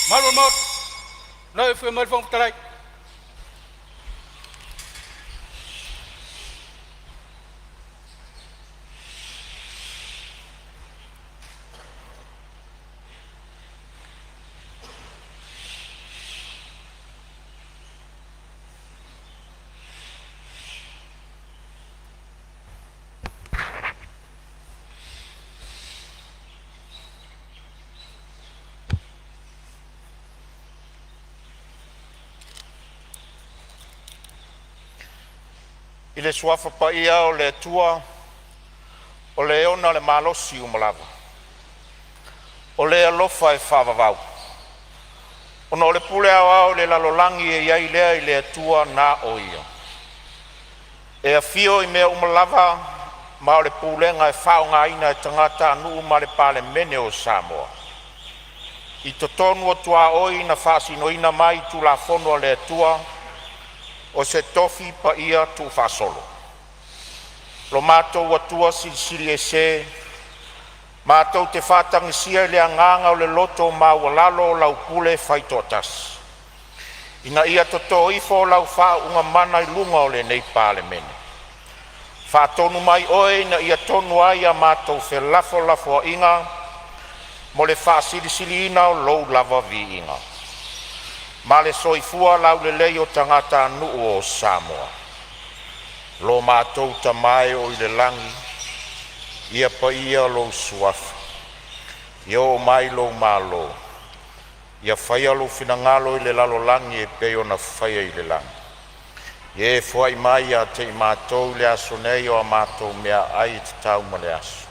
Mamalu o le Maota, lau Afioga i le Fofoga Fetalai. I le Suafa paia o le Atua o le e ona le malosi uma lava, o le alofa e faavavau, ona o le pule aoao i le lalolagi e i ai lea i le Atua na o ia, e afio i mea uma lava ma o le pulega e faaaogaina e tagatanuu ma le Palemene o Samoa. I totonu o tuaoi na faasinoina mai Tulafono a le Atua o se tofi paia tuufaasolo. Lo matou Atua Silisili Ese, matou te faatagisia i le agaga o le loto maualalo lau pule faitoatasi, ina ia totō ifo lau faauuga mana i luga o lenei Palemene. Faatonu mai Oe ina ia tonu ai a matou felafolafoaiga mo le faasilisiliina o Lou lava viiga, ma le soifua laulelei o tagatanuu o Samoa. Lo matou Tama e oo i le lagi, ia paia lou Suafa, ia oo mai lou malo, ia faia lou finagalo i le lalolagi e pei ona faia i le lagi. Ia e foai mai ia te i matou i le aso nei o a matou meaai e tatau mo le aso.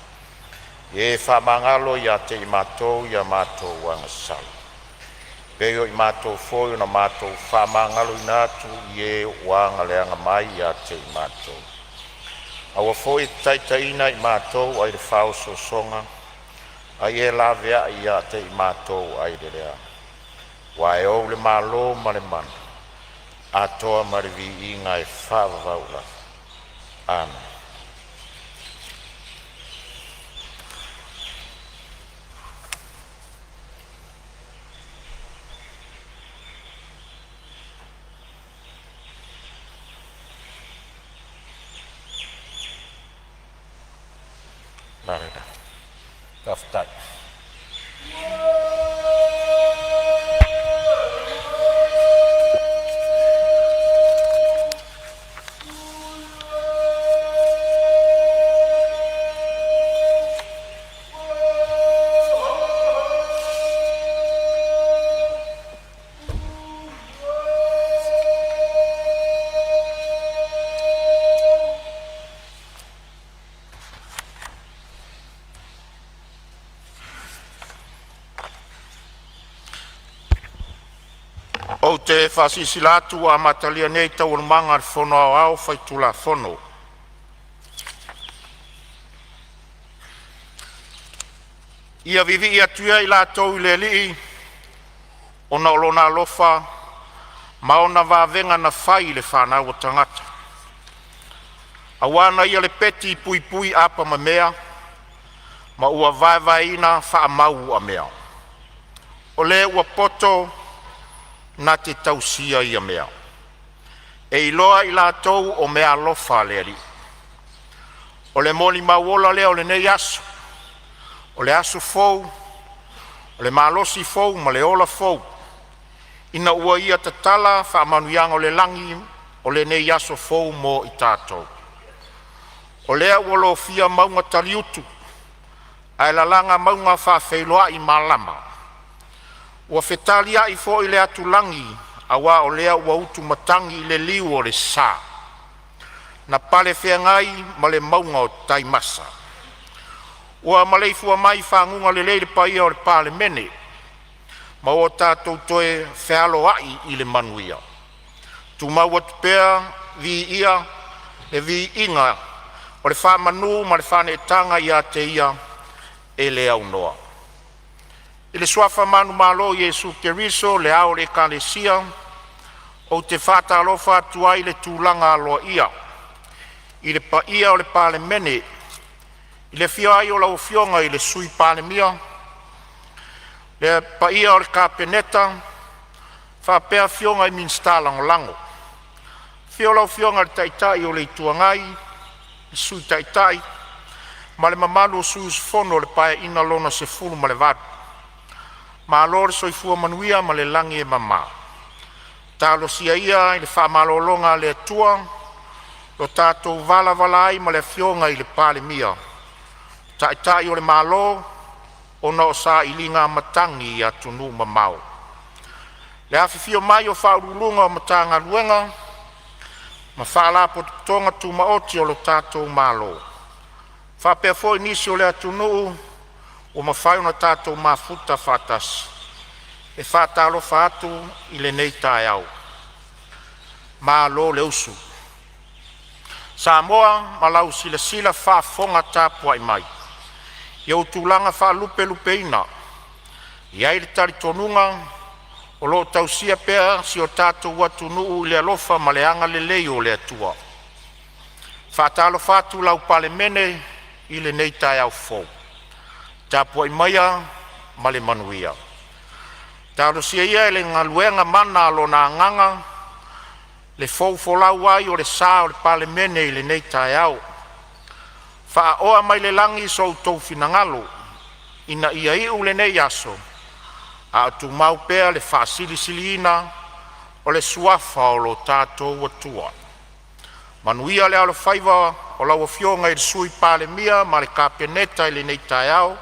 Ia e faamagalo ia te i matou i a matou agasala, e pei o i matou foi na matou faamagaloina atu i e ua agaleaga mai ia te i matou. Aua foi e te taitaiina i matou ai le faaosoosoga, a ia e laveai ia te i matou ai le leaga. Aua e ou le malo ma le mana, atoa ma le viiga e faavavau lava. Amene. Faafetai. Ou te faasilasila atu ua amatalia nei Taualumaga a le Fono Aoao Faitulafono. Ia vivii atu ia i latou i le Alii ona o Lona alofa ma ona vavega na fai i le fanau a tagata. Aua na Ia le peti puipui apamamea ma ua vaevaeina faamau uamea. O le ua poto na te tausia ia mea, e iloa i latou o meaalofa a le Alii. O le molimau ola lea o lenei aso, o le aso fou, o le malosi fou ma le ola fou ina ua Ia tatala faamanuiaga o le lagi o lenei aso fou mo i tatou. O lea ua lofia mauga taliutu ae lalaga mauga faafeiloai malama. Ua fetaliai foi le atulagi aua o lea ua utumatagi le liu o le sa. Na palefeagai ma le mauga o Taimasa. Ua maleifua mai i faguga lelei le paia o le Palemene ma ua tatou toe fealoai i le manuia. Tumau atu pea viia le viiga o le faamanu ma le faaneetaga ia te Ia e le aunoa. I le suafa manumalo o Iesu Keriso o le Ao o le Ekalesia, ou te faatalofa atu ai i le tulaga aloaia i le paia o le Palemene i le afio ai o lau Afioga i le Sui Palemia, Le paia o le Kapeneta faapea Afioga i Minisita Lagolago. Afio lau Afioga i le Taitai o le Itu Agai, le Sui Taitai ma le mamalu o sui usufono o le Paeaiga lona XVII. Malo le soifua manuia ma le lagi e mama. Talosia ia i le faamalologa a le Atua lo tatou valavala ai ma le Afioga i le Palemia, Taitai o le Malo, ona o sailiga matagi i atunuu mamao. Le afifio mai o Faauluuluga o Matagaluega ma Faalapotopotoga Tumaoti a le tatou Malo, faapea foi nisi o le atunuu ua mafai ona tatou mafuta faatasi. E faatalofa atu i lenei taeao. Malo le usu. Samoa ma lau silasila faafofoga tapuai mai i ou tulaga faalupelupeina, e i ai le talitonuga o lo o tausia pea si o tatou atunuu i le alofa ma le agalelei o le Atua. E faatalofa atu lau Palemene i lenei taeao fou, tapuai maia ma le manuia. Talosia ia e le galuega mana a Lona Agaga le fou folau ai o le sa o le Palemene i lenei taeao. Faaoa mai le lagi so outou finagalo ina ia iu lenei aso a o tumau pea le faasilisiliina o le suafa o lo tatou Atua. Manuia le alofaiva o lau Afioga i le Sui Palemia ma le Kapeneta i lenei taeao.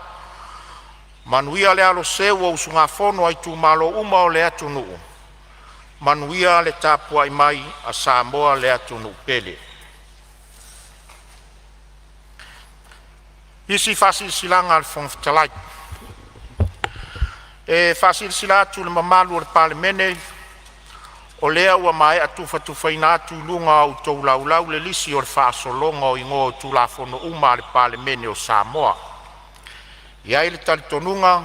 Manuia le aloseu o usugafono a itumalo uma o le atunuu. Manuia le tapuai mai a Samoa le atunuu pele. Fetalai. E faasilasila atu i le mamalu o le Palemene o lea ua maea tufatufaina atu i luga o a outou Laulau le lisi o le faasologa o Igoa o Tulafono uma a le Palemene o Samoa. E i ai le talitonuga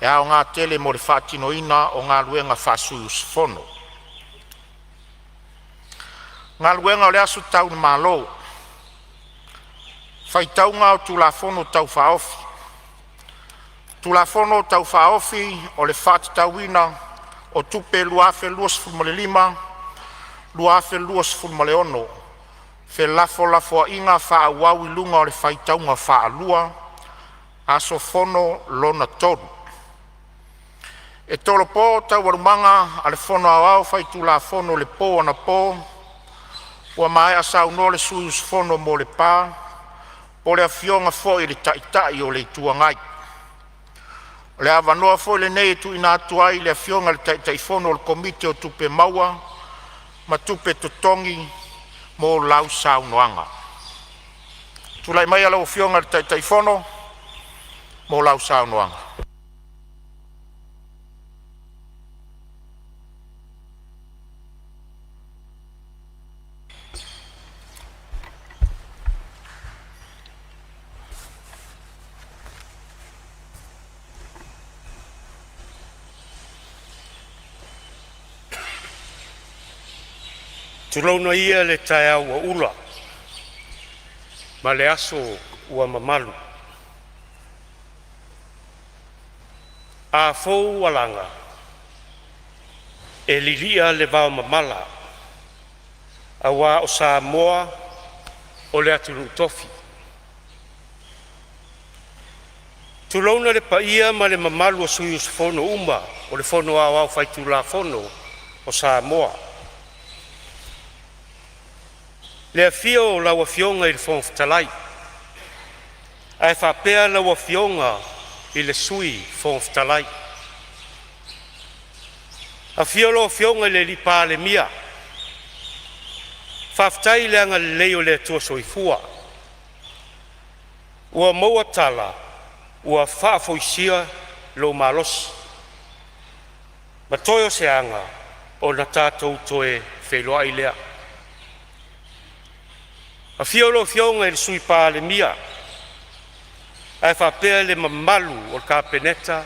e aoga tele mo le faatinoina o galuega faasui-usufono. Galuega o le Aso Tau i Malo Faitauga o Tulafono Tau Faaofi: Tulafono Tau Faaofi o le Faatatauina o Tupe 2025/2026, felafolafoaiga faaauau i luga o le faitauga faalua – Aso Fono lona 3. E tolopo Taualumaga a le Fono Aoao Faitulafono i le po anapo ua maea saunoa le sui usufono mo Lepa po o le Afioga foi i le Taitai o le Itu Agai. O le avanoa foi lenei e tuuina atu ai i le Afioga i le Taitaifono o le Komiti o Tupe Maua ma Tupe Totogi mo lau saunoaga. Tulai maia lau Afioga i le Taitaifono mo lau saunoaga. Tulouna ia le taeao ua ula ma le aso ua mamalu. A fou ua laga, e lilia le vaomamala aua o Samoa o le atunuu tofi. Tulouna le paia ma le mamalu o sui usufono uma o le Fono Aoao Faitulafono o Samoa. Le afio o lau Afioga i le Fofoga Fetalai ae faapea lau Afioga i le Sui Fofoga Fetalai. Afio lau Afioga i le Palemia, faafetai i le agalelei o le Atua Soifua ua maua tala ua faafoisia lou malosi ma toe o se aga ona tatou toe feiloai lea. Afio lau Afioga i le Sui Palemia ae faapea le mamalu o le Kapeneta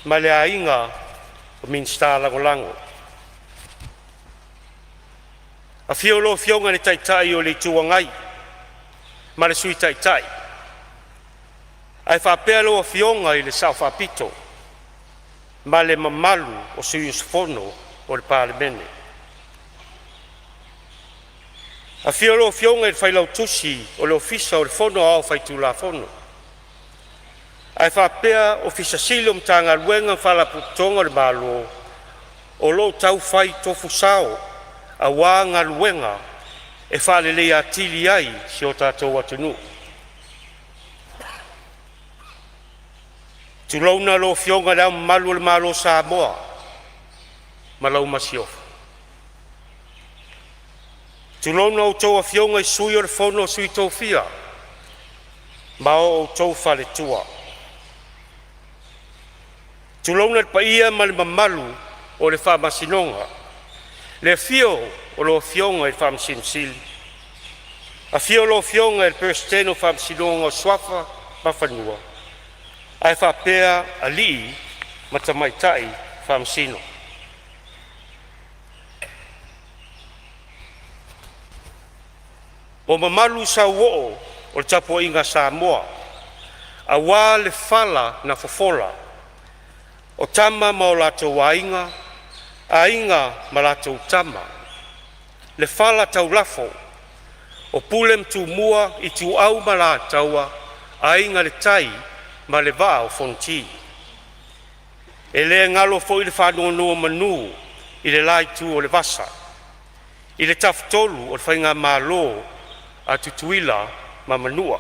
ma le aiga Minisita Lagolago. Afio lau Afioga i le Taitai o le Itu Agai ma le Sui Taitai ae faapea lau Afioga i le Sao Faapito. ma le mamalu o sui usufono o le Palemene. Afio lau Afioga i le Failautusi o le Ofisa o le Fono Aoao Faitulafono ae faapea Ofisa Sili o Matagaluega ma Faalapotopotoga a le Malo o lo o taufai tofu sao aua galuega e faaleleia atili ai si o tatou atunuu. Tulouna lau Afioga i Le Ao Mamalu o le Malo o Samoa ma lau Masiofo. Tulou a outou Afioga i Sui o le Fono a Sui Tofia ma outou faletua. Tulouna le paia ma le mamalu o le Faamasinoga, le afio o lau Afioga i le Faamasino Sili, afio lau Afioga i le Peresetene o Faamasinoga o Suafa ma Fanua ae faapea alii ma tamaitai Faamasino. O mamalu sauoo o le tapuaiga a Samoa aua le fala na fofola o Tama ma o latou Aiga, Aiga ma latou Tama, le fala taulafo o Pule ma Tumua, Ituau ma Alataua, Aiga i le Tai ma le Vaa o Fonoti. E le galo foi le faanonomanu i le la itu o le vasa i le tafatolu o le faigamalo a Tutuila ma Manua,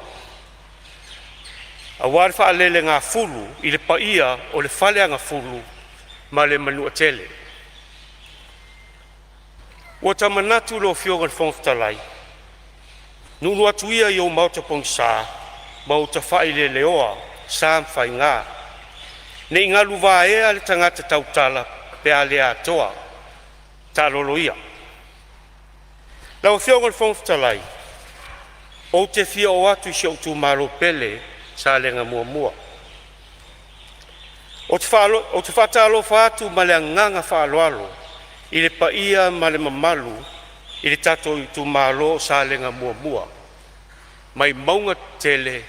aua le faalelegafulu i le paia o le Faleagafulu ma le Manuatele. Ua ta manatu lau Afioga i le Fofoga Fetalai, nuunuu atu ia i ou maota pogisa ma ou tafaileleoa sa ma faiga, ne i galu vaea le tagata tautala pe a le atoa. Taalolo ia. Lau Afioga i le Fofoga Fetalai, ou te fia oo atu i si ou itumalo pele Salega 1. Ou te faatalofa atu ma le agaga faaaloalo i le paia ma le mamalu i le tatou itumalo o Salega 1, mai mauga tetele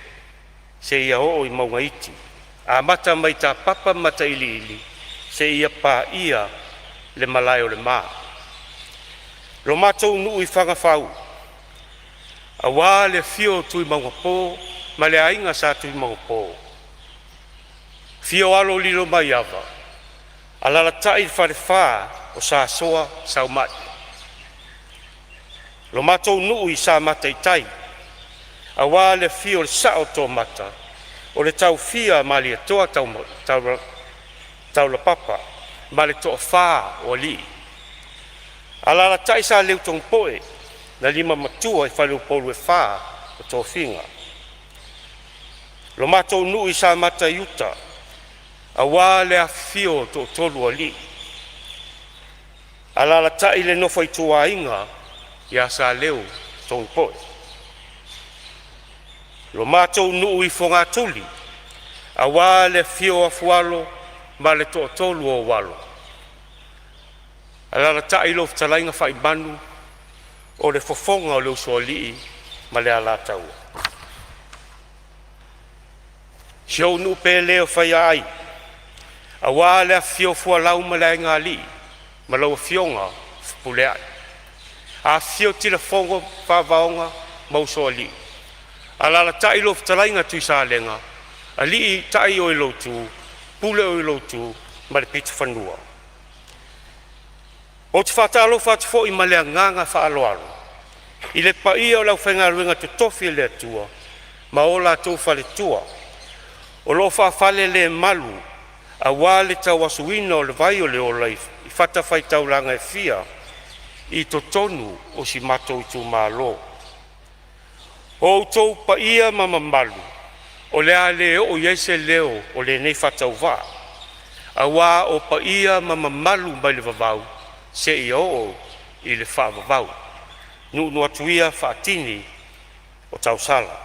seia oo i mauga iti, amata mai i Tapapa ma Matailiili seia paia le Malae o le Ma. Lo matou nuu i Fagafau, aua le afio o Tuimaugapo ma le aiga Sa Tuimaugapo, afio alo o Lilomaiava, alaalatai le falefa o Sa Soa Saumai. Lo matou nuu i Samata i Tai, aua le afio o le Sao o Toomata o le Taofia a Malietoa Taulapapa ma le Toafa o Alii. Alaalatai Sa Leutonopoe na limamatua i faleupolu e fa o tofiga. Lo matou nuu i Samata i Uta, aua le afifio o toatolu o alii, alaalatai le nofo a ituaiga ia Saleutogipoe. Lo matou nuu i Fogatuli, aua le afio o Afualo ma le toatolu o ou alo, alaalatai lau fetalaiga Faimanu o le fofoga o le Usoalii ma le Alataua. Si ou nuu pele o Faiaai, aua le afifio o Fualau ma le Aiga Alii ma lau afioga Fepuleai, afifio Tilafono Favaona ma Usoalii, alaalatai lau fetalaiga Tuisalega, alii o i lou itu, pule o i lou itu ma le pitofanua. Ou te faatalofa atu foi ma le agaga faaaloalo i le paia o le aufaigaluega totofi a le Atua ma o latou faletua o lo o faafalelemalu aua le tauasuina o le vai o le ola i fatafaitaulaga e fia i totonu o si o matou itumalo. O outou paia ma mamalu o le a le oo i ai se leo o lenei faatauvaa, aua o paia ma mamalu mai le vavau seia oo i le faavavau. Nuunuu atu ia faatini o tausala.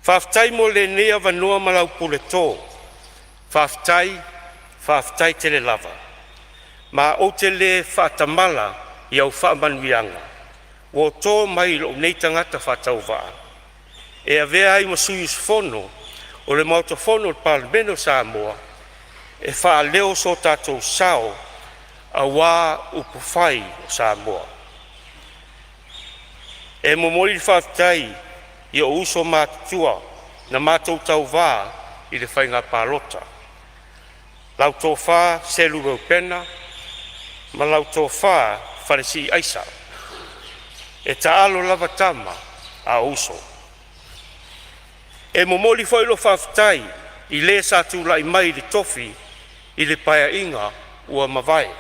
Faafetai mo lenei avanoa ma lau puleto, faafetai, faafetai tele lava. Ma ou te le faatamala i au faamanuiaga ua to mai i lou nei tagata faatauvaa e avea ai ma sui usufono o le Maota Fono o le Palemene o Samoa. e faaleo so tatou sao aua upufai o Samoa. E momoli le faafetai i ou uso na matou tauva i le faiga palota, lau Tofa Selu Reupena ma lau Tofa Falasii Aisa. E taalo lava tama a o uso. E momoli foi lou faafetai i le sa tulai mai i le tofi i le Paeaiga ua mavae,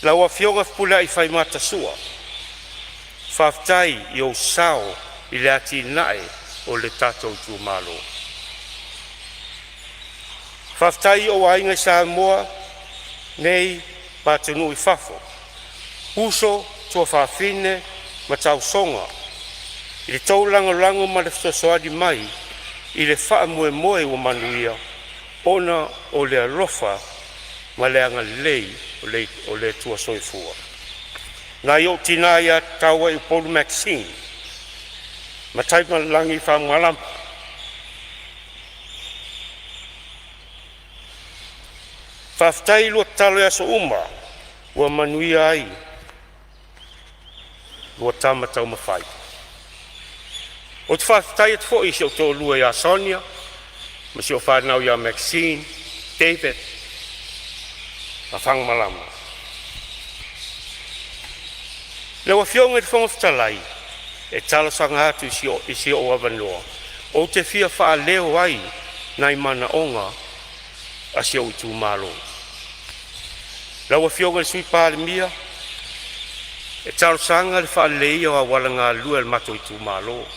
lau Afioga Fepuleai Faimata Sua, faafetai i ou sao i le atinae o le tatou itumalo. Faafetai i ou aiga i Samoa nei ma atunuu i fafo, uso, tuafafine ma tausoga i le tou lagolago ma le fesoasoani mai i le faamoemoe ua manuia ona o le alofa ma le agalelei o le Atua. Soifua. Nai ou tina ia Tauaiupolu Maxine Mataimaleilagi Faguamalama. Faafetai i lua tatalo i aso uma ua manuia ai lua tama taumafai. Ou te faafetai atu foi i si ou toalua ia Sonia ma si ou fanau ia Maxine, David ma Fagamalama. Lau Afioga i le Fofoga Fetalai, e talosaga atu i si ou avanoa ou te fia faaleo ai nai manaoga a si ou itumalo. Lau Afioga i le Sui Palemia, E talosaga i le faaleleia o auala galue a le matou itumalo.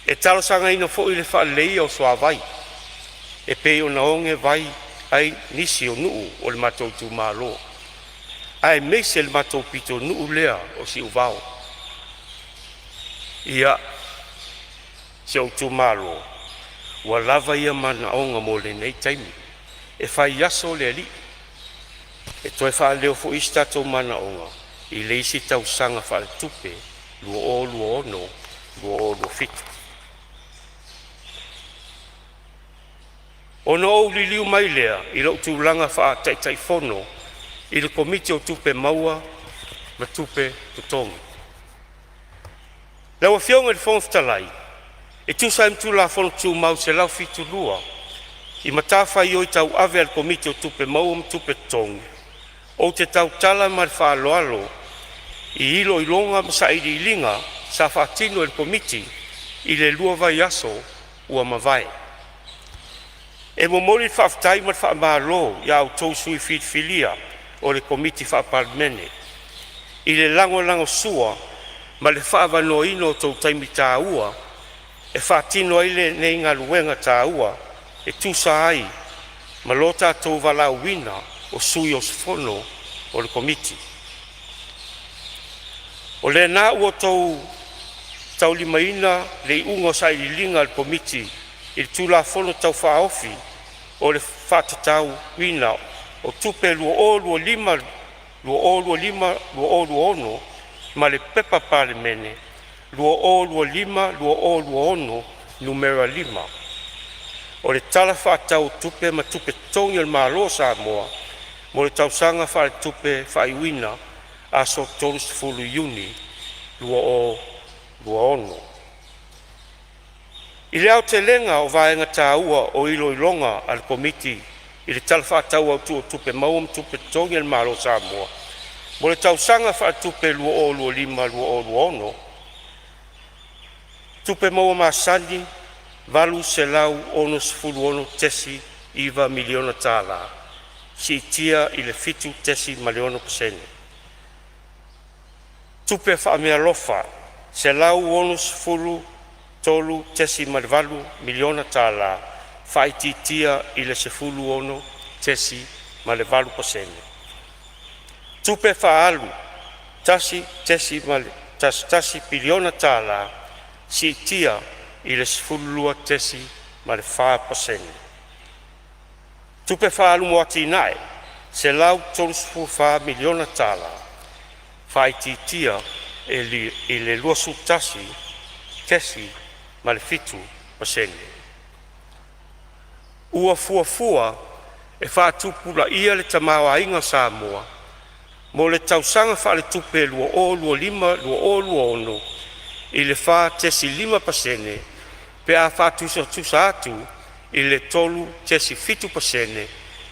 E talosagaina foi le faaleleia o suavai e pei ona oge vai ai nisi o nuu o le matou itumalo aemaise le matou pitonuu lea o Siuvao. Ia, si ou itumalo, ua lava ia manaoga mo lenei taimi, e fai aso le Alii e toe faaleo foi isi o tatou manaoga i le isi tausaga faaletupe 2026/2027. Ona ou liliu mai lea i lou tulaga faa-Taitaifono i le Komiti o Tupe Maua ma Tupe Totogi. Lau Afioga i le Fofoga Fetalai, e tusa ai ma Tulafono Tumau 172 i matafaioi tauave a le Komiti o Tupe Maua ma Tupe Totogi, ou te tautala ma le faaaloalo i iloiloga ma sailiiliga sa faatino e le Komiti i le 2 vaiaso ua mavae. E momoli le faafetai ma le faamalo i a outou sui filifilia o le Komiti Faa-Palemene i le lagolagosua ma le faaavanoaina o tou taimi taua e faatino ai lenei galuega taua e tusa ai ma lo tatou valaauina o sui usufono o le Komiti. O lena ua outou taulimaina le iuga o sailiiliga a le Komiti i le Tulafono Tau Faaofi o le Faatatauina o Tupe 2025/2026 ma le Pepa Palemene 2025/2026 Nu.5 o le Tala Faatatau o Tupe ma Tupe Totogi a le Malo o Samoa mo le tausaga faaletupe faaiuina aso 30 Iuni 2026. I le aotelega o vaega taua o iloiloga a le Komiti i le Tala Faatatau Autu o Tupe Maua ma Tupe Totogi a le Malo o Samoa mo le tausaga faaletupe 2025/2026, Tupe maua masani $866.9 miliona tala siitia i le 7.6%. Tupe faameaalofa $163.8 miliona tala faaitiitia i le 16.8%. Tupe faaalu $1.11 piliona tala siitia i le 12.4%. Tupe faaalu mo atinae $134 miliona tala faaitiitia i le 21.7%. Ua fuafua E faatupulaia le tamaoaiga o Samoa mo le tausaga faaletupe 2025/2026 i le 4.5% pe a faatusatusa atu i le 3.7%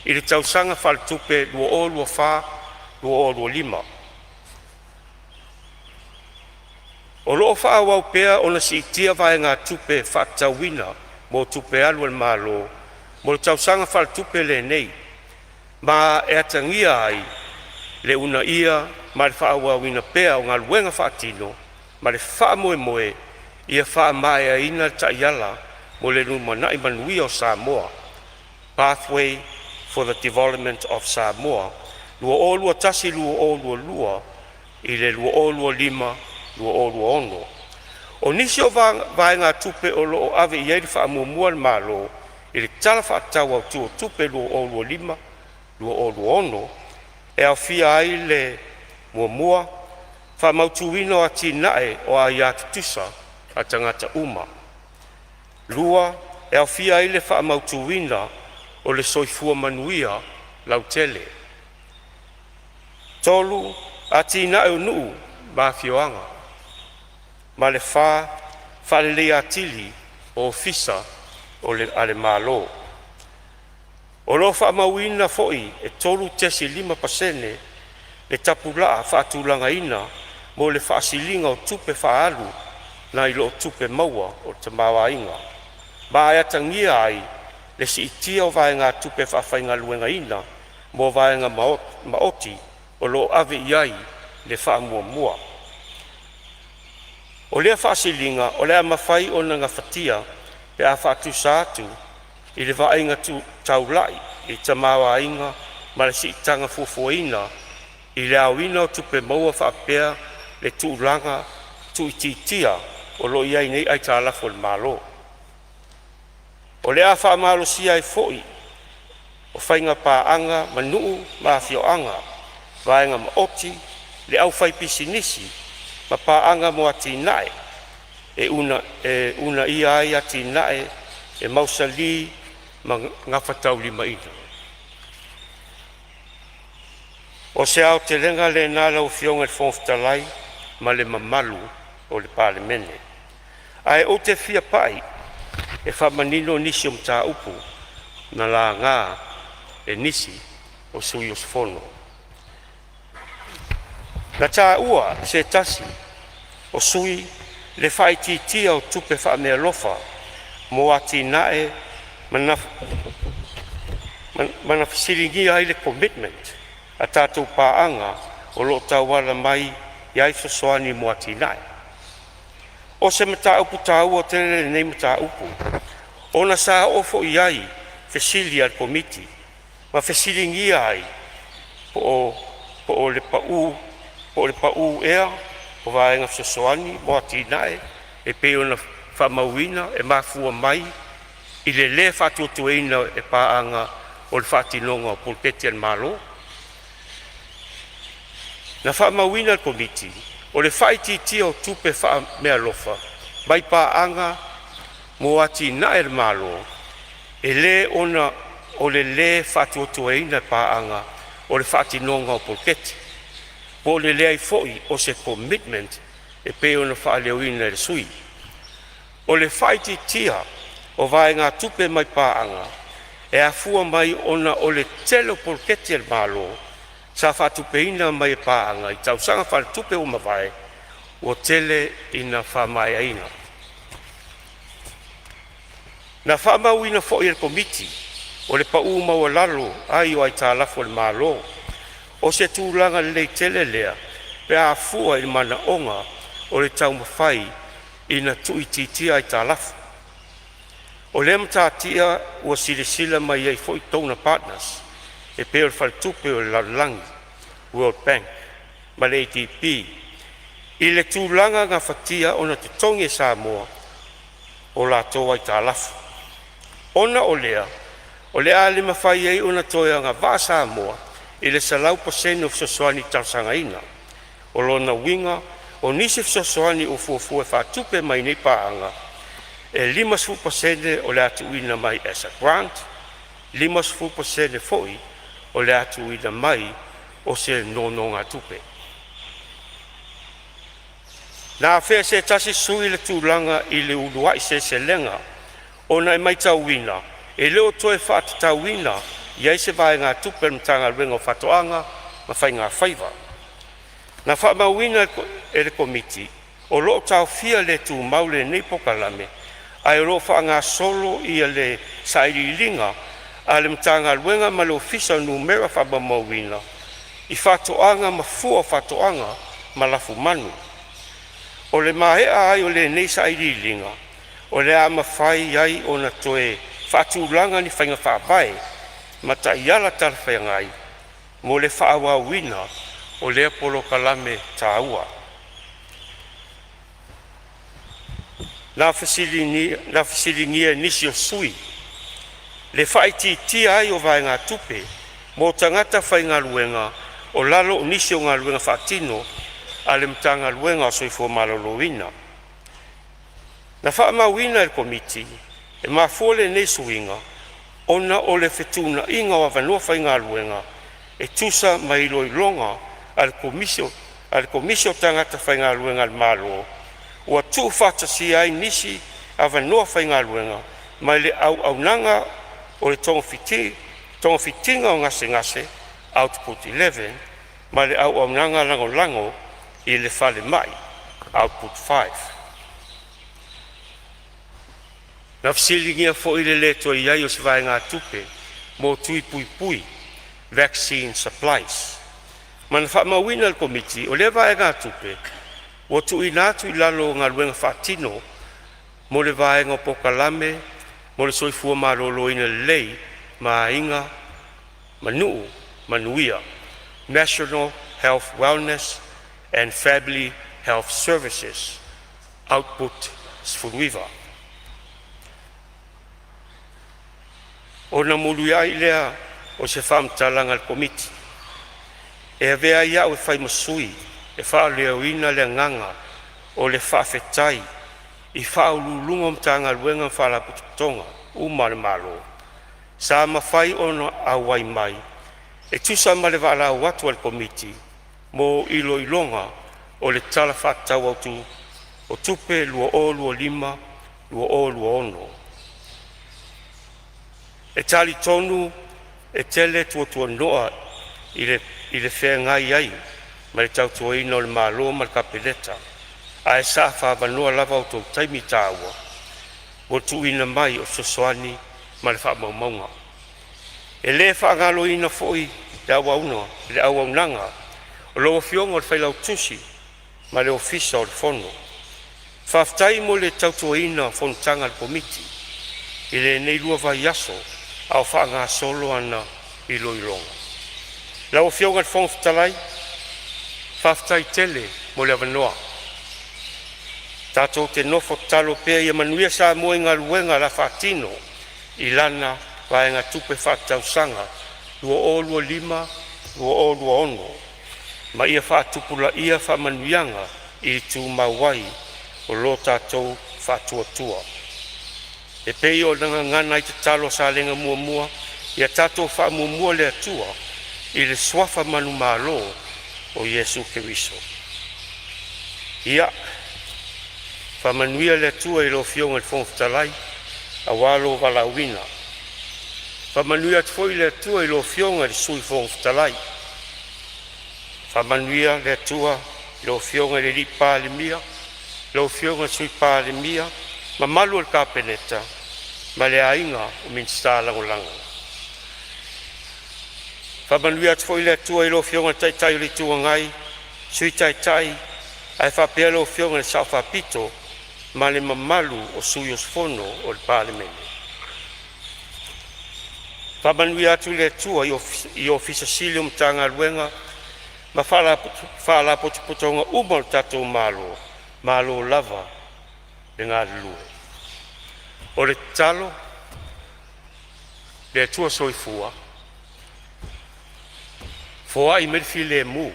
i le tausaga faaletupe 2024/2025. O loo faaauau pea ona siitia vaegatupe faatatauina mo tupe alu a le Malo mo le tausaga faaletupe lenei, ma e atagia ai le uunaia ma le faaauauina pea o galuega faatino ma le faamoemoe ia faamaeaina le Taiala mo le Lumanai Manuia o Samoa (Pathway for the Development of Samoa 2021-2022 i le 2025-2026. O nisi o vaegatupe o lo o ave i ai le faamuamua a le Malo i le Tala Faatatau Autu o Tupe 2025/2026 e aofia ai le: 1. Faamautuina o atinae o aia tutusa a tagata uma. 2. E aofia ai le faamautuina o le soifua manuia lautele. 3. Atinae o Nuu ma Afioaga. Ma le 4. Faaleleia atili o Ofisa o le Malo. O lo o faamauina foi e 3.5% le tapulaa faatulagaina mo le faasiliga o tupe faaalu nai lo tupe maua o le tamaoaiga, ma e atagia ai le siitia o vaegatupe faafaigaluegaina mo vaega maoti o lo o ave i ai le faamuamua. O lea faasiliga o le a mafai ona gafatia pe a faatusa atu i le vaaiga tu taulai i le tamaoaiga ma le siitaga fuafuaina i le aoina o tupe maua faapea le tulaga tuuitiitia o lo o i ai nei aitalafu a le Malo. O le a faamalosia ai foi o faiga paaga ma nuu ma afioaga, vaega maoti, le aufaipisinisi ma paaga mo atinae e uunaia ai atinae e mausali ma gafataulimaina. O se aotelega lena lau Afioga i le Fofoga Fetalai ma le mamalu o le Palemene. Ae ou te fia pai e faamanino nisi o mataupu na laga e nisi o sui usufono. Na taua e se tasi o sui usufono le faaitiitia o tupe faameaalofa mo atinae ma na fesiligia ai le commitment a tatou paaga o lo o tauala mai ai fesoasoani mo atinae. O se mataupu taua tele lenei mataupu ona sa oo foi i ai fesili a le Komiti ma fesiligia ai po o le pau ea o vaega fesoasoani mo atinae e pei ona faamauina e mafua mai i le le faatuatuaina e paaga o le faatinoina o poloketi a le Malo. Na faamauina e le Komiti, o le faaitiitia o tupe faameaalofa mai paaga mo atinae a le Malo, e le ona o le le faatuatuaina e paaga o le faatinoga o poloketi, po o le leai foi o se commitment e pei ona faaleoina e le sui. O le faaitiitia o vaegatupe mai paaga e afua mai ona o le tele o poloketi a le Malo sa faatupeina mai e paaga i tausaga faaletupe ua mavae ua tele ina faamaeaina. Na faamauina foi e le Komiti o le pau maualalo ai o aitalafu a le Malo. O se tulaga lelei tele lea pe a fua i manaoga o le taumafai ina tuuitiitia aitalafu. O lea matatia ua silasila mai ai foi donor partners e pei o le Faletupe o le Lalolagi (World Bank) ma le ADB i le tulaga gafatia ona totogi e Samoa o latou aitalafu. Ona o lea, o le a le mafai ai ona toe agavaa Samoa i le 100% o fesoasoani talosagaina. O lona uiga o nisi fesoasoani ua fuafua e faatupe mai nei paaga, e 50% o le a tuuina mai as a grant, 50% foi o le a tuuina mai o se nonogatupe. Na afea e se tasi sui usufono le tulaga i le Uluai Seleselega ona e matauina e le o toe faatatauina ai se vaegatupe a le Matagaluega o Faatoaga ma Faigafaiva. Na faamauina e le Komiti o lo o taofia le tumau lenei polokalame ae o lo o faagasolo ia sailiiliga a le Matagaluega ma le Ofisa o Numera Faamaumauina i faatoaga ma fua o faatoaga ma lafumanu. O le maea ai o lenei sailiiliga, o le a mafai ai ona toe faatulaga ni faiga faavae ma taiala talafeagai mo le faaauauina o lea polokalame taua. Na fesiligia e nisi o sui usufono le faaitiitia ai o vaegatupe mo tagata faigaluega o lalo o nisi o galuega faatino a le Matagaluega o le Soifua Maloloina. Na faamauina e le Komiti, e mafua lenei suiga ona o le fetuunaiga o avanoa faigaluega e tusa ma iloiloga a le Komisi o Tagata Faigaluega a le Malo, ua tuufaatasia ai nisi avanoa faigaluega mai le auaunaga o le Togafitiga o Gasegase (Output 11) ma le auaunaga lagolago i le falemai (Output 5). Na fesiligia foi le le toe i ai o se vaegatupe mo tui puipui (vaccine supplies), ma na faamauina e le Komiti o lea vaegatupe ua tuuina atu i lalo o galuega faatino mo le vaega o polokalame mo le soifua maloloina lelei ma aiga Nuu Manuia (National Health Wellness and Family Health Services). Output 19. Ona muliai lea o se faamatalaga a le Komiti, e avea ai a'u e fai ma sui e faaleoina le agaga o le faafetai i Ofisa Sili o Pulega o Matagaluega ma Faalapotopotoga uma a le Malo sa mafai ona auai mai e tusa ma le valaau atu a le Komiti mo iloiloga o le Tala Faatatau Autu o Tupe 2025/2026. E talitonu e tele tuatuano'a i le feagai ai ma le tautuaina o le Malo ma le Kapeneta, ae sa faaavanoa lava o outou taimi taua mo le tuuina mai o fesoasoani mo faamaumauga. E le faagaloina foi le auaunaga a lau Afioga i le Failautusi ma le Ofisa o le Fono. Faafetai mo le tautuaina o fonotaga a le Komiti i lenei 2 vaiaso a o faagasolo ana iloiloga. Lau Afioga i le Fofoga Fetalai, faafetai tele mo le avanoa. Tatou te nofo tatalo pea ia manuia Samoa i galuega o le a faatino i lana vaegatupe faaletausaga 2025/2026 ma ia faatupulaia faamanuiaga i tumau ai lo tatou faatuatua. E pei ona gagana ai le tatalo a Salega 1, ia tatou faamuamua le Atua i le suafa manumalo o Iesu Keriso. Ia faamanuia le Atua i lau Afioga i le Fofoga Fetalai aua lou valaauina, faamanuia atu foi le Atua i lau Afioga i le Sui Fofoga Fetalai, faamanuia le Atua i lau Afioga i le Palemia, lau Afioga i le Sui Palemia, mamalu o le Kapeneta ma le aiga Minisita Lagolago. Faamanuia atu foi le Atua i lau Afioga i le Taitai o le Itu Agai, Sui Taitai ae faapea lau Afioga i le Sao Faapito ma le mamalu o sui usufono o le Palemene. Faamanuia atu le Atua i Ofisa Sili o Matagaluega ma Faalapotopotoga uma a le tatou Malo, malo lava le galulue. O le tatalo, le Atua Soifua foai mai le filemu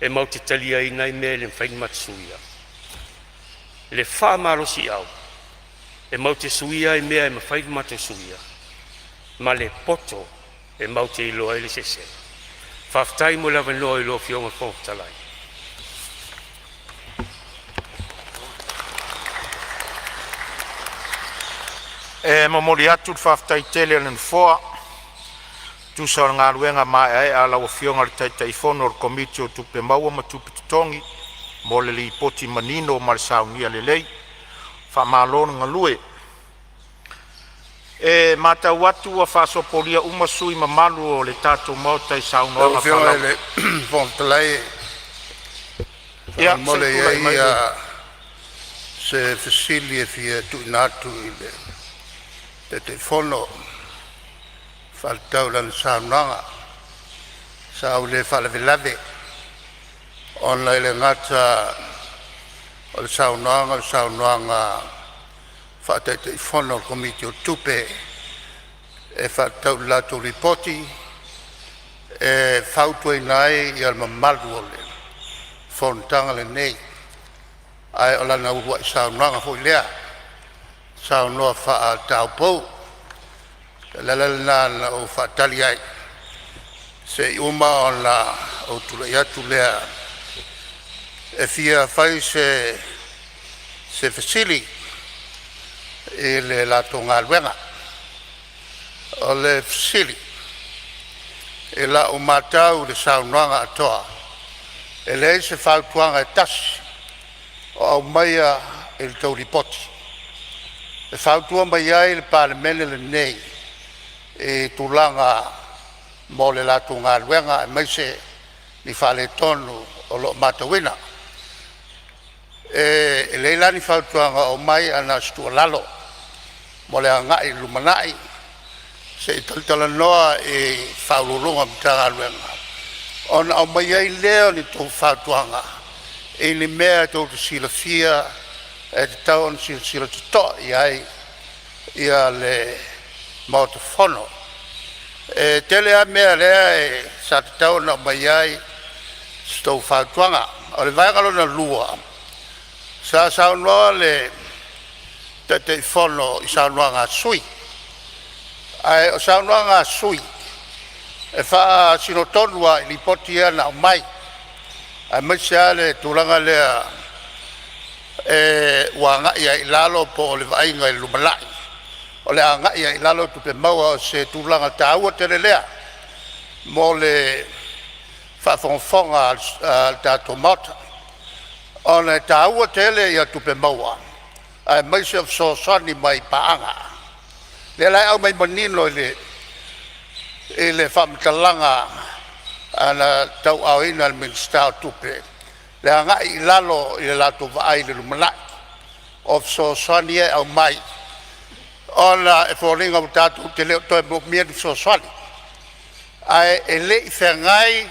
e matou te taliaina ai mea e le mafai ona matou suia, le faamalosiau e matou te suia ai mea e mafai ona matou suia, ma le poto e matou te iloa ai le eseesega. Faafetai mo le avanoa i lau Afioga i le Fofoga Fetalai. E momoli atu le faafetai tele a le Nofoa e tusa o le galuega maeaea a lau Afioga i le Taitaifono o le Komiti o Tupe Maua ma Tupe Totogi mo le lipoti manino ma le saunia lelei. Faamalo le galue. E matau atu ua faasopolia uma sui usufono mamalu o le tatou maota i Lau saunoaga Afioga i faalau. le Fofoga Fetalai, Ia se faamolemole i e tulai i mai ai le se fesili e fia tuuina atu i le Taitaifono e faatatau i lana saunoaga. Sa ou le faalavelave ona e le gata o le saunoaga o le saunoaga faa-Taitaifono a le Komiti o Tupe e faatatau i le latou Lipoti e fautuaina ai le mamalu o le fonotaga lenei, ae o lana uluai saunoaga foi lea, saunoa faa-taupou. O le ala lena na ou faatali ai se i uma ona ou tulai atu lea e fia fai se fesili i le latou galuega. O le fesili; I lau matau i le saunoaga atoa, e leai se fautuaga e tasi o aumaia i le tou Lipoti e fautua mai ai le Palemene lenei i tulaga mo le latou galuega aemaise ni faaletonu o lo o matauina. E leai la ni fautuaga o aumai ae na o se tuualalo mo le agai i le lumanai. Se i talatalanoa i Ofisa Sili o Pulega o Matagaluega ona aumai ai lea o ni a outou fautuaga i ni mea tou te silafia e tatau ona silasila totoa i ai le Maota Fono. E tele lava mea lea sa tatau ona aumai ai sa outou fautuaga. O le vaega lona lua, sa saunoa le Taitaifono i saunoaga a sui usufono, ae o saunoaga a sui usufono e faasino tonu lava i lipoti ia na aumai, aemaise lava le tulaga lea ua agai ai i lalo po o le vaaiga i le lumanai o le a agai ai i lalo tupe maua. O se tulaga taua tele lea mo le faafogafoga a le tatou Maota, ona e taua tele tupe maua aemaise o fesoasoani mai paaga. O lea la e aumai manino i le faamatalaga na tauaaoina e le Minisita o Tupe le agai i lalo i le latou vaai i le lumanai o fesoasoani ia e aumai ona e foliga ua tatou te le o toe moomia ni fesoasoani. Ae e le i feagai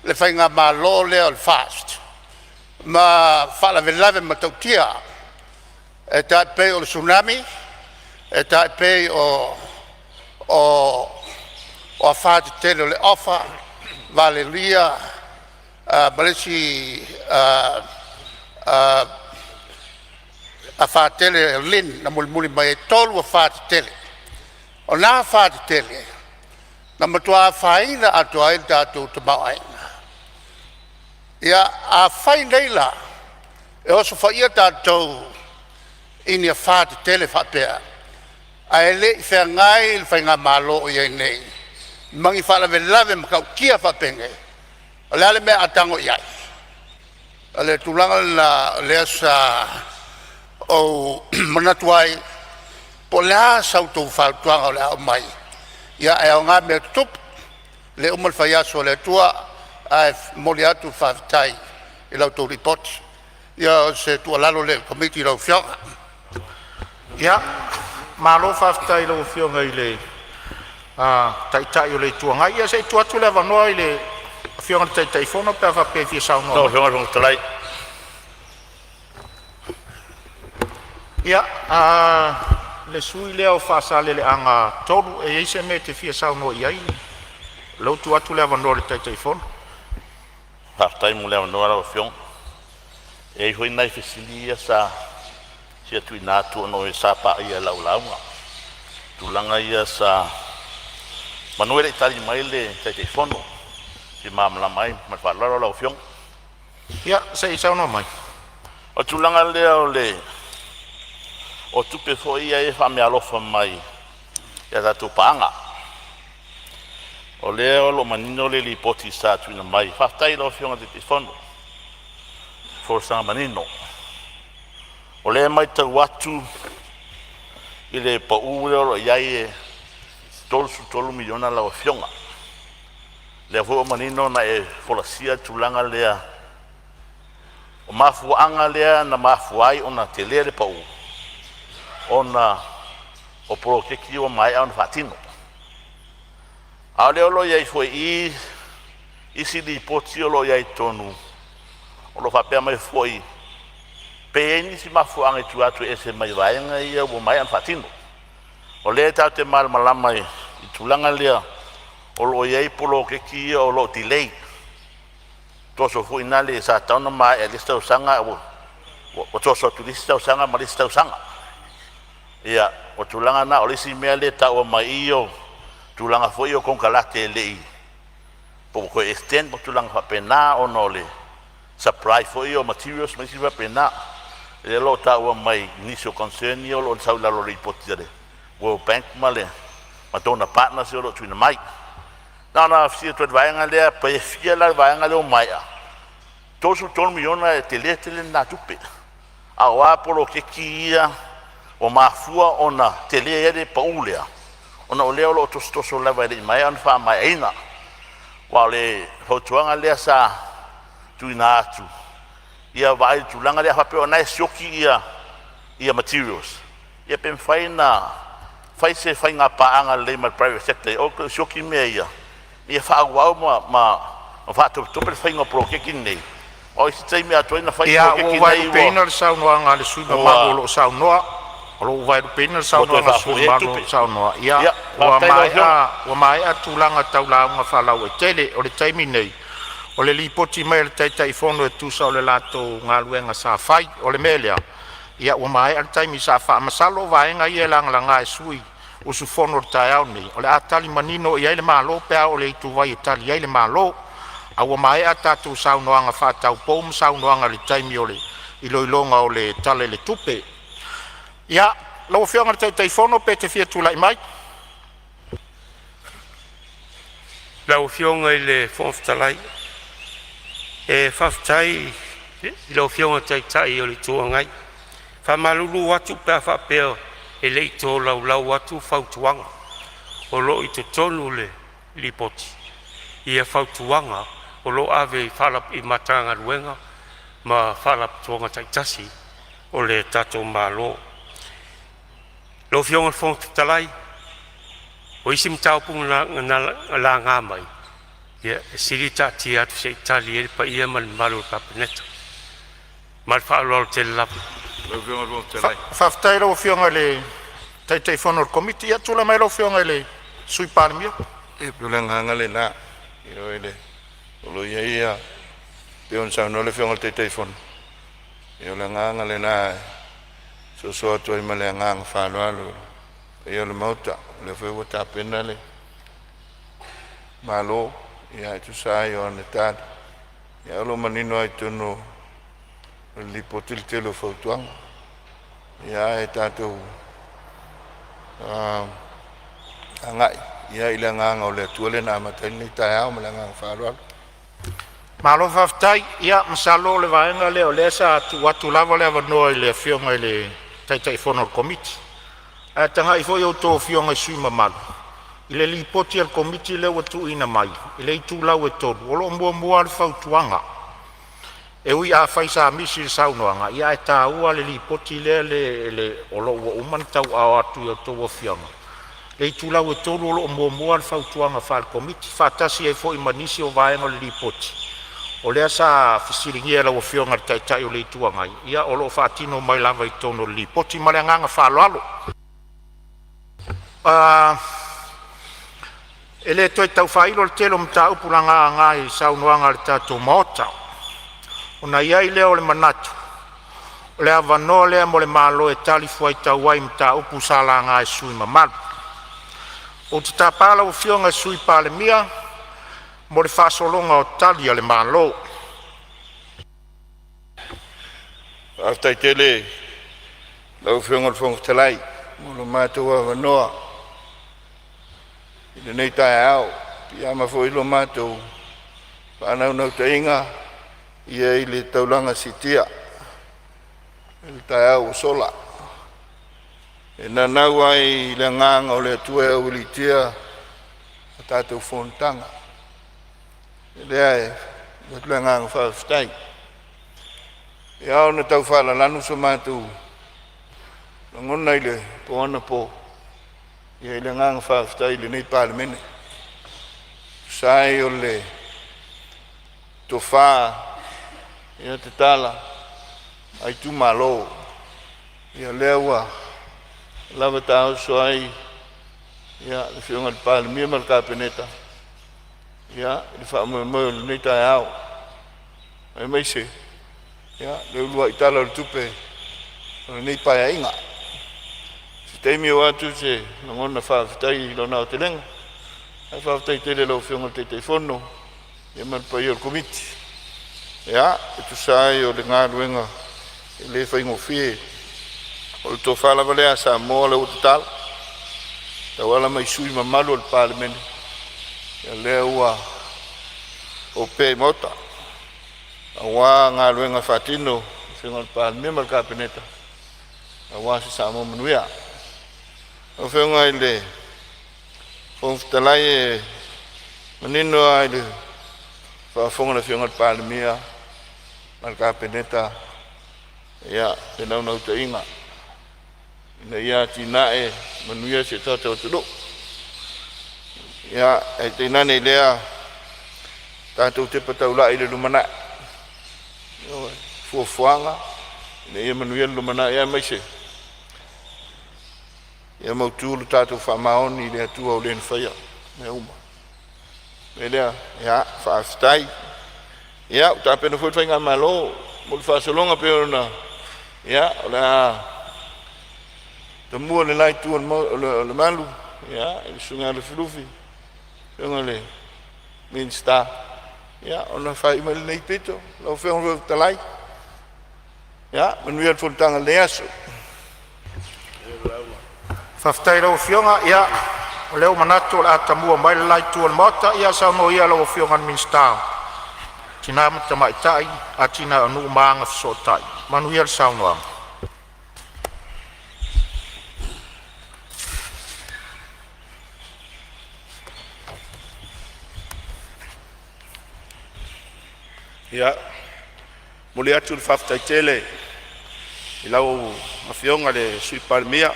le faigamalo lea o le FAST ma faalavelave matautia e tai pei o le Tsunami, e tai pei o afa tetele o le Ofa, Valelia ma le isi afa tele o le LIN na mulimuli mai ai. E tolu afa tetele. O na afa tetele na matua afaina atoa ai le tatou tamaoaiga. Ia, afai nei la e osofaia tatou i ni afa tetele faapea ae le i feagai le faigamalo o i ai nei ma ni faalavelave matautia faapenei, o le a le mea a tago i ai? O le tulaga lena o lea sa ou manatu ai po o le a sa outou fautuaga o le a aumai, ia ae aoga mea tutupu, le uma le faiaso o le Atua ae momoli atu le faafetai i la outou Lipoti. Ia o se tuualalo lea i le Komiti lau Afioga. Ia, malo faafetai i lau Afioga i le Taitai o le Itu Agai. Ia se i tuu atu le avanoa i le Afioga i le Taitaifono pe a faapea e fia saunoa Lau mai. Afioga i le Fofoga Fetalai, Ia, a le sui usufono lea o Faasaleleaga 3, e i ai se mea e te fia saunoa i ai? O lea ua tuu atu le avanoa i le Taitaifono. Faafetai mo le avanoa lau Afioga. E i ai foi nai fesili ia sa fia tuuina atu ona sa paia i lau lauga tulaga ia sa Manu e le i tali mai le Taitaifono, e fia malamalama ai ma le faaaloalo lau Afioga. Ia, se i saunoa mai. O le tulaga lea o tupe foi ia e faameaalofa mai i a tatou paaga, o lea o lo o manino le lipoti sa tuuina mai. Faafetai i lau Afioga i le Taitaifono i le folasaga manino. O lea e matau atu i le pau lea o lo o i ai e $33 miliona lau Afioga. O lea foi ua manino ona e folasia le tulaga lea o mafuaaga lea na mafua ai ona tele le pau ona o poloketi ua maea ona faatino. A o lea o lo o i ai foi i i isi lipoti o lo o i ai i totonu o lo o faapea mai foi pe i ai nisi mafuaaga i tua atu e ese mai vaega ia ua maea ona faatino. O lea tatou te malamalama i le tulaga lea o lo o i ai poloketi ia o lo o delay, toso foi lale sa tatau ona maea i le isi tausaga ae ua toso atu i le isi tausaga ma le isi tausaga. Ia, o tulaga na. O le isi mea lea e taua mai i i o tulaga foi o konekarate e le i po ua toe extend ma tulaga faapena ona o le supply foi o materials ma isi mea faapena. Lea o lo o taua mai i nisi o concern ia o lo o sau i lalo o le lipoti a le World Bank ma donor partners o lo o tuuina mai. Na ona fesili atu i le vaega lea, pe fia la le vaega lea ua maea? $33 miliona e tele tele lena tupe, a o a poloketi ia ua mafua ona tele ai le pau lea, ona o lea o lo o tosotoso lava e le i maea ona faamaeaina. Aua o le fautuaga lea sa tuuina atu, ia vaai i le tulaga lea, a faapea o lena e sioki materials, ia pe mafai ona fai se faiga paaga lelei ma le private sector e o e sioki mea ia, ia faaauau ma faatopetope le faiga o poloketi nei. O isi taimi atoa ai ona fai Ia, ua poloketi ou nei vaelupeina le saunoaga a le sui usufono mamalu o lo o saunoa. O lo o ou vaelupeina le ua toe saunoaga a le sui faafoi ai usufono mamalu o lo tupe. o saunoa. Ia, Ia, ua faafetai lau Afioga. maea, ua maea tulaga tau lauga faalauaitele. O le taimi lenei, o le lipoti mai a le Taitaifono e tusa o le latou galuega sa fai. O le mea lea, ia ua maea le taimi sa faa… Masalo o vaega ia e lagalaga e sui usufono i le taeao lenei, o le a tali manino i ai le Malo pe a oo i le ituvai e tali ai le Malo. A ua maea a tatou saunoaga faataupou ma saunoaga i le taimi o le iloiloga o le Tala o le Tupe. Ia, lau Afioga i le Taitaifono pe e te fia tulai mai. Lau Afioga i le Fofoga Fetalai, e faafetai i lau Afioga i le Taitai o le Itu Agai. E faamalulu atu pe a faapea e le i tolaulau atu fautuaga o lo o i totonu o le lipoti, ia fautuaga o lo o ave i Matagaluega ma Faalapotopotoga taitasi o le tatou Malo. Lau Afioga i le Fofoga Fetalai, o isi mataupu na laga mai, ia e sili le taatia atu se i tali ai le paia ma le mamalu o le Kapeneta. Ma le faaaloalo tele lava. Faafetai i lau Afioga i le Taitaifono o le Komiti. Ia tulai mai lau Afioga i le Sui Palemia. Ia pei o le agaga lena, ioe, o lo o i ai ia, pei ona saunoa le Afioga i le Taitaifono, ia o le agaga lena e soso atu ai ma le agaga faaaloalo i le paia o le Maota. O lea foi ua tapena le Malo e tusa ai o ana tali, ae o lo o manino lava i totonu o le Lipoti le tele o fautuaga. Ia ae tatou agai i le agaga o le Atua lea na amata ai lenei taeao ma le agaga faaaloalo. Malo faafetai. Ia masalo o le vaega lea o lea sa tuu atu lava le avanoa i le Afioga i le Taitaifono o le Komiti. Ae tagai foi a outou afioga i sui usufono mamalu i le lipoti a le Komiti lea ua tuuina mai i le itulau e 3, o lo o muamua lava le fautuaga. E ui afai sa misi i le saunoaga, ia ae taua le lipoti lea o lo o ua uma ona tauaaoina atu e a outou afioga. I le itulau e 3 o lo o muamua lava le fautuaga faale-Komiti, faatasi ai foi ma nisi o vaega o le lipoti o lea sa fesiligia e lau Afioga i le Taitai o le Itu Agai, ia o lo o faatino mai lava i totonu o le lipoti. Ma le agaga faaaloalo. E le toe tau faailo le tele o mataupu na laga i saunoaga a le tatou Maota, ona i ai lea o le manatu o le avanoa lea mo le Malo e talifuaitau ai i mataupu sa laga e sui usufono mamalu. Ou te tapa lau Afioga i le Sui Palemia mo le faagasologa o Tali a le Malo. Faafetai tele i lau Afioga i le Fofoga Fetalai mo lo matou avanoa i lenei taeao. E piiama foi lo matou faanaunautaiga i le taulaga siitia i le taeao ua sola, e nanau ai i le agaga o le Atua e aualiitia a tatou fonotaga. O lea e avatu le agaga faafetai. E ao ona tau faalalanu so matou lagona i le po anapo i le agaga faafetai i lenei Palemene, e tusa ai o le tofa tatala a itumalo, ia lea ua lava taoso ai le Afioga i le Palemia ma le Kapeneta i le faamoemoe o lenei taeao, aemaise le uluai Tala o le Tupe o lenei Paeaiga. Se taimi oo atu se lagona faafetai i lona aotelega, ae faafetai tele i lau Afioga i le Taitaifono ma le paia o le Komiti e tusa ai o le galuega e le faigofie. O le tofa lava lea a Samoa lea ua tatala e tauala mai i sui usufono mamalu o le Palemene, ia lea ua opea i Maota aua galuega faatino a le Afioga i le Palemia ma le Kapeneta aua se Samoa manuia. Lau Afioga i le Fofoga Fetalai, e manino lava i le faafofoga a le Afioga i le Palemia ma le Kapeneta le naunautaiga ina ia atinae manuia si o tatou atunuu. Ia, ae tainane i lea tatou tepa taulai i le lumanai, fuafuaga ina ia manuia le lumanai, aemaise ia mautu lo tatou faamaoni i le Atua o le na faia mea uma. O le mea lea, ia faafetai. Ia, ua tapena foi le faigamalo mo le faasologa pei ona o le a tamua le la itu o le malu i le susuga ia Lufilufi, afioga i le Minisita, ona faai mai lenei pito. Lau Afioga i le Fofoga Fetalai, ia manuia le fonotaga i lenei aso. Faafetai i lau Afioga, ia o lea ua manatu o le a tamua mai le la itu o le Maota. Ia saunoa ia lau Afioga i le Minisita o Tina ma Tamaitai, Atinae o Nuu ma Agafesootai. Manuia le saunoaga. Ia, momoli atu le faafetai tele i lau Afioga i le Sui Palemia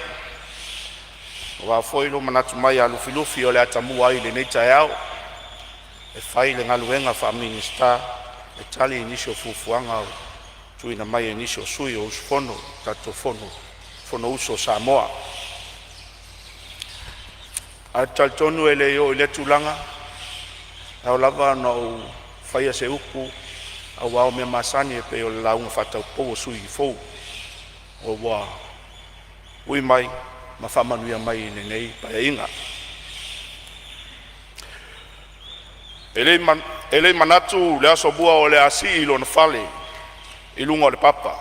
aua foi lou manatu mai ia Lufilufi o le a tamua ai i lenei taeao e fai le galuega faa-Minisita e tali nisi o fuafuaga ua tuuina mai e nisi o sui usufono o le tatou Fonousu a Samoa. Ae ou te talitonu e le i oo i lea tulaga, e ao lava ona ou faia se upu aua o mea masani e pei o le lauga faataupou a sui usufono fou ua ui mai ma faamanuia mai i lenei Paeaiga. E le i manatu le Asomua o le a sii lona fale i luga o le papa,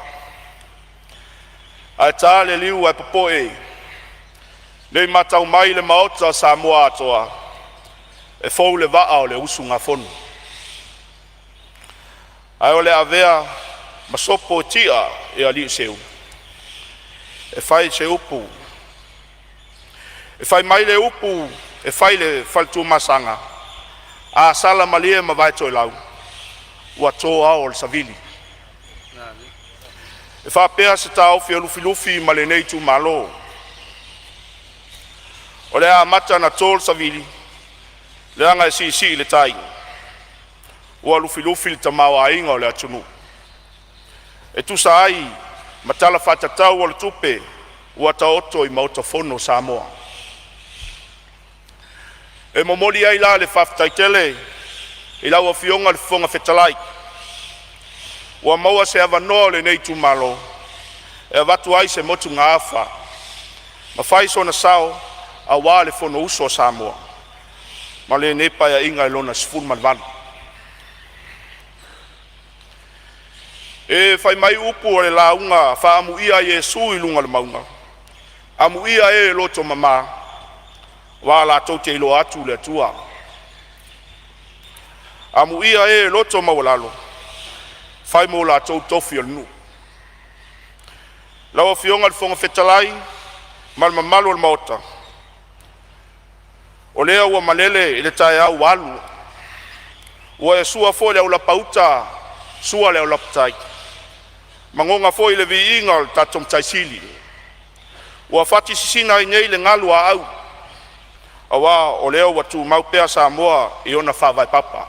ae ta le liu ae popoe ne i matau mai le Maota o Samoa atoa, e fou le vaa o le usugafono. Ae o le a avea ma sopo e ti'a e alii se ulu e fai se upu. E fai mai le upu e fai i le fale Tuamasaga, “A sala malie ma vaetoelau ua to ao o le savili.” E faapea se taofi o Lufilufi ma lenei itumalo, o le a amata ona to le savili leaga e siisii le tai, ua lufilufi le tamaoaiga o le atunuu e tusa ai ma Tala Faatatau o le Tupe ua taoto i maota fono o Samoa. E momoli ai la le faafetai tele i lau Afioga i le Fofoga Fetalai ua maua se avanoa o lenei itumalo e avatu ai se motugaafa ma fai sona sao. aua le Fonousu a Samoa ma lenei Paeaiga Lona XVIII. E fai mai upu o le lauga faaamuia a Iesu i luga o le mauga, “Amuia e loto mama, aua latou te iloa atu le Atua. Amuia e loto maualalo, e fai mo latou le tofi o le nuu.” Lau Afioga i le Fofoga Fetalai ma le mamalu o le Maota, o lea ua malele le taeao ua alu, ua e sua foi le aulapa uta sua le aulapa tai, magoga foi le viiga o le tatou Matai Sili. Ua fati sisina ai nei le galu a aau aua o lea ua tumau pea Samoa i ona faavae papa.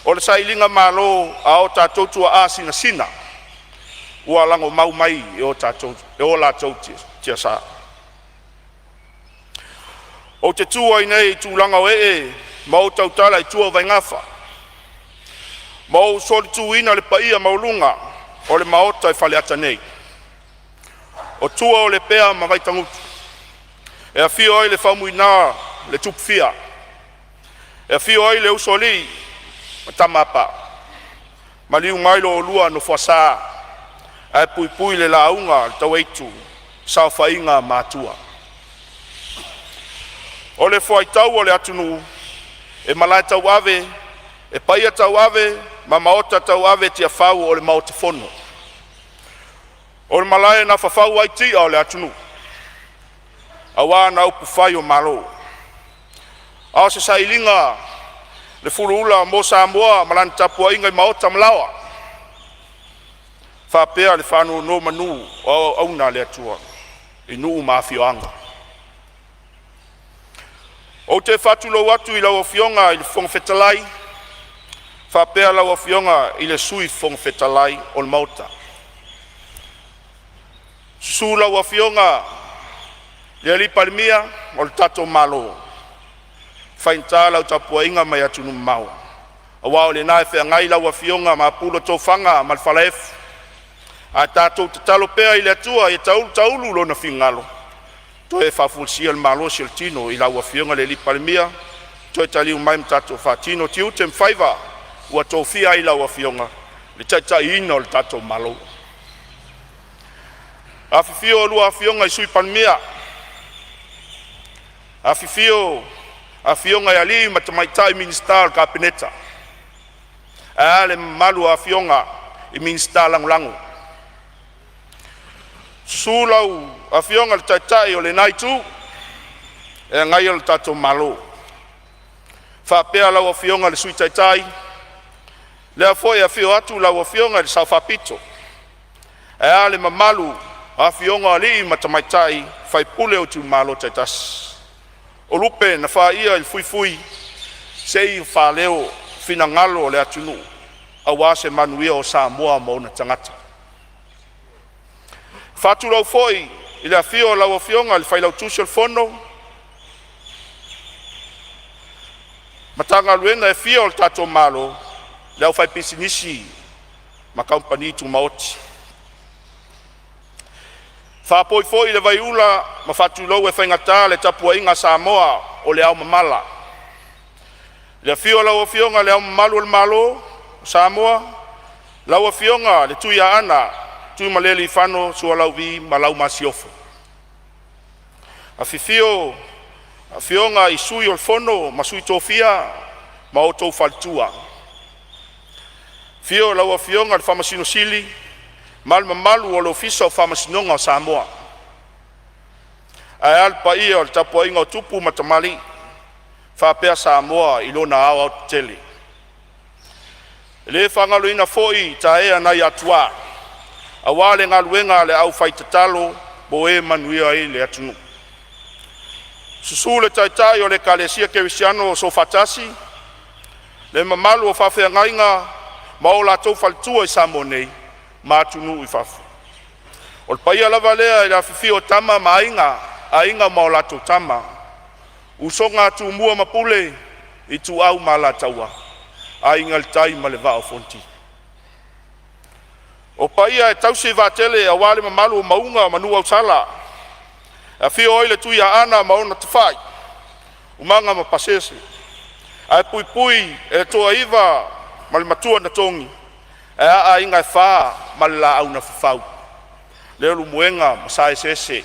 O le sailigamalo a o tatou tuaa sinasina ua lagomau mai e o latou tiasa. Ou te tu ai nei i tulaga o ee ma ou tautala i tua o vaigafa ma ou solituina le paia maualuga o le Maota i Faleata nei, o tua o Lepea ma Vaitagutu e afio ai le Faumuina le Tupufia, e afio ai le Usoalii ma Tama a Paa, maliu mai lo oulua Nofoasa ae puipui le lauga a le Tauaitu, saofaiga a Matua. O le fuaitau o le atunuu e malae tauave, e paia tauave ma maota tauave i Tiafau o le Maota Fono. O le malae na fafau ai tia o le atunuu aua ana upufai o Malo. A o se sailiga le fuluula mo Samoa ma lana tapuaiga i maota ma laoa faapea le faanonomanu o auauna a le Atua i nuu ma afioaga. Ou te faatulou atu i lau Afioga i le Fofoga Fetalai faapea lau Afioga i le Sui Fofoga Fetalai o le Maota. Susu lau Afioga i le Palemia o le tatou Malo, e faigata lau tapuaiga mai atunuu mamao aua o lena e feagai lau Afioga mapuna tofaga ma le falaefu. Ae tatou tatalo pea i le Atua ia taulu taulu Lona finagalo toe faafoisia le malosi o le tino i lau Afioga i le Palemia, toe taliu mai ma tatou faatino tiute ma faiva ua tofia ai lau Afioga i le taitaiina o le tatou Malo. Afifio a oulua Afioga i Sui Palemia, afifio Afioga i alii ma tamaitai Minisita o le Kapeneta, ae a le mamalu o afioga i Minisita Lagolago. Susu lau Afioga i le Taitai o lena Itu e agaia lo tatou Malo, faapea lau Afioga i le Sui Taitai, lea foi e afio atu lau Afioga i le Sao Faapito, ae a le mamalu o afioga i alii ma tamaitai sui usufono o itumalo taitasi. O lupe na faia i le fuifui se i faaleo finagalo o le atunuu aua se manuia o Samoa ma ona tagata. E faatulou foi i le afio o lau Afioga i le Failautusi o le Fono, Matagaluega e fia o le tatou Malo, le aufaipisinisi ma kamupani tumaoti. E faapoi foi le vaiula ma faatulou e faigata le tapuaiga a Samoa o le aomamala, i le afio o lau Afioga i Le Ao Mamalu o le Malo o Samoa, lau Afioga le Tuiaana Tuimalealiifano Sualauvi ma lau Masiofo. Afifio Afioga i Sui o le Fono a Sui Tofia ma outou faletua. Afio lau Afioga i le Faamasino Sili ma le mamalu o le Ofisa o Faamasinoga o Samoa, ae a le paia o le tapuaiga o tupu ma tamalii faapea Samoa i lona aoaotetele. E le faagaloina foi taea nai Atua aua le galuega a le aufaitatalo mo e manuia ai le atunuu. Susu le Taitai o le Ekalesia Kerisiano Soofaatasi, le mamalu o faafeagaiga ma o latou faletua i Samoa nei ma atunuu i fafo. O le paia lava lea i le afifio o Tama ma Aiga, Aiga ma latou Tama, Usoga a Tumua ma Pule, Ituau ma Alataua, Aiga i le Tai ma le Vaa o Fonoti. O paia e tausi vaatele aua le mamalu o mauga ma nuuausala, Afio ai le Tuiaana ma ona tafai, Umaga ma Pasese, ae puipui e le Toaiva ma le Matua na Togi, ae a aiga e fa ma le Laau na Fafau, Leulumoega ma Saeseese.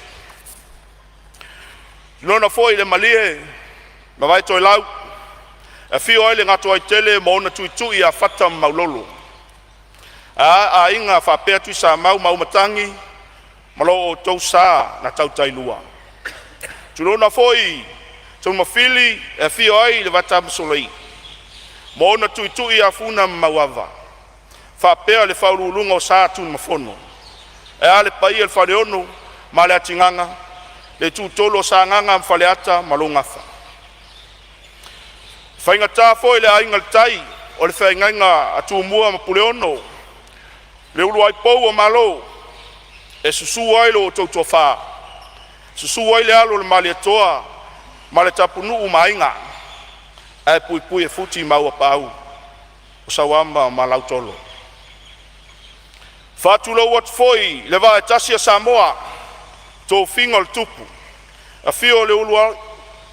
Tulouna foi le Malie ma Vaitoelau, afio ai le Gatoaitele ma ona tuitui ia Fata ma Maulolo, ae a aiga faapea Tuisamau ma Auimatagi ma lo outou sa na tautailua. Tulouna foi Taeaumafili e afio ai le Vaitamasolei ma ona tuitui ia Funa ma Mauava faapea le faauluuluga o Sa Tunumafono. Ae a le paia i le Faleono ma le Atigaga, le itutolu o Sagaga ma Faleata ma lou Gafa. E faigata foi le Aiga i le Tai o le feagaiga a Tumua ma Puleono, le uluai pou o Malo, e susu ai lo outou toafa, susu ai le alo o le Malietoa ma le Tapunuu ma Aiga, ae puipui le Futi ma Auuapaau o Sauama ma Lautolo. E faatulou atu foi i le vaa e tasi o Samoa, tofiga o le tupu, afio le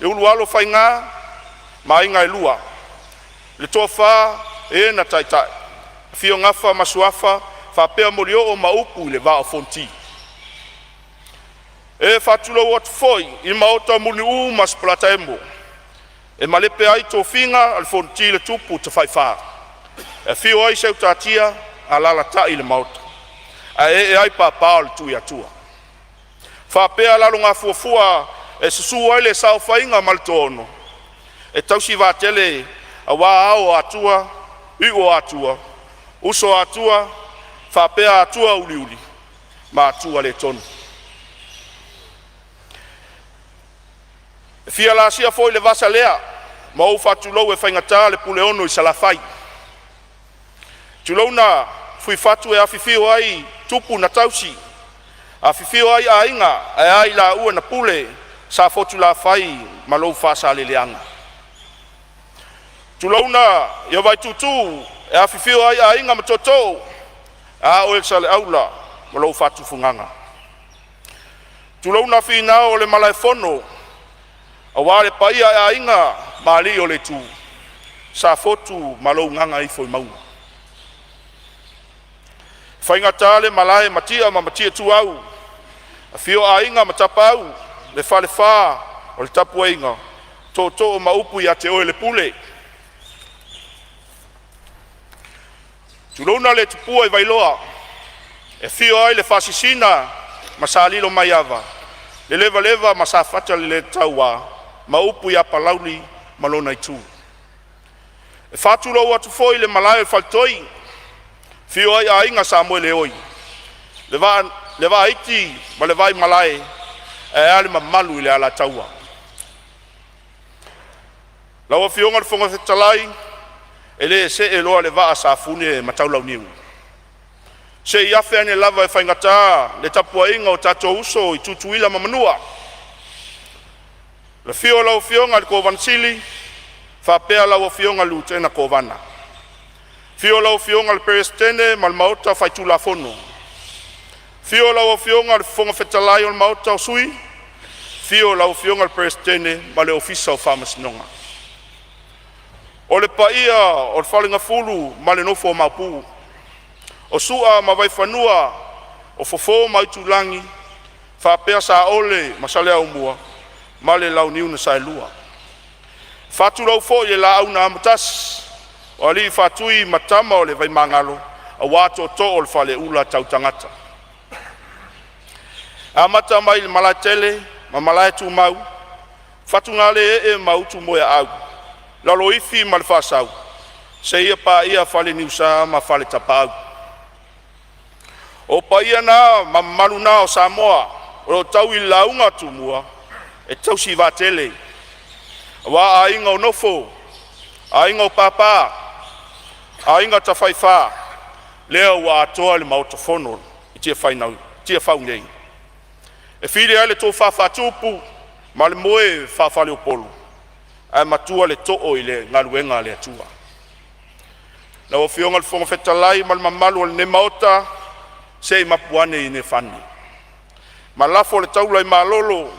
Ulualofaiga ma aiga e lua, le toafa o e na taitai, afio Gafa ma Suafa faapea Molioo ma upu i le Vaa o Fonoti. E faatulou atu foi i maota o Mulinuu ma Sipolataemo, e malepe ai tofiga a le Fonoti le tupu tafaifa, e afio ai Seutatia, alalatai le maota ae ee ai papa o le Tuiatua. Faapea Lalogafuafua e susu ai le Saofaiga ma le Toaono, e tausi vaatele aua ao o Atua, iu o Atua, uso o Atua faapea Atua uliuli ma Atua le tonu. E fia laasia foi le vasa lea ma ou faatulou e faigata le Puleono i Salafai. Tulouna Fuifatu e afifio ai tupu na tausi, afifio ai aiga ae a i laua na pule, Safotulafai ma lou Faasaleleaga. Tulouna Vaituutuu e afifio ai aiga ma tootoo, ae a oe Saleaula ma lou faatufugaga. Tulouna Finao o le Malaefono aua le paia o aiga ma alii o le itu, Safotu ma lou gagaifoemauga. E faigata le malae i Matia ma Matiaituau, afio Aiga ma Tapaau, le falefa o le tapuaiga, tootoo ma upu ia te oe le Pule. Tulouna le tupua i Vailoa, e afio ai le Faasisina ma Sa Lilomaiava, le Levaleva ma Safata le le taua ma upu ia Palauli ma lona itu. E faatulou atu foi i le malae o le Faletoi, afio ai aiga Samoeleoi, le Vaaiti ma le Vaimalae ae a le mamalu i le Alataua. Lau Afioga i le Fofoga Fetalai, e le see loa le vaa a Safune ma Taulauniu, se i afe ane lava e faigata le tapuaiga o tatou uso i Tutuila ma Manua. Le afio o lau Afioga i le Kovana Sili faapea lau Afioga i le Lutena Kovana, afio lau Afioga i le Peresetene ma le Maota Faitulafono, afio lau Afioga i le Fofoga Fetalai o le Maota o Sui, afio lau Afioga i le Peresetene ma le Ofisa o Faamasinoga. O le paia o le Faleagafulu ma le nofo a Maopu, o Sua ma Vaifanua, o Fofo ma Aitulagi, faapea Saole ma Saleaaumua ma le Launiu na Saelua. Faatulou foi i le Laau na Amotasi, o Alii Faatui ma Tama a le Vaimagalo, aua Tootoo o le Faleula Tautagata. E amata mai i le Malaetele ma Malaetumau, Fatugalē ee ma Utumoeaau, Laloifi ma le Faasau seia paia Faleniusa ma Faletapaau. O paia na ma mamalu na o Samoa o lo o tau i le lauga a Tumua e tausi vaatele, aua aiga o Nofo, aiga o Papa, aiga Tafaifa, lea ua atoa le Maota Fono i Tiafau nei. E fili ai le tofa faatupu ma le moe faafaleupolu, ae matua le too i le galuega a le Atua. Lau Afioga i le Fofoga Fetalai ma le mamalu o lenei Maota, se i mapu ane i Niafani ma lafo le taula i malolo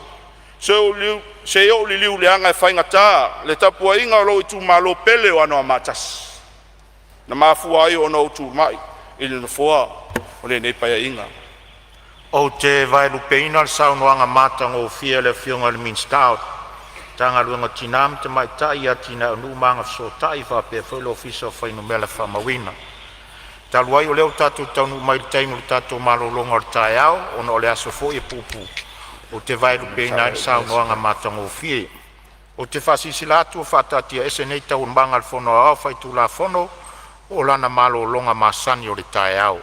Se i ou liliu leaga e faigata le tapuaiga a lou itumalo pele o Anoamaa 1, na mafua ai ona ou tulai i le Nofoa o lenei Paeaiga. Ou te vaelupeina le saunoaga matagofie a le Afioga i le Minisita o Tina ma Tamaitai, Atinae o Nuu ma Agafesootai faapea foi le Ofisa o Fuainumera Faamauina. Talu ai o lea ua tatou taunuu mai i le taimi o le tatou malologa o le taeao, ona o le aso foi e puupuu, ou te vaelupeina ai le saunoaga matagofie. Ou te faasilasila atu ua faataatiaese nei Taualumaga a le Fono Aoao Faitulafono mo lana malologa masani o le taeao.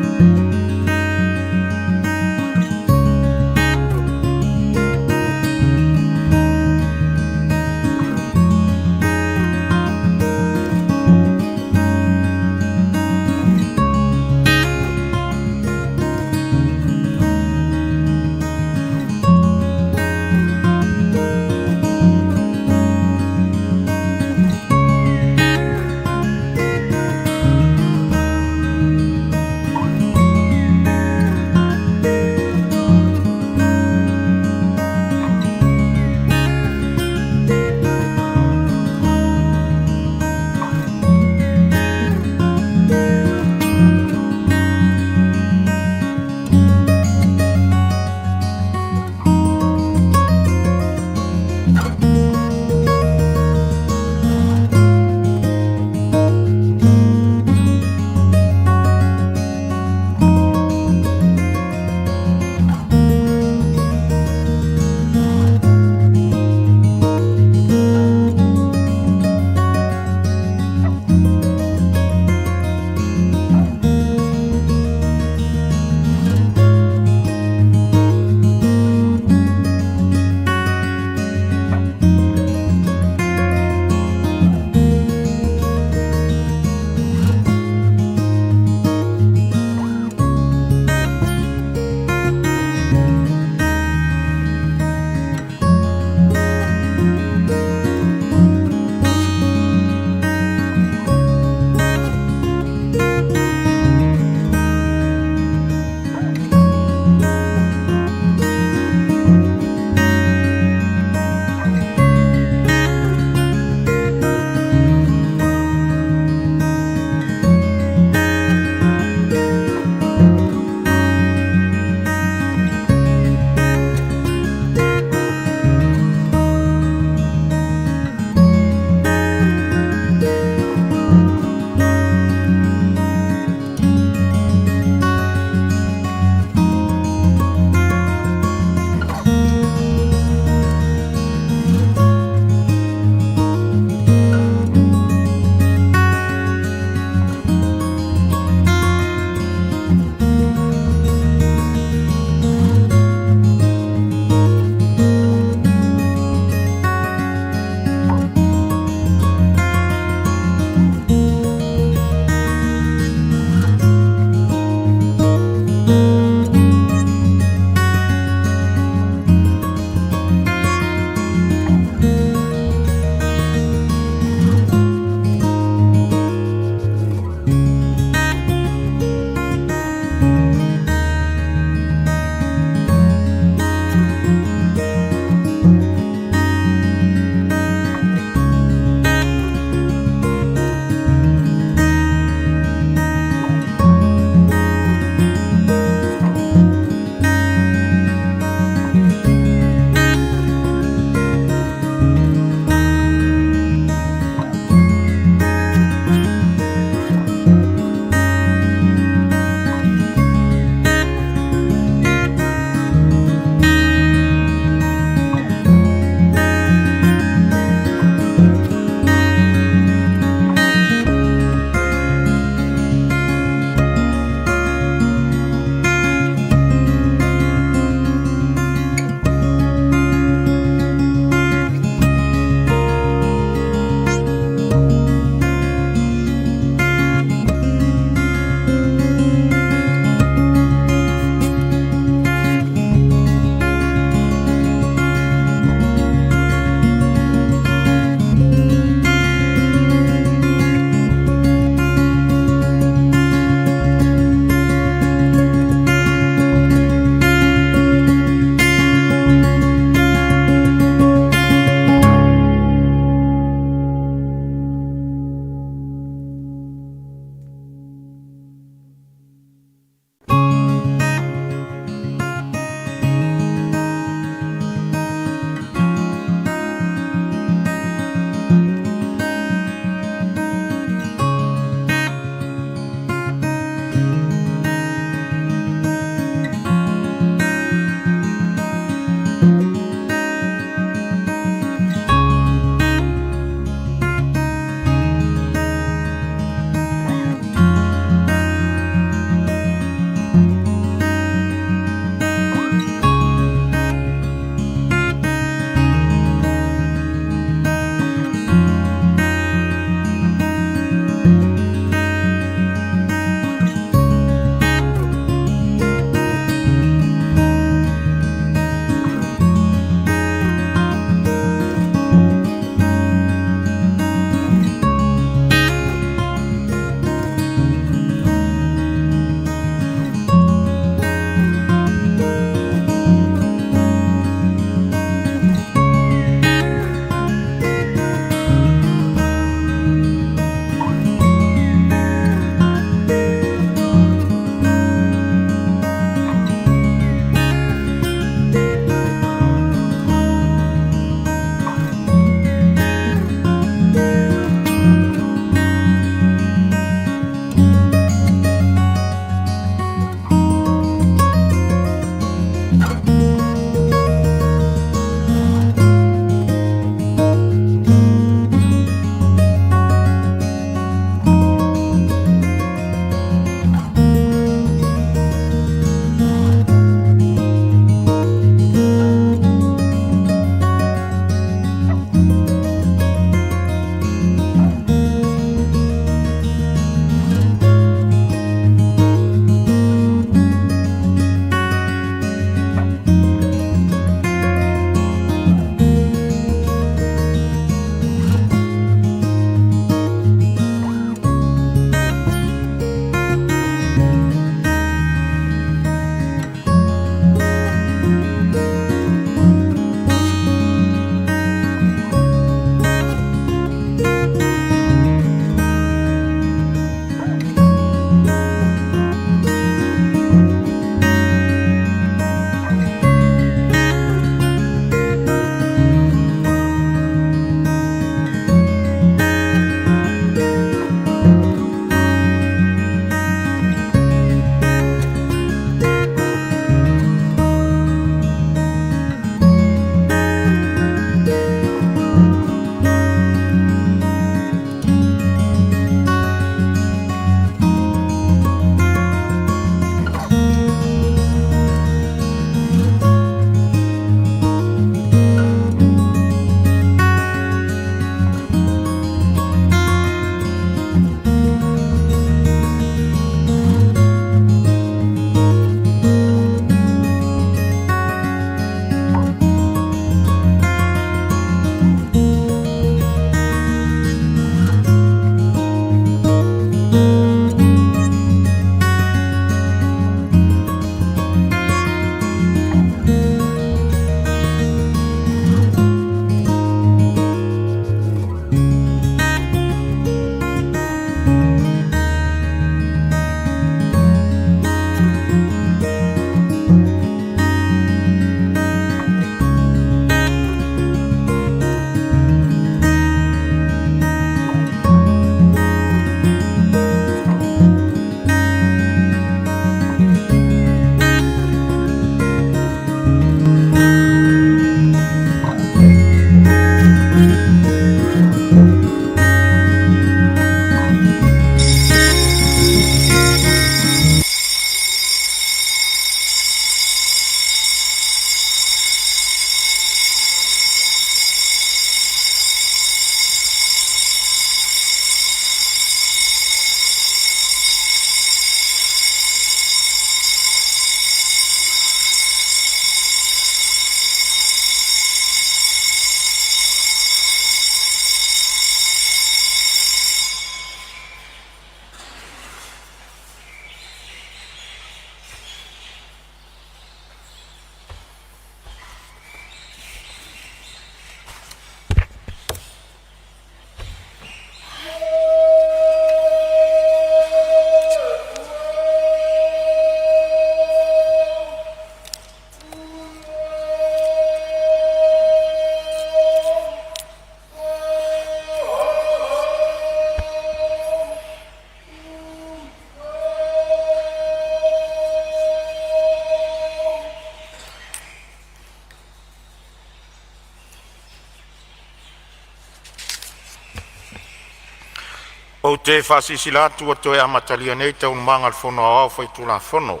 Ou te faasilasila atu ua toe amatalia nei Taualumaga a le Fono Aoao Faitulafono.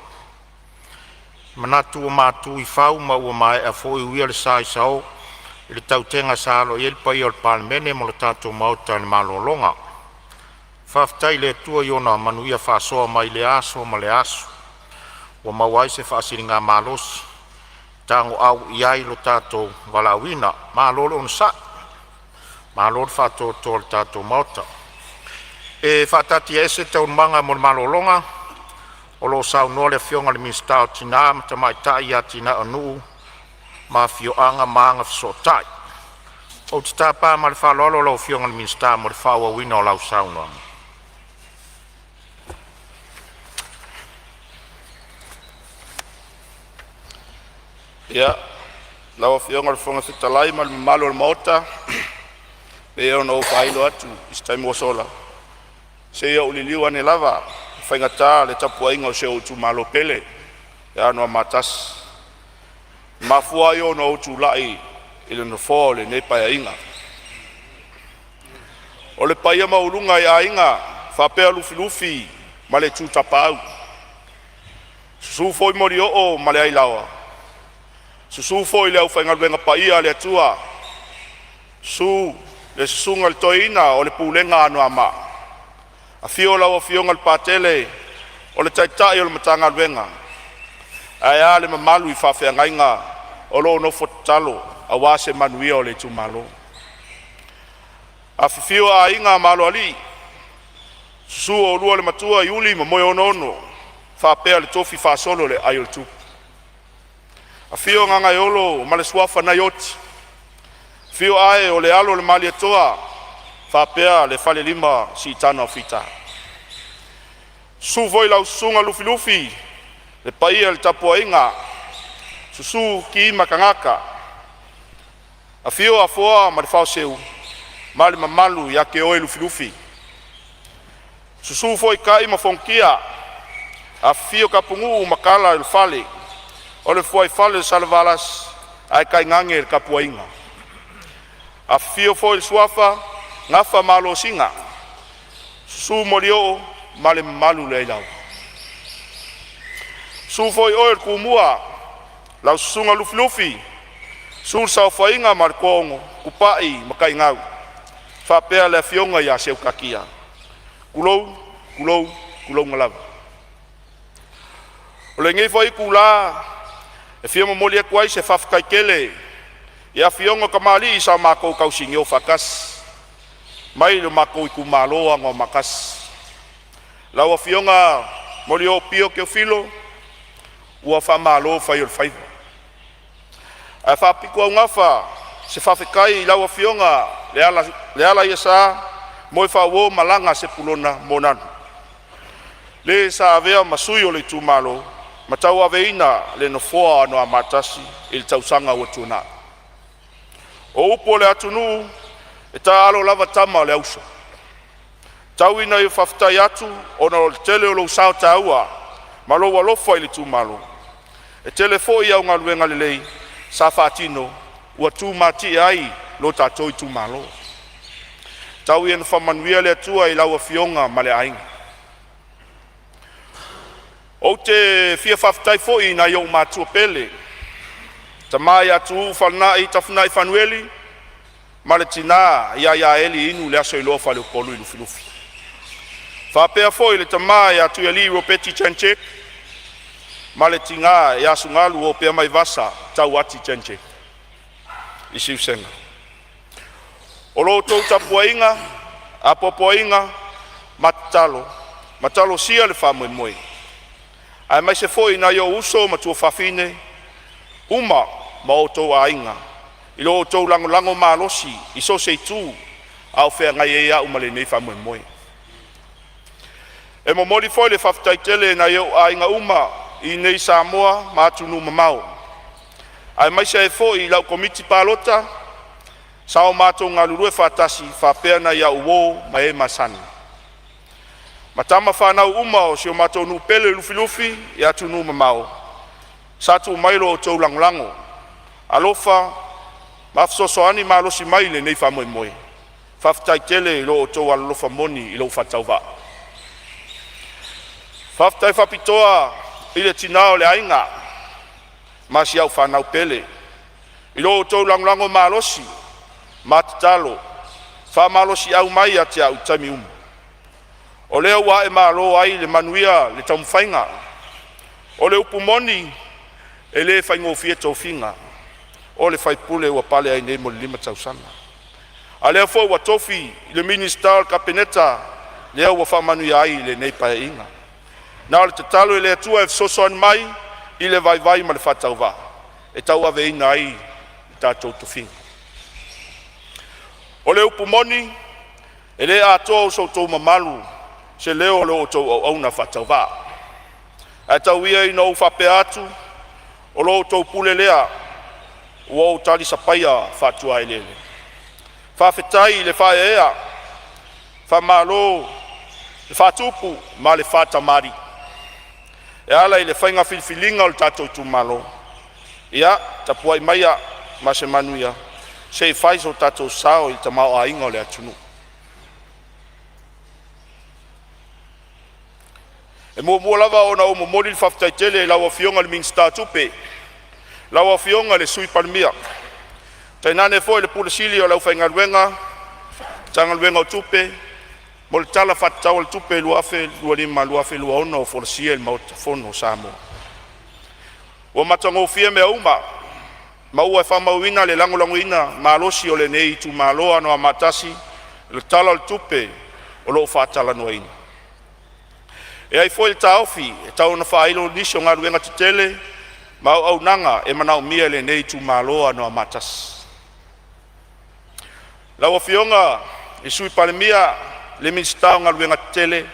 E manatu ua matu i fau ma ua maea foi uia le sa i le tautega sa alo i ai le paia o le Palemene ma le tatou Maota i le malologa. Faafetai i le Atua i ona manuia faasoa mai lea aso ma lea aso ua maua ai se faasiligamalosi e tagoau ai lo tatou valaauina. Malo le onosai, malo le faatoatoa i le tatou Maota. E faataatiaese Taualumaga mo le malologa o lo o saunoa le Afioga i le Minisita o Tina ma Tamaitai, Atinae o Nuu ma Afioaga ma Agafesootai. Ou te tapa ma le faaaloalo lau Afioga i le Minisita mo le faaauauina o lau saunoaga. Lau Afioga i le Fofoga Fetalai ma le mamalu o le Maota, e pei ona ou faailo atu i se taimi ua sola, se i ou liliu ane lava e faigata le tapuaiga a si ou itumalo pele ia Anoamaa 1. E mafua ai ona ou tulai i le nofoa o lenei Paeaiga. O le paia maualuga i Aiga faapea Lufilufi ma le Itu Tapaau, susu foi Molioo ma le Ailaoa, susu foi le aufaigaluega paia a le Atua, susu le susuga i le toeaina o le pulega a Anoamaa, afio lau Afioga i le Patele o le taitai o le Matagaluega, ae a le mamalu i faafeagaiga o lo o nofo tatalo aua se manuia o le itumalo. Afifio Aiga ma Aloalii, susu oulua le Matua Iuli ma Moeonoono faapea le tofi faasolo i le aai o le Tupu. Afio Gagaeolo ma le suafa Naioti, afio Ae o le alo o le Malietoa faapea le falelima o Siitaga o Fita. Susu foi lau susuga Lufilufi le paia i le tapuaiga, susu Ki ma Kagaka, afio Afoa ma le Faoseu ma le mamalu ia te oe Lufilufi. Susu foi Tai ma Fonotia, afifio Tapunuu ma tala i le fale, o le fuaifale o Salevalasi ae tainane le tapuaiga. Afifio foi le suafa Gafa ma Alosina, susu Molioo ma le mamalu i le Ailaoa. Susu foi oe le Tumua, lau susuga Lufilufi, susu le saofaiga ma le toaono, Tupai ma Taigau faapea le afioga ia Seutatia. Tulou, tulou, tulouna lava. O lenei foi itula e fia momoli atu ai se faafetai tele i afioga i tamalii sa matou tausinio faatasi mai lo matou itumalo o Anoamaa 1. Lau Afioga Molioo Pio Teofilo, ua faamalo fai o le faiva. Ae faapitoaugafa se faafetai i lau Afioga Lealaiasa Moefaauo Malaga Sepulona Moananu, le sa avea ma sui o le itumalo ma tauaveina le nofoa o Anoamaa 1 i le tausaga ua tuanai. O upu a le atunuu, e taalo lava tama o le auso. Tau ina ou faafetai atu ona o le tele o lou sao taua ma lou alofa i le itumalo. E tele foi au galuega lelei sa faatino ua tumatie ai lo tatou itumalo. Tau ina faamanuia le Atua i lau afioga ma le aiga. Ou te fia faafetai foi i nai ou matua pele, tama ia Tuuu Fealinai Tafinai Fanueli ma le tina ia Eli Inu Leasoiloa Faleupolu i Lufilufi. Faapea foi le tama ia Tuialii Ropati Jan Check ma le tina ia Sugalu Opeamaivasa Tauati Jan Check i Siusega. O lo outou tapuaiga, apoapoaiga ma tatalo ma talosia le faamoemoe, aemaise foi nai ou uso ma tuafafine uma ma o outou aiga i lo outou lagolago malosi i so o se itu a o feagai ai au ma lenei faamoemoe. E momoli foi le faafetai tele i nai ou aiga uma i inei i Samoa ma atunuu e mamao, aemaise ai foi lau Komiti Palota sa o matou galulue faatasi faapea nai au uo ma e masani ma tama fanau uma o si o matou nuu pele i Lufilufi i atunuu e mamao sa tuu mai lo outou lagolago, alofa ma fesoasoani malosi mai i lenei faamoemoe. Faafetai tele i lo outou alolofa moni i lou faatauvaa. Faafetai faapitoa i le tina o le aiga ma si au fanau pele i lo outou lagolago malosi ma tatalo faamalosiau mai ia te au i taimi uma, o lea ua ae ai le manuia i taumafaiga. O le upu moni, e le faigofie tofiga o le sui usufono ua pale ai nei mo le 5 tausaga, a o lea foi ua tofi i le Minisita o le Kapeneta lea ua faamanuia ai i lenei Paeaiga. Na o le tatalo i le Atua e fesoasoani mai i le vaivai ma le faatauvaa e tauaveina ai lo tatou tofiga. O le upu moni, e le atoa so outou mamalu i se leo o la outou auauna faatauvaa. Ae tau ia ina ou faapea atu, o la outou pule lea ua ou talisapaia faatuaeleele. Faafetai le faaeaea, faamalo le faatupu ma le faatamalii e ala i le faiga filifiliga a lo tatou itumalo. Ia tapuai maia ma se manuia se i fai so tatou sao i le tamaoaiga o le atunuu. E muamua lava ona ou momoli le faafetai tele i lau Afioga i le Minisita o Tupe, lau Afioga i le Sui Palemia, tainane foi le Pule Sili o le Aufaigaluega a le Matagaluega o Tupe mo le Tala Faatatau o le Tupe 2025/2026 ua folasia i le Maota Fono o Samoa. Ua matagofie mea uma ma ua faamauina le lagolagoina malosi o lenei itumalo Anoamaa 1 i le Tala o le Tupe o lo o faatalanoaina. E i ai foi le taofi e tau ina faailo nisi o galuega tetele ma auaunaga e manaomia e lenei itumalo o Anoamaa 1. Lau Afioga i le Sui Palemia, le Minisita o Galuega Tetele,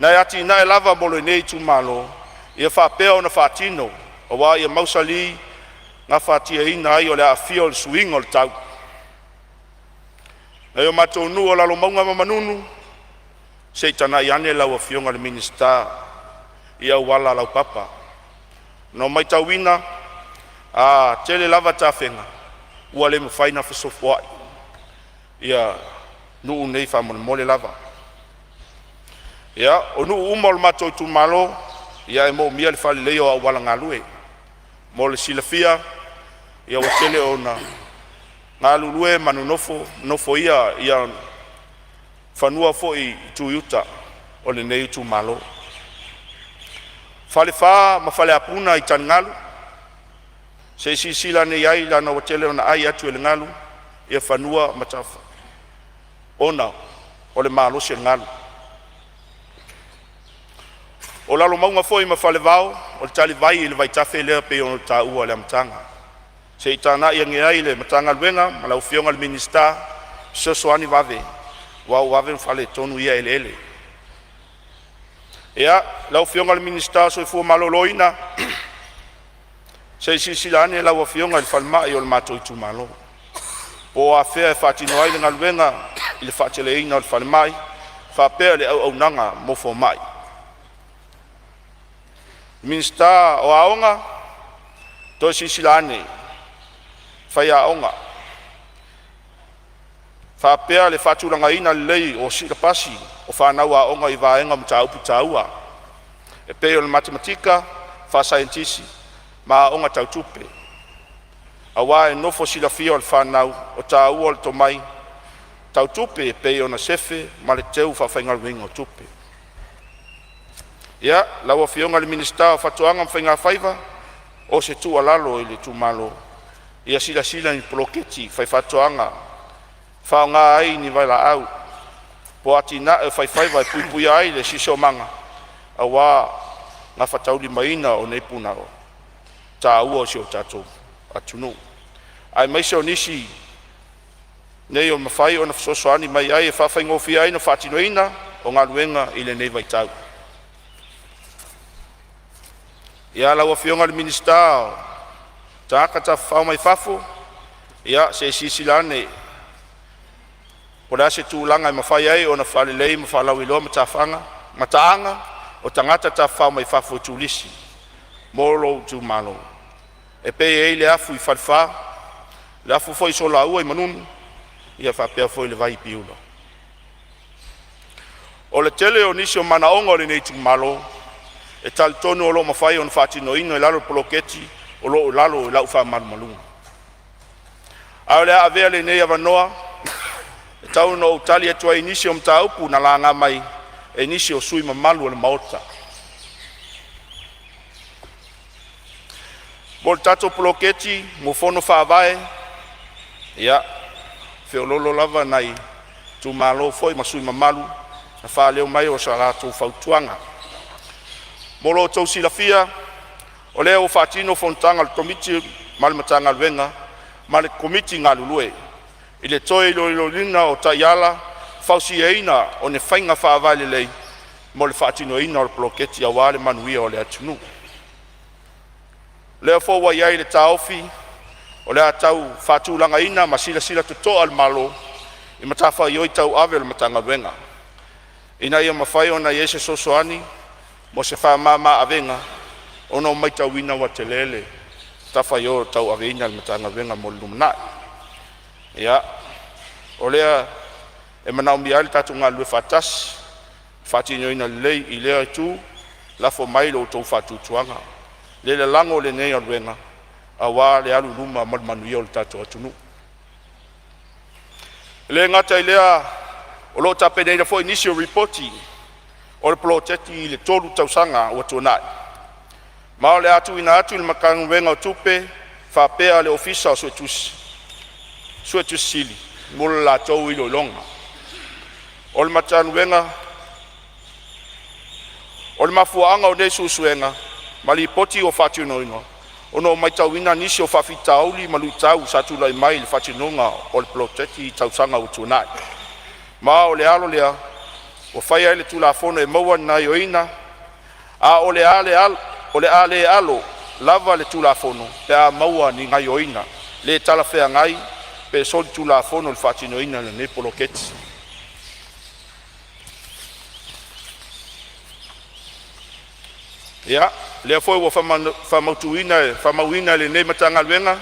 o atinae lava mo lenei itumalo ia faapea ona faatino aua ia mausali gafatiaina ai o le aafia o le suiga o le tau. Nai o matou nuu o Lalomauga ma Manunu, se i tagai ane lau Afioga i le Minisita i auala laupapa. Na matauina a tele lava tafega ua le mafai ona fesofoai ia nuu nei faamolemole lava. Ia, o nuu uma o le matou itumalo e moomia le faaleleia o auala galue. Mo le silafia ua tele ina galulue ma nonofo nofoia ia fanua foi i itu i uta o lenei itumalo. Falefa ma Faleapuna i taligalu, se i silasila ane i ai leaga ua tele ina ai atu e le galu ia fanua ma ona o le malosi o le galu. O Lalomauga foi ma Falevao, o le talivai i le vaitafe lea e pei ona taua i le amataga. Se i tagai ane i ai le Matagaluega ma lau Afioga i le Minisita e fesoasoani vave aua ua vave ona faaletonu ia eleele. Ia, lau Afioga i le Minisita o le Soifua Maloloina, se i silasila ane lau Afioga i le falemai o le matou itumalo, po o afea e faatino ai le galuega i le faateleina o le falemai faapea le auaunaga mo fomai. Minisita o Aoga, toe silasila ane i faiaoga faapea le faatulagaina lelei o silapasi o fanau aoga i vaega o mataupu taua e pei o le matematika, faasaienitisi ma aoga tau tupe, aua e nofo silafia e le fanau le taua o le tomai tau tupe e pei ona sefe ma le teu faafaigaluegaina o tupe. Ia, lau Afioga i le Minisita o Faatoaga ma Faigafaiva, o se tuualalo i le itumalo, ia silasila i ni poloketi faifaatoaga e faaaoga ai ni vailaau po o atinae o faifaiva e puipuia ai le siosiomaga aua le gafataulimaina o nei punaoa taua o si o tatou atunuu, aemaise o nisi nei o mafai ona fesoasoani mai ai e faafaigofie ai ona faatinoina o galuega i lenei vaitau. Ia, lau Afioga i le Minisita o Tagata Tafafao mai Fafo, ia se i silasila ane po o le a se tulaga e mafai ai ona faalelei ma faalauiloa mataaga o tagata tafafao mai fafo e turisi mo lou itumalo. E pei e i ai le afu i Falefa, le afu foi i Solaua i Manunu. faapea foi le vai i Piula. O le tele o nisi o manaoga o lenei itumalo e talitonu o lo o mafai ona faatinoina i lalo o le poloketi o lo o i lalo o lau faamalumaluga. Ae o le a avea lenei avanoa e tau ina ou tali atu ai i nisi o mataupu na laga mai e nisi o sui usufono mamalu o le Maota. Mo le tatou Poloketi mo Fono Faavae, ia, e feoloolo lava nai itumalo foi ma sui usufono mamalu na faaleo mai so latou fautuaga. Mo lo outou silafia, o lea ua faatino fonotaga a le Komiti ma le Matagaluega ma le Komiti galulue i le toe iloiloina o taiala e fausiaina o ni faiga faavae lelei mo le faatinoina o le poloketi aua le manuia o le atunuu. O lea foi ua i ai le taofi o le a tau faatulagaina ma silasila totoa le Malo i matafaioi tauave a le Matagaluega ina ia mafai ona i ai se fesoasoani mo se faamama-avega, ona ua matauina ua tele le matafaioi o tauaveina e le Matagaluega mo le lumanai. Ia, o lea e manaomia ai lo tatou galulue faatasi e faatinoina lelei. I lea itu, lafo mai lo outou faatuatuaga i le lalago o lenei galuega aua le alu i luma ma le manuia o le tatou atunuu. E le gata i lea, o lo o tapenaina foi nisi o Lipoti o le Poloketi i le 3 tausaga ua tuanai, ma o le a tuuina atu i le Matagaluega o Tupe faapea le Ofisa Suetusi Sili mo le latou iloiloga. O le mafuaaga o nei suesuega ma lipoti ua faatinoina, ona ua matauina nisi o faafitauli ma luitau sa tulai mai i le faatinoina o le poloketi i tausaga ua tuanai. Ma o le ala lea ua faia ai le Tulafono e maua ai gaoioiga, a o le a le alo lava le Tulafono pe a maua ni gaoioiga le talafeagai pe solitulafono i le faatinoina o lenei poloketi. Ia, lea foi ua faamauina e lenei Matagaluega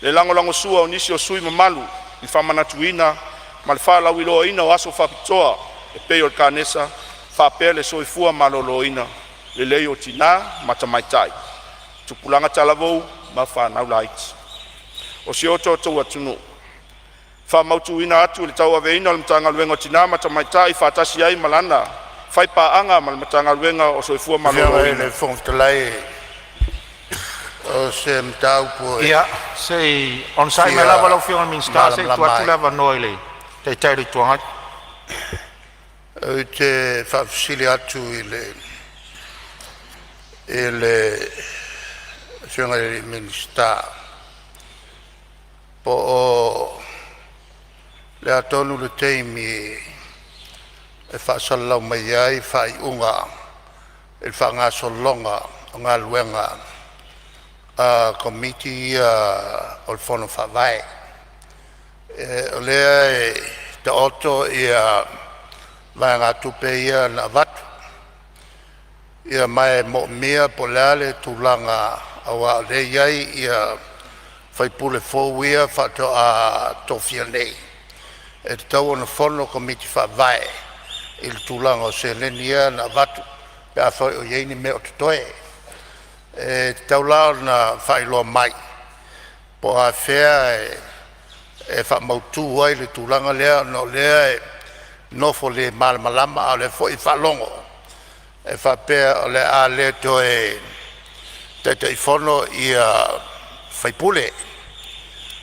le lagolagosua a nisi o sui usufono mamalu i le faamanatuina ma le faalauiloaina o aso faapitoa e pei o le Kanesa faapea le soifua maloloina lelei o tina ma tamaitai, tupulaga talavou ma fanau laiti o si o tatou atunuu. E faamautuina atu le tauaveina o le Matagaluega o Tina ma Tamaitai faatasi ai ma lana faipaaga ma le Matagaluega o le Soifua Afioga i Maloloina. le Fofoga Fetalai o se mataupu e Ia, se i onosai mai fia lava lau Afioga i le Minisita se i tuu malamalama atu ai. le avanoa i le Taitai o le Itu Agai. Ou te faafesili atu i le i le Afioga i le Minisita, po o le a tonu le taimi e faasalalau mai ai faaiuga i le faagasologa o galuega a Komiti ia o le Fono Faavae. O lea e taoto ia vaegatupe ia na avatu, ia ma e moomia po o le a le tulaga aua o lea e i ai sui usufono fou ia faatoa tofia nei, e tatau ona fono Komiti Faavae i le tulaga o seleni ia na avatu pe afai o i ai ni mea o totoe. E tatau la ona faailoa mai po o afea e faamautu ai le tulaga lea ona o lea e nofo le malamalama, a o lea foi e faalogo e faapea o le a le toe Taitaifono sui usufono.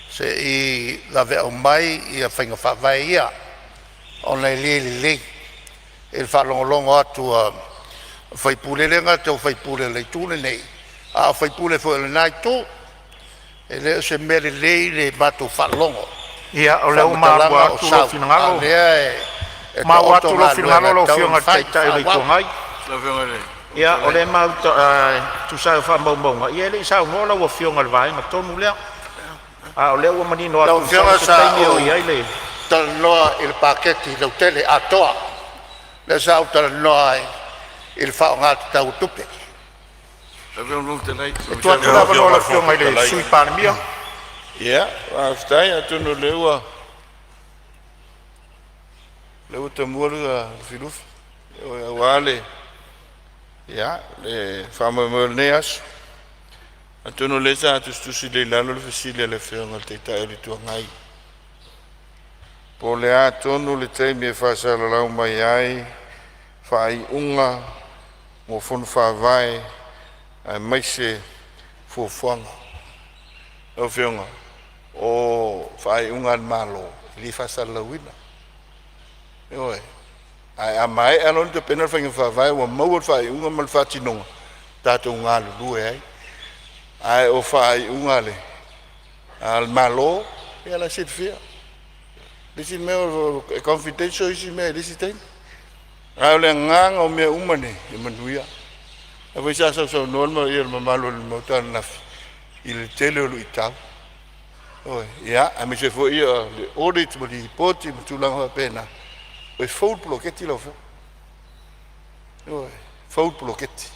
Se i vave aumai faiga faavae ia ona e le lelei i le faalogologo atu a sui usufono, e le gata o sui usufono o le itu lenei, a o sui usufono foi o lena itu. E le o se mea lelei le matou faalogo Ia, i o lea ua maua faamatalaga o atu lou sau, a o finagalo, lea e maua taoto atu lou galuega finagalo e lau tatau Afioga ona i le fai Taitai o le Itu faaauau. Agai. Ia, o lea e e tusa ai o faamaumauga, ia e le i saunoa lau Afioga i le vaega tonu lea. A o lea ua manino Lau atu masalo o Afioga se sa taimi oo ou i ai le talanoa i le paketi lautele atoa, lea sa ou talanoa ai i le faaaoga tatau o tupe. E tuu atu le Lau avanoa i Afioga lau i le Fofoga Afioga i le Fetalai. Sui Palemia. Ia, faafetai. Atonu o lea ua Lea ua tamua le Lufilufi, ioe, aua le ia le faamoemoe o lenei aso. Atonu o lea sa tusitusi lelei i lalo le fesili a le Afioga i le Taitai o le Itu Agai, po o le a tonu le taimi e faasalalau mai ai faaiuga mo Fono Faavae aemaise fuafuaga. Lau Afioga, o faaiuga a le Malo e le faasalalauina, ioe. Ae a maea loa ona tapena le faiga faavae ua maua le faaiuga ma le faatinoga, tatou galulue ai. Ae o faaiuga a le Malo, ia la e silafia. Le isi mea e confidential isi mea i le isi taimi. A o le agaga o mea uma nei, e manuia. Lea foi sa sausaunoa le mamalu o le Maota ananafi i le tele o luitau. Ioe, ia, aemaise foi le audit ma lipoti ma tulaga faapena, e fou le poloketi lau Afioga. Ioe, e fou le poloketi.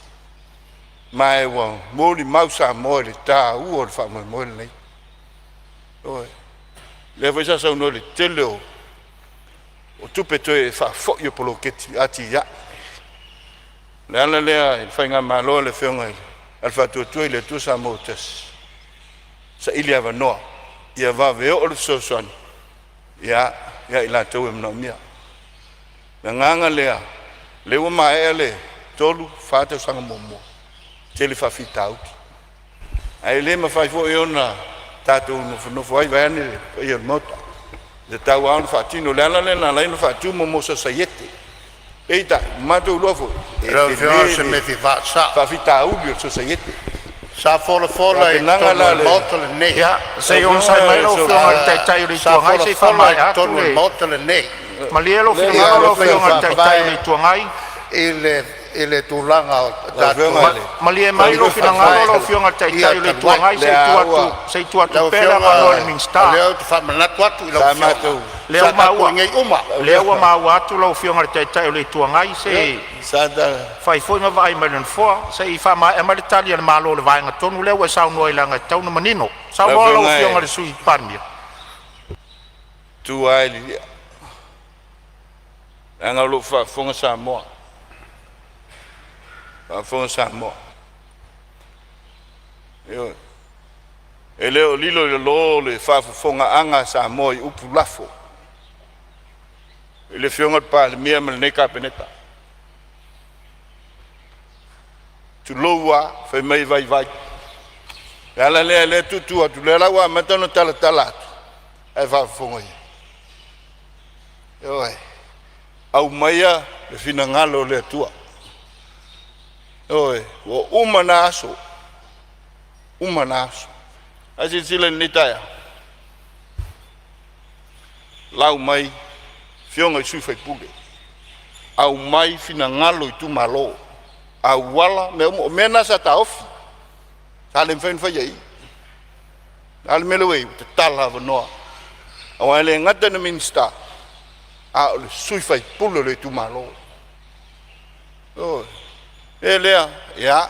Ma ua molimau Samoa i le taua o le faamoemoe lenei. Ioe. Lea foi sa saunoa i le tele o tupe toe faafoi o poloketi atiae. O le ala lea i le faigamalo a le Afioga i le Faatuatua i le Atua Samoa ua Tasi, saili avanoa ia vave oo le fesoasoani ia i latou e manaomia. O le agaga lea, lea ua maea le 3, 4 tausaga muamua, tele faafitauli. Ae le mafai foi ona tatou nofonofo ai vaeane le paia o le Maota. E tatau lava ona faatino. O le ala lea na ala ai ona faatu mo sosaiete. Peitai, ua matou iloa foi, e Lau Afioga o tele se le mea e fia faasao. faafitauli o le sosaiete. Sa folafola i Tapenaga totonu la o le le Maota lenei. Ia, se Lau i onosai Afioga mai e lau Afioga i le Taitai o le Itu Sa Agai se i folafola i faamaea atu totonu o le le Maota lenei Malie lou le finagalo ia lau le Afioga i le faiga Afioga i le Fofoga Taitai o Fetalai, le faavae Itu Agai. I le tulaga o lau Afioga tatou i le Malie mai faiga lou finagalo faavae lau Afioga i le ia Taitai o le talu Itu ai. Agai, lea ua se i tuu atu Lau pea le Afioga avanoa i le o Minisita. lea ou te faamanatu atu i lau sa Afioga, matou Lea sa ua tatou i maua, inei uma. lau lea ua Afioga maua atu lau Afioga i le Taitai o le Itu Agai, se i sa ta fai foi ma vaai mai le Nofoa. Se i faamaea mai le tali a le Malo i le vaega tonu lea ua e saunoa ai leaga e tatau ona manino. Lau Saunoa lau Afioga Afioga i le e Sui Palemia. tu lava i lilia, leaga o lo o faafofoga Samoa, faafofoga Samoa. Ioe. E le o lilo i lalo le faafofogaaga a Samoa i upu lafo i le Afioga i le Palemia ma lenei Kapeneta. Tulou lava, fai mai e vaivai. O le ala lea o lea e tuutu atu, lea la ua amata ona talatala atu, ae faafofoga i ai. Ioe. Aumaia le finagalo o le Atua. Ioe. Ua uma na aso, uma na aso. Ae silasila i lenei taeao, lau mai afioga i sui usufono, aumai finagalo o itumalo, auala, mea uma. O mea na sa taofi, sa le mafai ona faia i i. A o le mea lea ua i ai, ua tatala avanoa, aua e le gata ina Minisita, a o le sui usufono o le itumalo. Ioe. E lea, ia,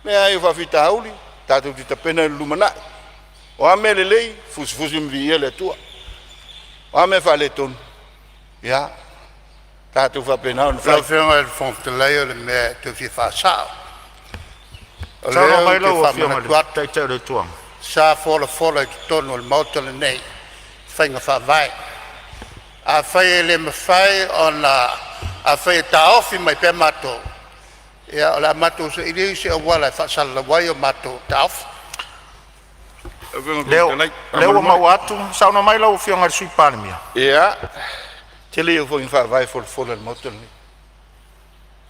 leai o faafitauli, tatou te tapena i le lumanai. O a mea lelei, fusifusi ma viia le Atua. O a mea faaletonu, ia, tatou faapena ona Lau fai. Afioga i le Fofoga Fetalai o le mea e toe fia faasao. O Saunoa lea ou mai te lau Afioga i le faamanatu atu, Taitai o le Itu Agai. sa folafola i totonu o le Maota lenei faiga faavae. Afai e le mafai ona, afai e taofi mai pea matou, ia o le a matou sailia isi auala e faasalalau ai o matou taofi. Lau Afioga i le Fofoga Lea Fetalai, lea ua faamolemole. maua atu, saunoa mai lau Afioga i le Sui Palemia. Ia, tele ia o faiga faavae e folafola i le Maota lenei.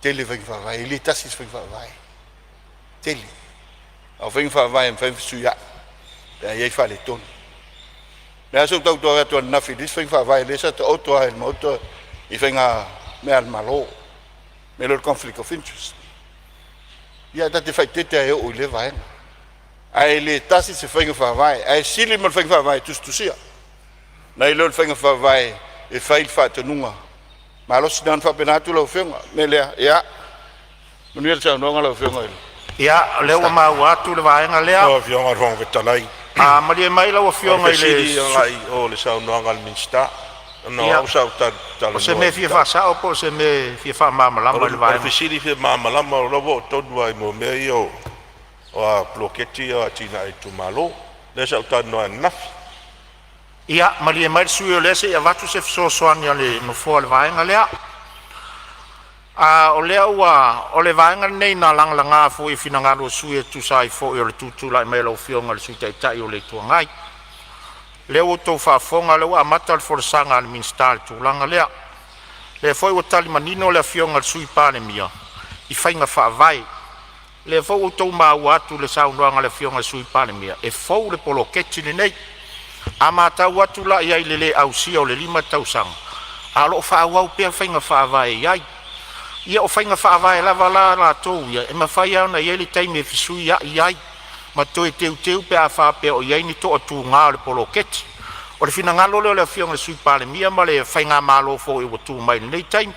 Tele faiga faavae, e le tasi se faiga faavae. Tele. A o faiga faavae e mafai ona fesuiai pe a i ai faaletonu. O le a se ua tau atu ananafi i le isi faiga faavae lea sa taoto lava i le Maota i faiga mea a le Malo, mea lea o le conflict of interest. Ia, ta te faaeteete lava e oo i lea vaega. Ae le tasi se faiga faavae, ae sili ma le faiga faavae tusitusia, nai lo le faiga faavae e fai i le faatonuga malosi. Na ona faapena atu lau Afioga. O le mea lea, ia manuia le saunoaga lau Afioga i le Ia, o lea ua Minisita. maua atu le vaega lea. Lau Afioga i le Fofoga Fetalai, A malie mai lau o le Afioga i le fesili agai i o i le saunoaga a le Minisita. Ona o au sa ou O se talanoa mea i e fia le mataupu. faasao po o se mea e fia faamalamalama i le O le vaega? fesili fia malamalama, o la ua oo tonu lava i mea ia o poloketi ia o atinae a itumalo, lea sa ou talanoa ai ananafi. Ia malie mai le sui usufono o lea se i avatu se fesoasoani a le Nofoa i le vaega lea. O lea ua… O le vaega lenei na lagalaga foi i finagalo o sui usufono e tusa ai foi o le tutulai mai o lau Afioga i le Sui Taitai o le Itu Agai. O lea ua outou faafofoga o lea ua amata le folasaga a le Minisita i le tulaga lea. O lea foi ua tali manino le Afioga i le Sui Palemia i faiga faavae. O lea foi ua outou maua atu i le saunoaga a le Afioga i le Sui Palemia, e fou le poloketi lenei. A matau atu la i ai i le le ausia o le 5 tausaga, a o lo o faaauau pea faiga faavae e i ai. Ia o faiga faavae lava la latou ia, e mafai lava ona i ai le taimi e fesuiai ai ma toe teuteu pe a faapea o i ai ni toatuga o le poloketi. O le finagalo lea o le Afioga i le Sui Palemia ma le faigamalo foi ua tu mai i lenei taimi.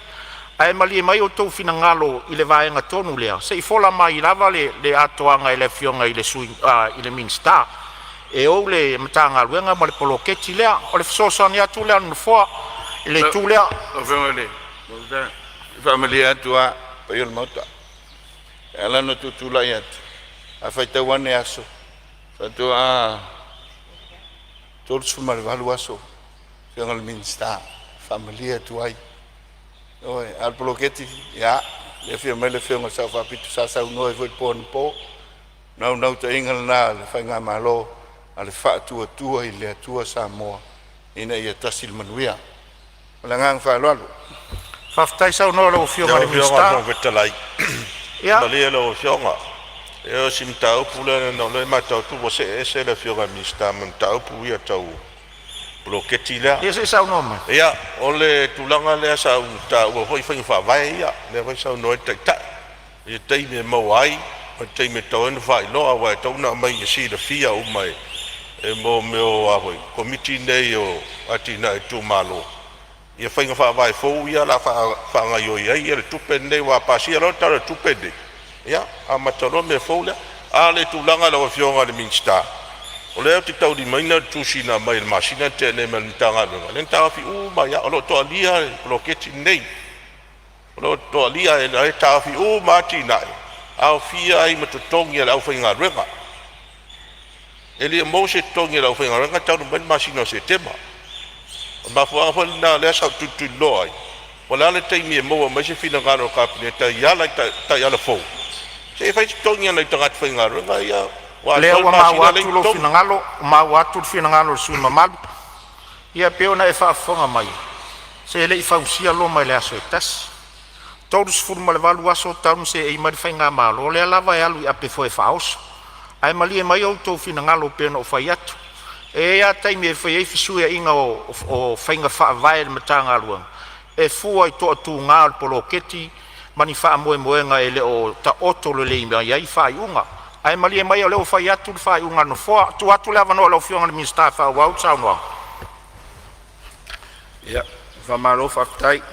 Ae malie mai outou finagalo i le vaega tonu lea, se i fola mai lava le atoaga e le Afioga i le Minisita e ou le Matagaluega ma le poloketi lea. O le fesoasoani atu lea a le Nofoa i le itu lea. Faamalie atu lava i le paia o le Maota, e ala ona tutulai atu, a faitau ane aso, faatoa 38 aso o le Afioga i le Minisita. E faamalie atu ai, ioe. A o le poloketi, ia, lea e afio mai le Afioga i le Sao Faapito sa saunoa ai foi i le po anapo. O le naunautaiga lena o le faigamalo a le Faatuatua i le Atua Samoa ina ia tasi le manuia. Ma le agaga faaaloalo. Faafetai saunoa i lau Afioga i Lau le Afioga i le Minisita. Fofoga Fetalai, Ia, malie lau Afioga, e o si mataupu lea ona o lea e matau atu ua see ese le Afioga i le Minisita ma le mataupu ia tau poloketi lea. Ia se i saunoa mai. Ia, o le tulaga lea sa ou taua foi faiga faavae ia, lea foi e saunoa ai le Taitai i le taimi e maua ai ma le taimi e tatau ai ona faailoa, aua e tatau ona aumai e silafia uma e mea o Komiti nei o Atinae o Itumalo ia faiga faavae fou ia o le a faagaoioi ai le tupe lenei. Aua a pasia loa le Tala o le Tupe lenei, ia amata loa mea fou lea. A o le tulaga lau Afioga i le Minisita, o lea ou te taulimaina le tusi na aumai i le masina na tea nei mai le Matagaluega, lea na taofi uma ai lava, o lo o toalia le poloketi lenei. O lo o toalia, o la e taofi uma lava atinae, aofia ai ma totogi o le aufaigaluega. E le o maua se totogi o le aufaigaluega talu mai le masina o Setema. O le mafuaaga foi lena o lea sa ou tulituliloa ai, po o le a le taimi e maua mai ai se finagalo o le Kapeneta e ala i taiala fou se i fai totogi o nai tagata faigaluega ia ua O lea atoa le ua maua masina e leai atu ni lou totogi. finagalo, ua maua atu le finagalo o le sui usufono mamalu. Ia e pei ona e faafofoga mai, se e le i fausia Roma i le aso e tasi. E 38 aso talu ona seei mai le faigamalo, o lea lava e alu i ape foi e faaoso. Ae malie maia outou finagalo e pei ona ou fai atu, e i ai lava taimi e fai ai fesuiaiga o faiga faavae a le Matagaluega e fua i toatuga o le poloketi ma ni faamoemoega e le o taoto lelei mai ai faaiuga. Ae malie maia o lea ua fai atu le faaiuga a le Nofoa. Tuu atu le avanoa i lau Afioga i le Minisita e faaauau le saunoaga. Ia, faamalo faafetai i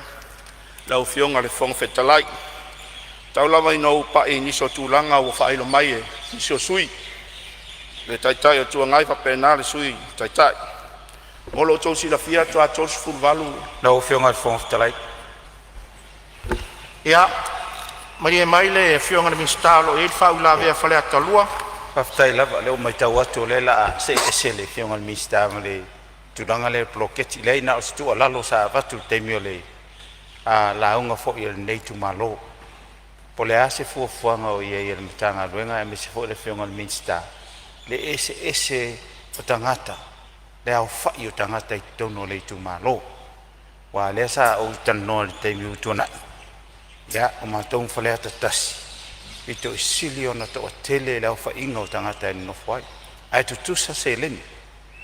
lau Afioga i le Fofoga Fetalai. Tau lava ina ou pai i nisi o tulaga ua faailo mai e nisi o sui usufono, le Taitai o le Itu Agai faapena le Sui Taitai. Mo lo outou silafia faatoa 38 Lau Afioga i le Fofoga Fetalai. Ia, malie mai le Afioga i le Minisita o lo o i ai le faauilavea a Faleata 2. Faafetai lava o lea ua matau atu o lea o le a see ese le Afioga i le Minisita ma le tulaga lea o le poloketi. Leai na o se tuualalo sa avatu i le taimi o le lauga foi a lenei itumalo. Po o le a se fuafuaga o i ai a le Matagaluega aemaise foi le Afioga i le Minisita i le eseese o tagata, le aofai o tagata i totonu o le itumalo. Aua o lea sa ou talanoa i le taimi ua tuanai, ia o matou ma Faleata 1, pito i sili ona toatele le aofaiga o tagata e nonofo ai, ae tutusa seleni.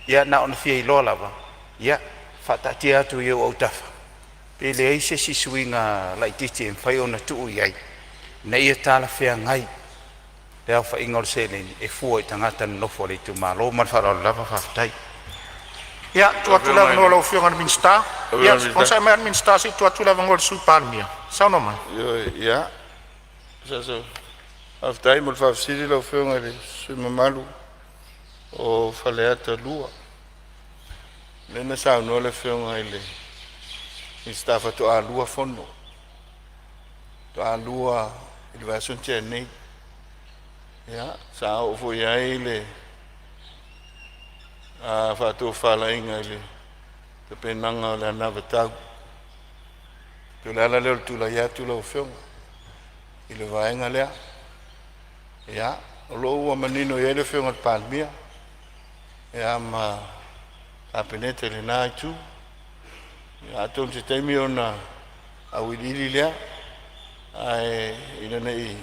Ia na ona fia iloa lava, ia faataatia atu i ou autafa pe leai se isi suiga laitiiti e mafai ona tuu i ai ina ia talafeagai le aofaiga o le seleni e fua i tagata nonofo a le itumalo. Ma le faaaloalo lava, faafetai. Ia, tuu Lau atu le Afioga i avanoa i le lau Afioga i le Minisita. Lau Ia, Afioga i le Minisita. onosai mai le Minisita se i tuu atu le avanoa i le Sui Palemia. Saunoa mai. Ioe, ia, faafetai mo le faafesili lau Afioga i le sui usufono mamalu o Faleata 2. Lea na saunoa le Afioga i le Minisita faatoa lua fono, faatoa lua i le vaiaso na tea nei. Ia, sa oo foi i ai le faatofalaiga i le tapenaga o le anavatau. Pei o le ala lea o le tulai atu lau Afioga i le vaega lea. Ia, o lo o ua manino i ai le Afioga i le Palemia ia ma Kapeneta i lena itu. Ia, atonu se taimi ona auiliili lea, ae ina ne i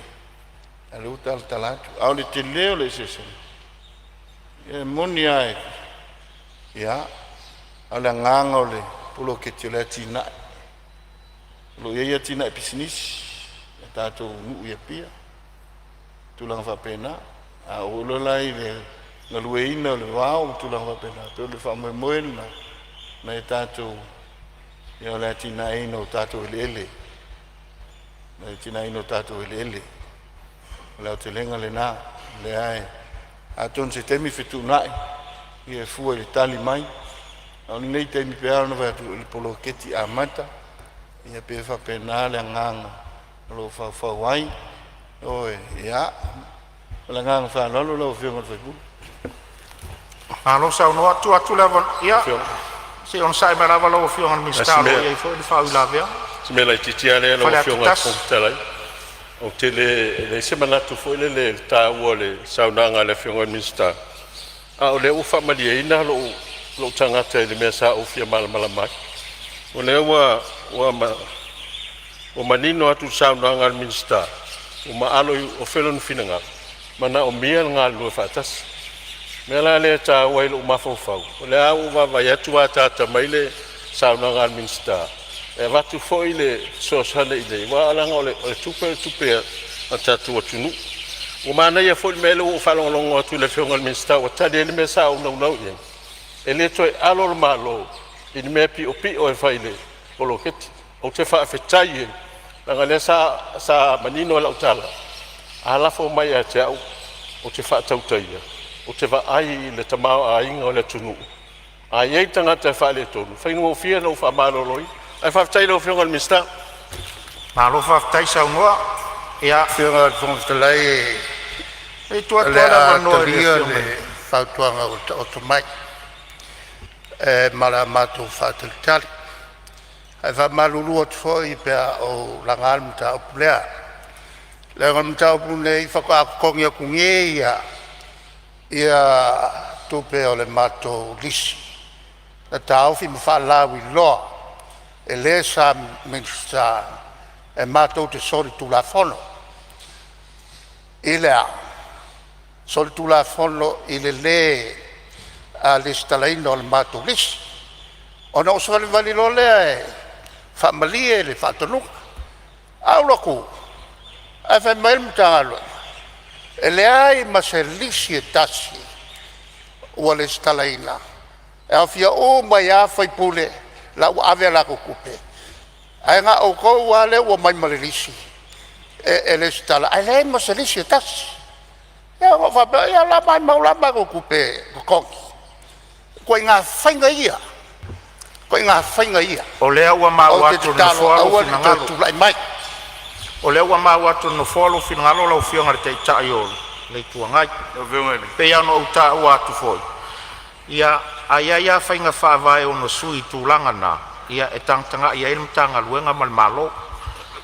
a o lea ua talatala atu. A o le tele o le eseesega, e moni lava, ia, a o le agaga o le poloketi o le atinae. O lo o i ai atinae pisinisi a tatou nuu i Apia, tulaga faapena. A oo loa la i le galueaiina o le vao ma tulaga faapena, pei o le faamoemoe lena nai a tatou, ia, o le atinaeina o tatou eleele, le atinaeina o tatou eleele. O le aotelega lena lea e atonu se taimi fetuunai ia e fua i le tali mai. A o lenei taimi, pei lava ona fai atu, o le poloketi amata, ia pei e faapena le agaga o lo o faufau ai. Ioe, ia, ma le agaga faaaloalo lau Afioga i le sui usufono. Malo saunoa. Tuu atu le avanoa, ia, se i onosai mai lava lau Afioga i le Minisita o lo o i ai foi le faauilavea. Si mea laitiiti lava lea lau Faleata Afioga i le 1. Fofoga Fetalai. Ou te le, e leai se manatu foi lele i le taua o le saunoaga a le Afioga i le Minisita, a o lea ua faamalieina lou tagata i le mea sa ou fia malamalama ai. O lea ua manino atu i le saunoaga a le Minisita, ua maalo i ofe lona finagalo, e manaomia le galulue faatasi. O le mea la lea e taua ai i lou mafaufau, o lea lava ua ou vaavaai atu ua ataata mai le saunoaga a le Minisita e avatu foi le fesoasoani i inei, aua leaga o le tupe o le tupe a le tatou atunuu. Ua manaia foi le mea lea ua ou faalogologo atu i le Afioga i le Minisita ua tali ai le mea sa ou naunau i ai, e le toe alo le Malo i ni mea piopio e fai i le poloketi. Ou te faafetai ai, leaga o lea sa manino lau tala, a lafo mai ia te au ou te faatautaia, ou te vaai i le tamaoaiga o le atunuu. A i ai tagata e faaletonu, e faigofie ona ou faamaloloina. Ae faafetai i lau Afioga i le Minisita. Malo faafetai saunoa. Ia, Afioga i le Fofoga Fetalai, se i tuu o atu le lava le a avanoa i le talia Afioga le i fautuaga ua taoto mai e ma le matou faatalitali. Ae faamalulu atu foi pe a ou laga le mataupu lea, leaga o le mataupu lenei faatoa totogi atu nei ia tupe o le matou lisi na taofi ma faalauiloa e le sa Minisita e matou te solitulafono. I le a? Solitulafono i le lē lesitalaina o le matou lisi, ona ou savalivali loa lea e faamalie le faatonuga. Ae ou alu atu ae fai mai le Matagaluega, e leai ma se lisi e tasi ua lesitalaina, e aofia uma ai lava sui usufono la ua ave a latou tupe, ae na o outou lava lea ua omai ma le lisi e resitala ae leai ma se lisi e tasi. Ia ona ou faapea lea, ia o le a maumau la matou tupe totogi? O ituaiga faiga ia, o ituaiga faiga ia O lea ua ou maua te atu e le tatalo Nofoa lou aua ne i toe finagalo. tulai mai. O lea ua maua atu e le Nofoa lou finagalo lau Afioga i le Taitai o le Itu Agai. Lau Afioga i le E pei lava ona ou taua atu foi, ia, a i ai lava faiga faavae e ono sui i tulaga na, ia e tagatagai i ai le Matagaluega ma le Malo.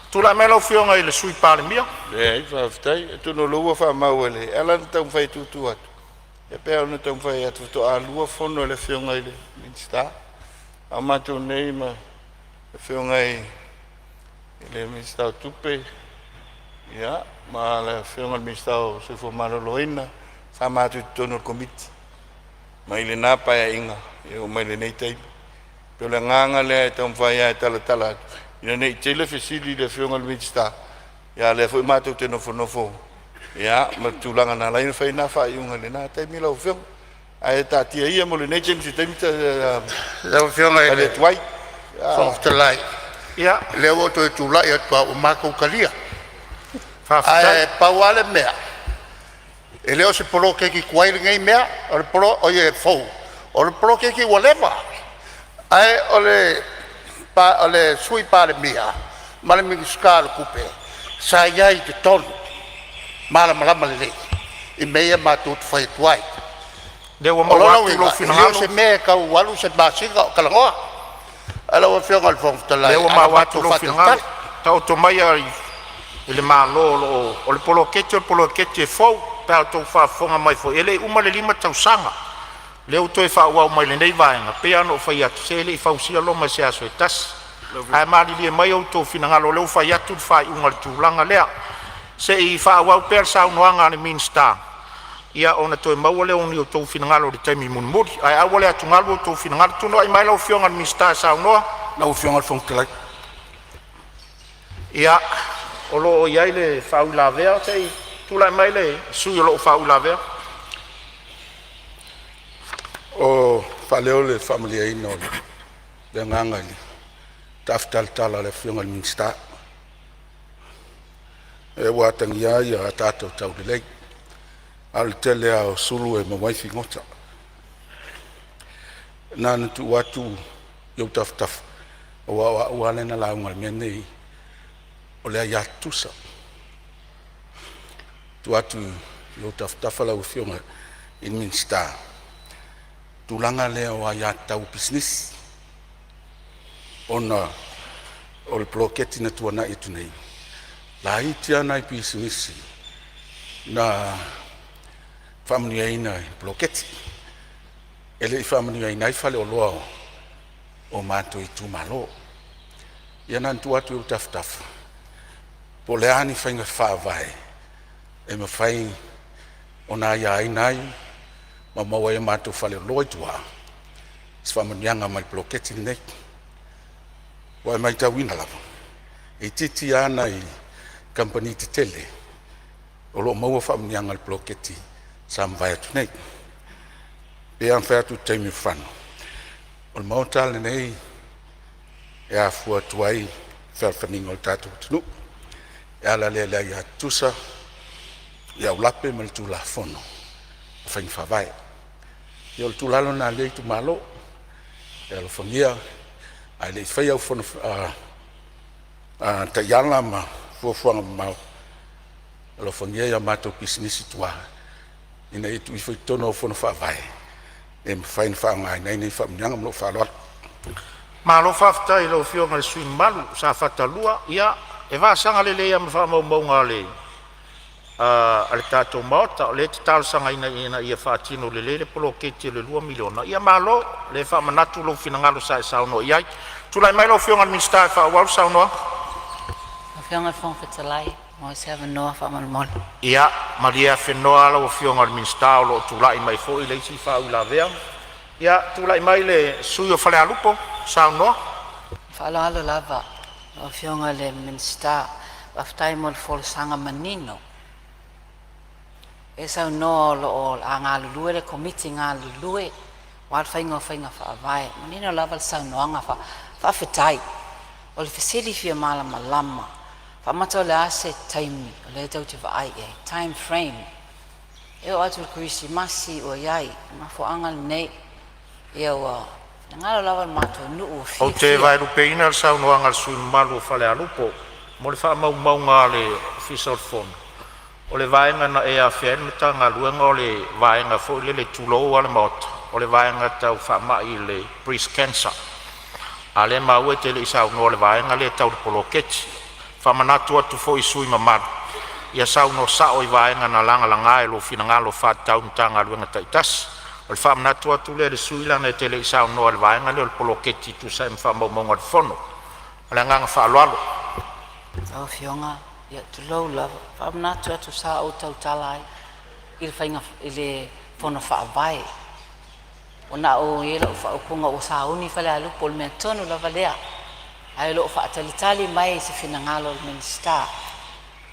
Tulai mai lau Afioga i le Sui Palemia. Leai, faafetai. Atonu o lea ua faamau e le... E ala ona taumafai e tuutuu atu, ia pei ona taumafai atu faatoa lua fono a le Afioga i le Minisita, a o matou nei ma le Afioga i le Minisita o Tupe, ia ma le Afioga i le Minisita o le Soifua Maloloina, sa matou i totonu o le Komiti mai lena Paeaiga e oo mai lenei taimi. E pei o le agaga lea e taumafai lava e talatala atu ina ne i tele fesili i le Afioga i le Minisita, a o lea foi matou te nofonofo, ia, ma le tulaga na ala ai ona fai na faaiuga i lena taimi lau Afioga. Ae taatia ia mo lenei taimi i se taimi Lau Afioga i tali le atu ai. Fofoga Fetalai, Ia, lea ua ou toe tulai atu lava ua matou talia. faafetai. Ae pau lava le mea, e le o se poloketi tuai lenei mea, o le oi e fou, o le poloketi ua leva. Ae o le le Sui Palemia ma le Minisita o Tupe sa i ai i totonu, malamalama lelei i mea ia matou te fai atu ai. Lea ua O maua lona atu lou uiga e le o finagalo. se mea e tau alu se masina o talanoa. Ae lau Afioga i le Fofoga Fetalai, Lea ua a na maua atu matou lou finagalo. faatalitali. Taoto maia i le Malo o lo o… O le poloketi o le poloketi e fou pe a outou faafofoga mai foi, e le i uma le 5 tausaga. Lea ua toe faaauau mai e lenei vaega. E pei lava ona ou fai atu, se e le i fausia Roma i se aso se tasi. Ae malilie maia outou finagalo o lea ua fai atu le faaiuga i le tulaga lea. Se i faaauau pea le saunoaga a le Minisita, ia ona toe maua lea o ni outou finagalo i le taimi mulimuli. Ae aua le atugalu outou finagalo. Tulai mai lau Afioga i le Minisita e saunoa. Lau Afioga i le Fofoga Fetalai. Ia, o lo o i ai le faauilavea. Se i tulai mai le sui usufono o lo o faauilavea. O faaleo le faamalieina o le agaga i le taafitalatala a le Afioga i le Minisita, e ua atagia ai a tatou taulelei, a o le tele lava o sulu e maua ai figota. Na ona tuu atu i ou tafatafa aua o au lava lea na lauga i le mea lenei o le aia tutusa. Tuu atu i ou tafatafa lau Afioga i le Minisita, tulaga lea o aiatatau a pisinisi, ona o le poloketi na tuanai atu nei, laiti lava nai pisinisi na faamanuiaina i le poloketi, e le i faamanuiaina ai faleoloa o matou itumalo. Ia na ona tuu atu i ou tafatafa po o le a ni faiga faavae e mafai ona aiaina ai ma maua ai e matou faleoloa i tua se faamanuiaga mai le poloketi lenei. Ua e matauina lava, e itiiti lava nai kamupani tetele o lo o maua faamanuiaga i le poloketi sa mavae atu nei. E pei lava ona fai atu i le taimi ua fano, o le Maota lava lenei e afua atu ai fealofaniga o le tatou atunuu, e ala lea i le aia tutusa i aulape ma le Tulafono o Faiga Faavae. Ia o le tuualalo lena a lenei itumalo, e alofagia ae le i faia au taiala ma fuafuaga mamao, alofagia a matou pisinisi i tua ina ia tuu ifo i totonu o au fono faavae e mafai ona faaaogaina ai nei faamanuiaga. Ma lou faaaloalo. Malo faafetai i lau Afioga i le sui usufono mamalu o Safata 2. Ia, e vasaga lelei lava ma faamaumauga a le tatou Maota, o lea e te talosagaina ina ia faatino lelei le poloketi o le $2 miliona. Ia malo, o lea e faamanatu lou finagalo sa e saunoa i ai. Tulai mai lau Afioga i le Minisita e faaauau le saunoaga. Lau Afioga i le Fofoga Fetalai pe maua se avanoa faamolemole. Ia malie afenoa lau Afioga i le Minisita o lo o tulai mai foi le isi faauilavea. Ia tulai mai le sui usufono mo Falealupo e saunoa. Faaaloalo lava lau Afioga i le Minisita, faafetai mo le folasaga manino. E saunoa o lo o le a galulue le Komiti galulue aua le faiga o faiga faavae. E manino lava le saunoaga, faafetai. O le fesili fia malamalama, faamata o le a se taimi o lea tou te vaai i ai, time frame? E oo atu i le Kerisimasi ua i ai, o le mafuaaga lenei ia ua finagalo lava le matou nuu ua Ou te fiafia. vaelupeina le saunoaga a le sui usufono mamalu o Falealupo mo le faamaumauga a le Ofisa o le Fono, o le vaega na e afea ai le Matagaluega o le vaega foi lele tulou lava le Maota, o le vaega tau faamai le breast cancer. A o lea e maua e te le i saunoa i le vaega lea tau le poloketi. E faamanatu atu foi i sui usufono mamalu, ia saunoa sao i vaega na lagalaga i lou finagalo e faatatau i Matagaluega taitasi. O le faamanatu atu lea i le sui usufono leaga e te le i saunoa i le vaega lea o le poloketi e tusa ai ma faamaumauga a le Fono. Ma le agaga faaaloalo. Lau Afioga, ia tulou lava, faamanatu atu sa ou tautala ai i le faiga i le fono faavae. Ona o i ai lau faaupuga ua sauni Falealupo o le mea tonu lava lea, ae o lo o faatalitali mai se finagalo o le Minisita.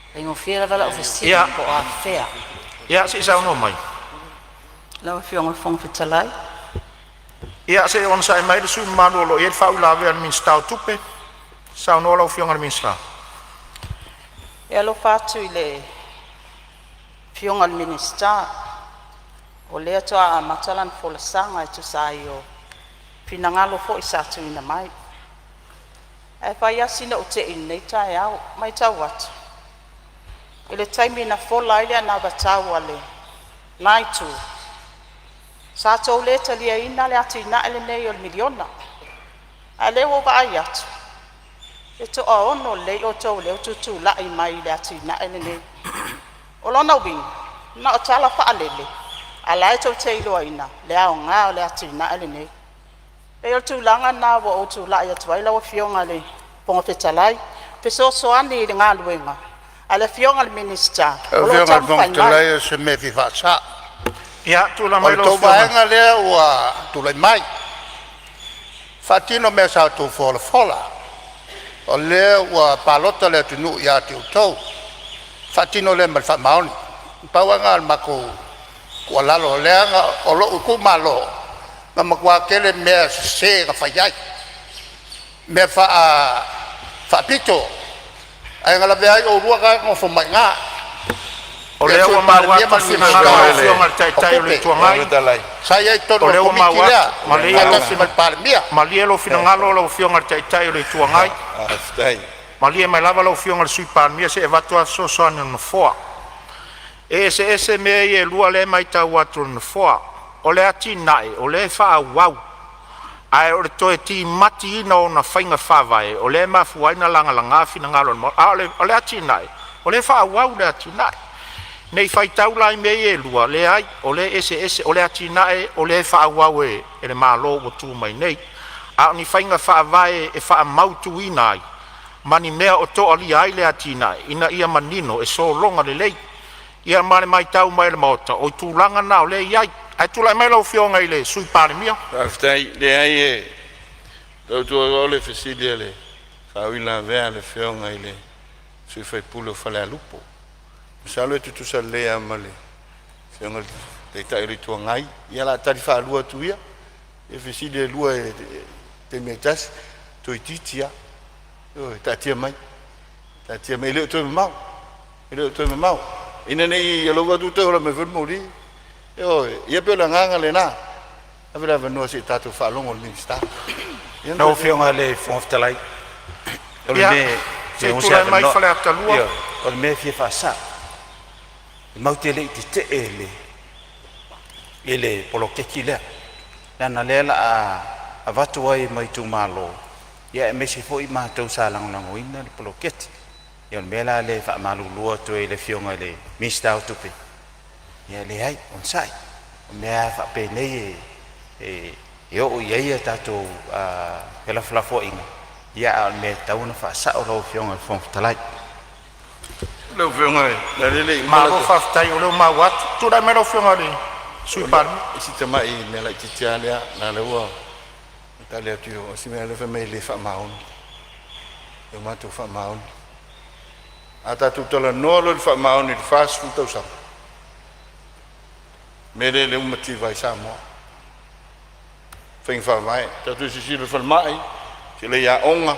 E faigofie lava lau fesili po o afea. Ia se i saunoa mai. Lau Afioga i le Fofoga Fetalai. Ia se i onosai mai le sui usufono mamalu o lo o i ai le faauilavea a le Minisita o Tupe. Saunoa lau Afioga i le Minisita. E alofa atu i le Afioga i le Minisita, o lea faatoa amata lana folasaga e tusa ai o finagalo foi sa tuuina mai. Ae fai lava sina ou tei i lenei taeao. E matau atu i le taimi na fola ai le anavatau a lena Itu, sa outou le taliaina le atinae lenei o le miliona. A o lea ua ou vaai atu, e toaono lelei outou o lea ua tutulai mai i le atinae lenei. O lona uiga, na o tala faalele, a o la e tou te iloaina le aoga o le atinae lenei. E pei o le tulaga lena ua ou tulai atu ai lau Afioga i le Fofoga Fetalai, e fesoasoani i le galuega a le Afioga i le Minisita Lau o lo o Afioga i le Fofoga taumafai mai. Fetalai o se mea e fia faasa'o. Ia, tulai O mai le lau tou Afioga. vaega lea ua tulai mai, faatino mea sa outou folafola, o lea ua palota le atunuu ia te outou, faatino lea ma le faamaoni. Na pau lava lena o le matou tuualalo, leaga o lou itumalo na matua tele mea sese na fai ai, mea faapito, ae na lavea ai oulua na e nonofo mai i ina, O le lea Sui ua maua Palemia atu ma le le finagalo Minisita o lau Ioe le Afioga i le o Taitai o le Tupe. Itu Fofoga Agai. Fetalai, Sa i ai i O totonu o le lea ua Komiti maua lea atu, malie lou, faatasi ma le Palemia. malie lou finagalo lau Afioga i le Taitai o le Itu Agai. Faafetai. Malie mai lava lau Afioga i le Sui Palemia se i avatu le fesoasoani a le Nofoa. E eseese mea ia e lua lea e matau atu e le Nofoa. O le atinae o lea e faaauau, ae o le toe timatiina o ona faiga faavae o lea e mafua ai ona lagalaga finagalo o le Maota. A o le atinae, o lea e faaauau le atinae. Ne i faitau la i mea ia e lua, leai o lea e eseese. O le atinae o lea e faaauau e le Malo ua tu mai nei, a o ni faiga faavae e faamautuina ai ma ni mea o toalia ai le atinae ina ia manino e sologa lelei. Ia ma le matau mai a le Maota, o tulaga na o lea e i ai. Ae tulai mai lau Afioga i le Sui Palemia. Faafetai. Leai e tautua le fesili a le faauilavea a le afioga i le sui usufono o Falealupo. Masalo e tutusa lelei lava ma le Afioga i le Taitai o le Itu Agai. Ia o le a tali faalua atu ia i fesili e lua i le taimi e tasi, toeitiiti lava. Ioe, taatia mai, taatia mai e le o toe mamao, e le o toe mamao. Ina ne i alofa atu toe ola mai foi le moli. Ioe, ia pei o le agaga lena, ave le avanoa se i tatou faalogo i le Minisita. Ia ona Lau toe Afioga i le Fofoga Fetalai, o le Ia, mea e se fia i maua se tulai mai avanoa. Faleata 2. Ioe, o le mea e fia faasa'o, e matou te le i tete'e i le poloketi lea, leaga o lea o le a avatu ai ma itumalo aemaise foi matou sa lagolagoina le poloketi. Ia o le mea la lea e faamalulu atu ai i le Afioga i le Minisita o Tupe, ia leai, onosai, o mea a faapenei e oo i ai a tatou felafolafoaiga, a o le mea e tatau ona faasa'o lau Afioga i le Fofoga Fetalai. Lau Afioga leaga o lea e le i uma Malo lau faafetai o lea ua maua atu. Tulai mai lau Afioga i le Sui Palemia. Si tamai mea laitiiti lava lea, leaga o lea ua tali atu i o si mea lea fai mai e le faamaoni, e matou faamaoni. A tatou talanoa loa i le faamaoni i le 40 tausaga, o le mea lea lea ua mativa ai Samoa, faiga faavae. Tatou silasila i le falemai, silasila i aoga,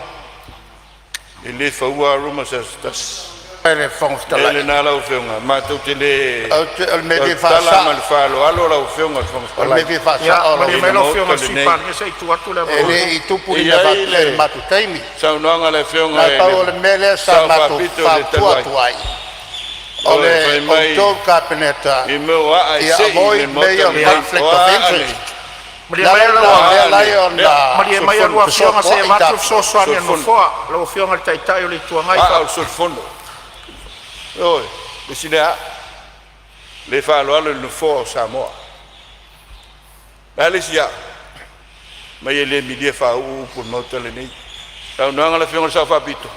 e le fauina lava Roma i se aso se tasi. Le Fofoga O le mea Fetalai, lena lau Afioga, matou te le ou te, o le mea e fia tautala ma faasa'o, le faaaloalo lau Afioga i le Fofoga o le mea Fetalai e fia Ia, faasa'o lau malie i le mai lau Afioga, Afioga Maota i le Sui lenei. Palemia se i tuu atu le e avanoa. le i tupu E ni i mea ai faapea i le le matou taimi. saunoaga a le Na Afioga o le i pau le o le mea lea sa Sao matou Faapito i le fautua talu ai, atu ai, o ioe, fai le mai outou Kapeneta i mea o aa e ia sei i le avoid mea Maota ia o lenei, Ia, o conflict a of aa interest. nei? malie Le maia ala lau O lena o a lea aa e ala nei? ai Lea, ona Malie maia solifono. lua Afioga se i fesoasoa'i avatu le tatou. fesoasoani a le Solifono. Nofoa. Lau Afioga i le Taitai o le Itu Agai. Aa o le solifono. Ioe, le isi lea aa. Le faaaloalo i le Nofoa o Samoa. O le a le isi aa? Mai e le milia faauu upu o le Maota lenei. Saunoaga a le Afioga i le Sao Faapito,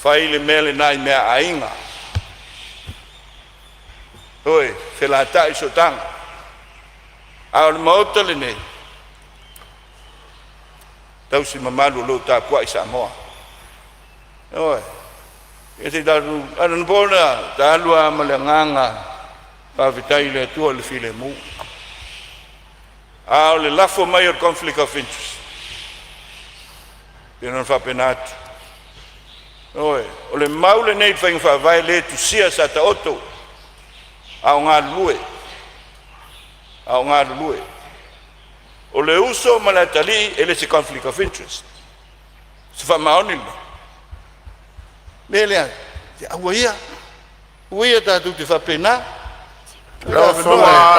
fai le mea lena i meaaiga. Ioe, felatai i sootaga. A o le Maota lenei, tausi mamalu o lo o tapuai Samoa. Ioe, ia se i tatou anapo na talu lava ma le agaga faafetai i le Atua i le filemu. A o le lafo mai o le conflict of interest, e pei ona faapena atu. Ioe, o le mau lenei i faiga faavae le tusia sa taoto a o galulue, a o galulue. O le uso ma le atalii e le se conflict of interest. Se faamaoni lena. O le mea lea, se aua ia, aua ia tatou te faapena. Ua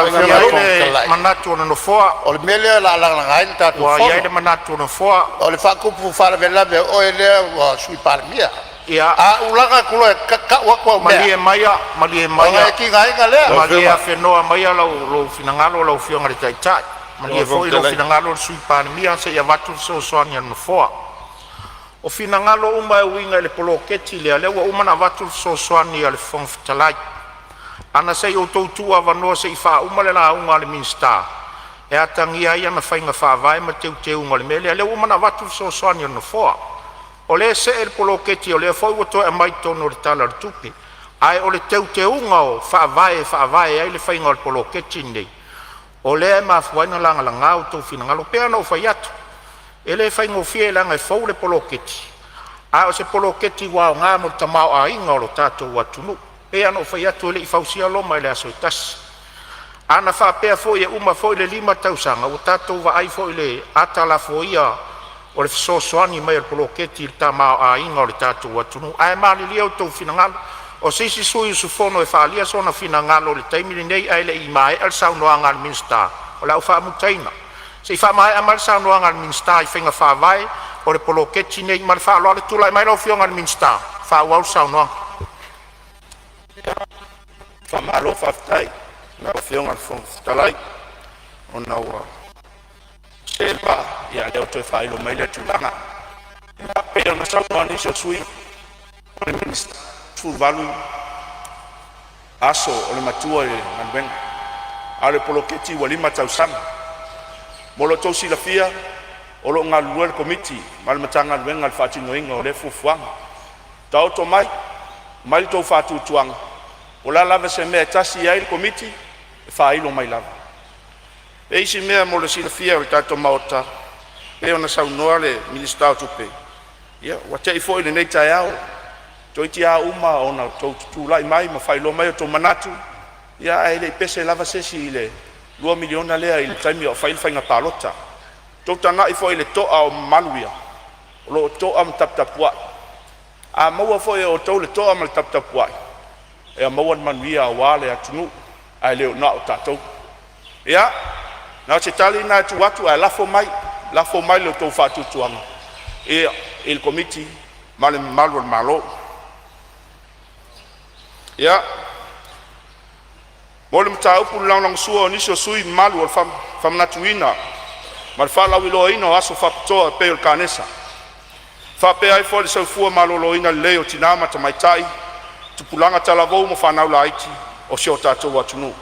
i ai le manatu o le Nofoa, O le mea lea o le a lagalaga ai le tatou ua i ai fono. le manatu o le Nofoa, O le faatupu faalavelave o oe lea ua Sui Palemia. Ia A ou laga atu loa e tau atu au mea, malie maia, malie ona maia, e tigaina lea. Lau malie Afioga afenoa maia lou finagalo lau Afioga i le Taitai. i Malie le Fofoga foi lou Fetalai, finagalo le Sui Palemia se i avatu le fesoasoani a le Nofoa. O finagalo uma e uiga i le poloketi lea, o lea ua uma ona avatu le fesoasoani a le Fofoga Fetalai. Ana se i outou tuuavanoa se i faauma le lauga a le Minisita e atagia ai ana faiga faavae ma teuteuga o le mea lea, lea ua uma ona avatu le fesoasoani a le Nofoa. O lea e see le poloketi o lea foi ua toe aumai totonu o le Tala o le Tupe, ae o le teuteuga o faavae e faavae ai le faiga o le poloketi lenei, o lea e mafua ai ona lagalaga outou finagalo. E pei lava ona ou fai atu, e le faigofie leaga e fou le poloketi, a o se poloketi ua aoga mo le tamaoaiga o le tatou atunuu. E pei lava ona ou fai atu, e le i fausia Roma i le aso e tasi. Ana faapea foi e uma foi le 5 tausaga, ua tatou vaai foi i le ata lafoia o le fesoasoani mai o le poloketi i le tamaoaiga o le tatou atunuu. Ae malilie outou finagalo, o se isi sui usufono e faaalia sona finagalo i le taimi lenei ae le i maea le saunoaga a le Minisita, o le a ou faamutaina. Se i faamaea mai le saunoaga a le Minisita i faiga faavae o le poloketi lenei. Ma le faaaloalo, tulai mai lau Afioga i le Minisita e faaauau le saunoaga. Faamalo faafetai i lau Afioga i le Fofoga Fetalai ona ua se le vaa, a o lea ua toe faailo mai lea tulaga. Ia, pei ona saunoa nisi o sui usufono, o le Minisita, 18 aso o le matua i le galuega, a o le poloketi ua 5 tausaga. Mo lo outou silafia, o lo o galulue le Komiti ma le Matagaluega i le faatinoina o lea fuafuaga. Taoto mai, aumai lo outou faatuatuaga, po o le a lava se mea e tasi i ai le Komiti, e faailo mai lava. E i ai isi mea mo le silafia e le tatou Maota, e pei ona saunoa le Minisita o Tupe, ia ua tea foi lenei taeao, toeitiiti lava uma ona outou tutulai mai ma faailoa mai outou manatu, ae le i pese lava se isi i le $2 miliona lea i le taimi a o fai le faiga palota. Ua outou tagai foi i le toa o mamalu ia, o lo o toa ma taputapuai. A maua foi e outou le toa ma le taputapuai, e maua le manuia aua le atunuu ae le na o tatou. Ia, na o se tali lena e tuu atu ae lafo mai, lafo mai lo outou faatuatuaga i le Komiti ma le mamalu o le Malo. Ia, mo le mataupu i le lagolagosua o nisi o sui usufono mamalu i le faamanatuina ma le faalauiloaina o aso faapitoa e pei o le Kanesa, faapea ai foi le soifua maloloina lelei o tina ma tamaitai, tupulaga talavou ma fanau laiti o si o tatou atunuu.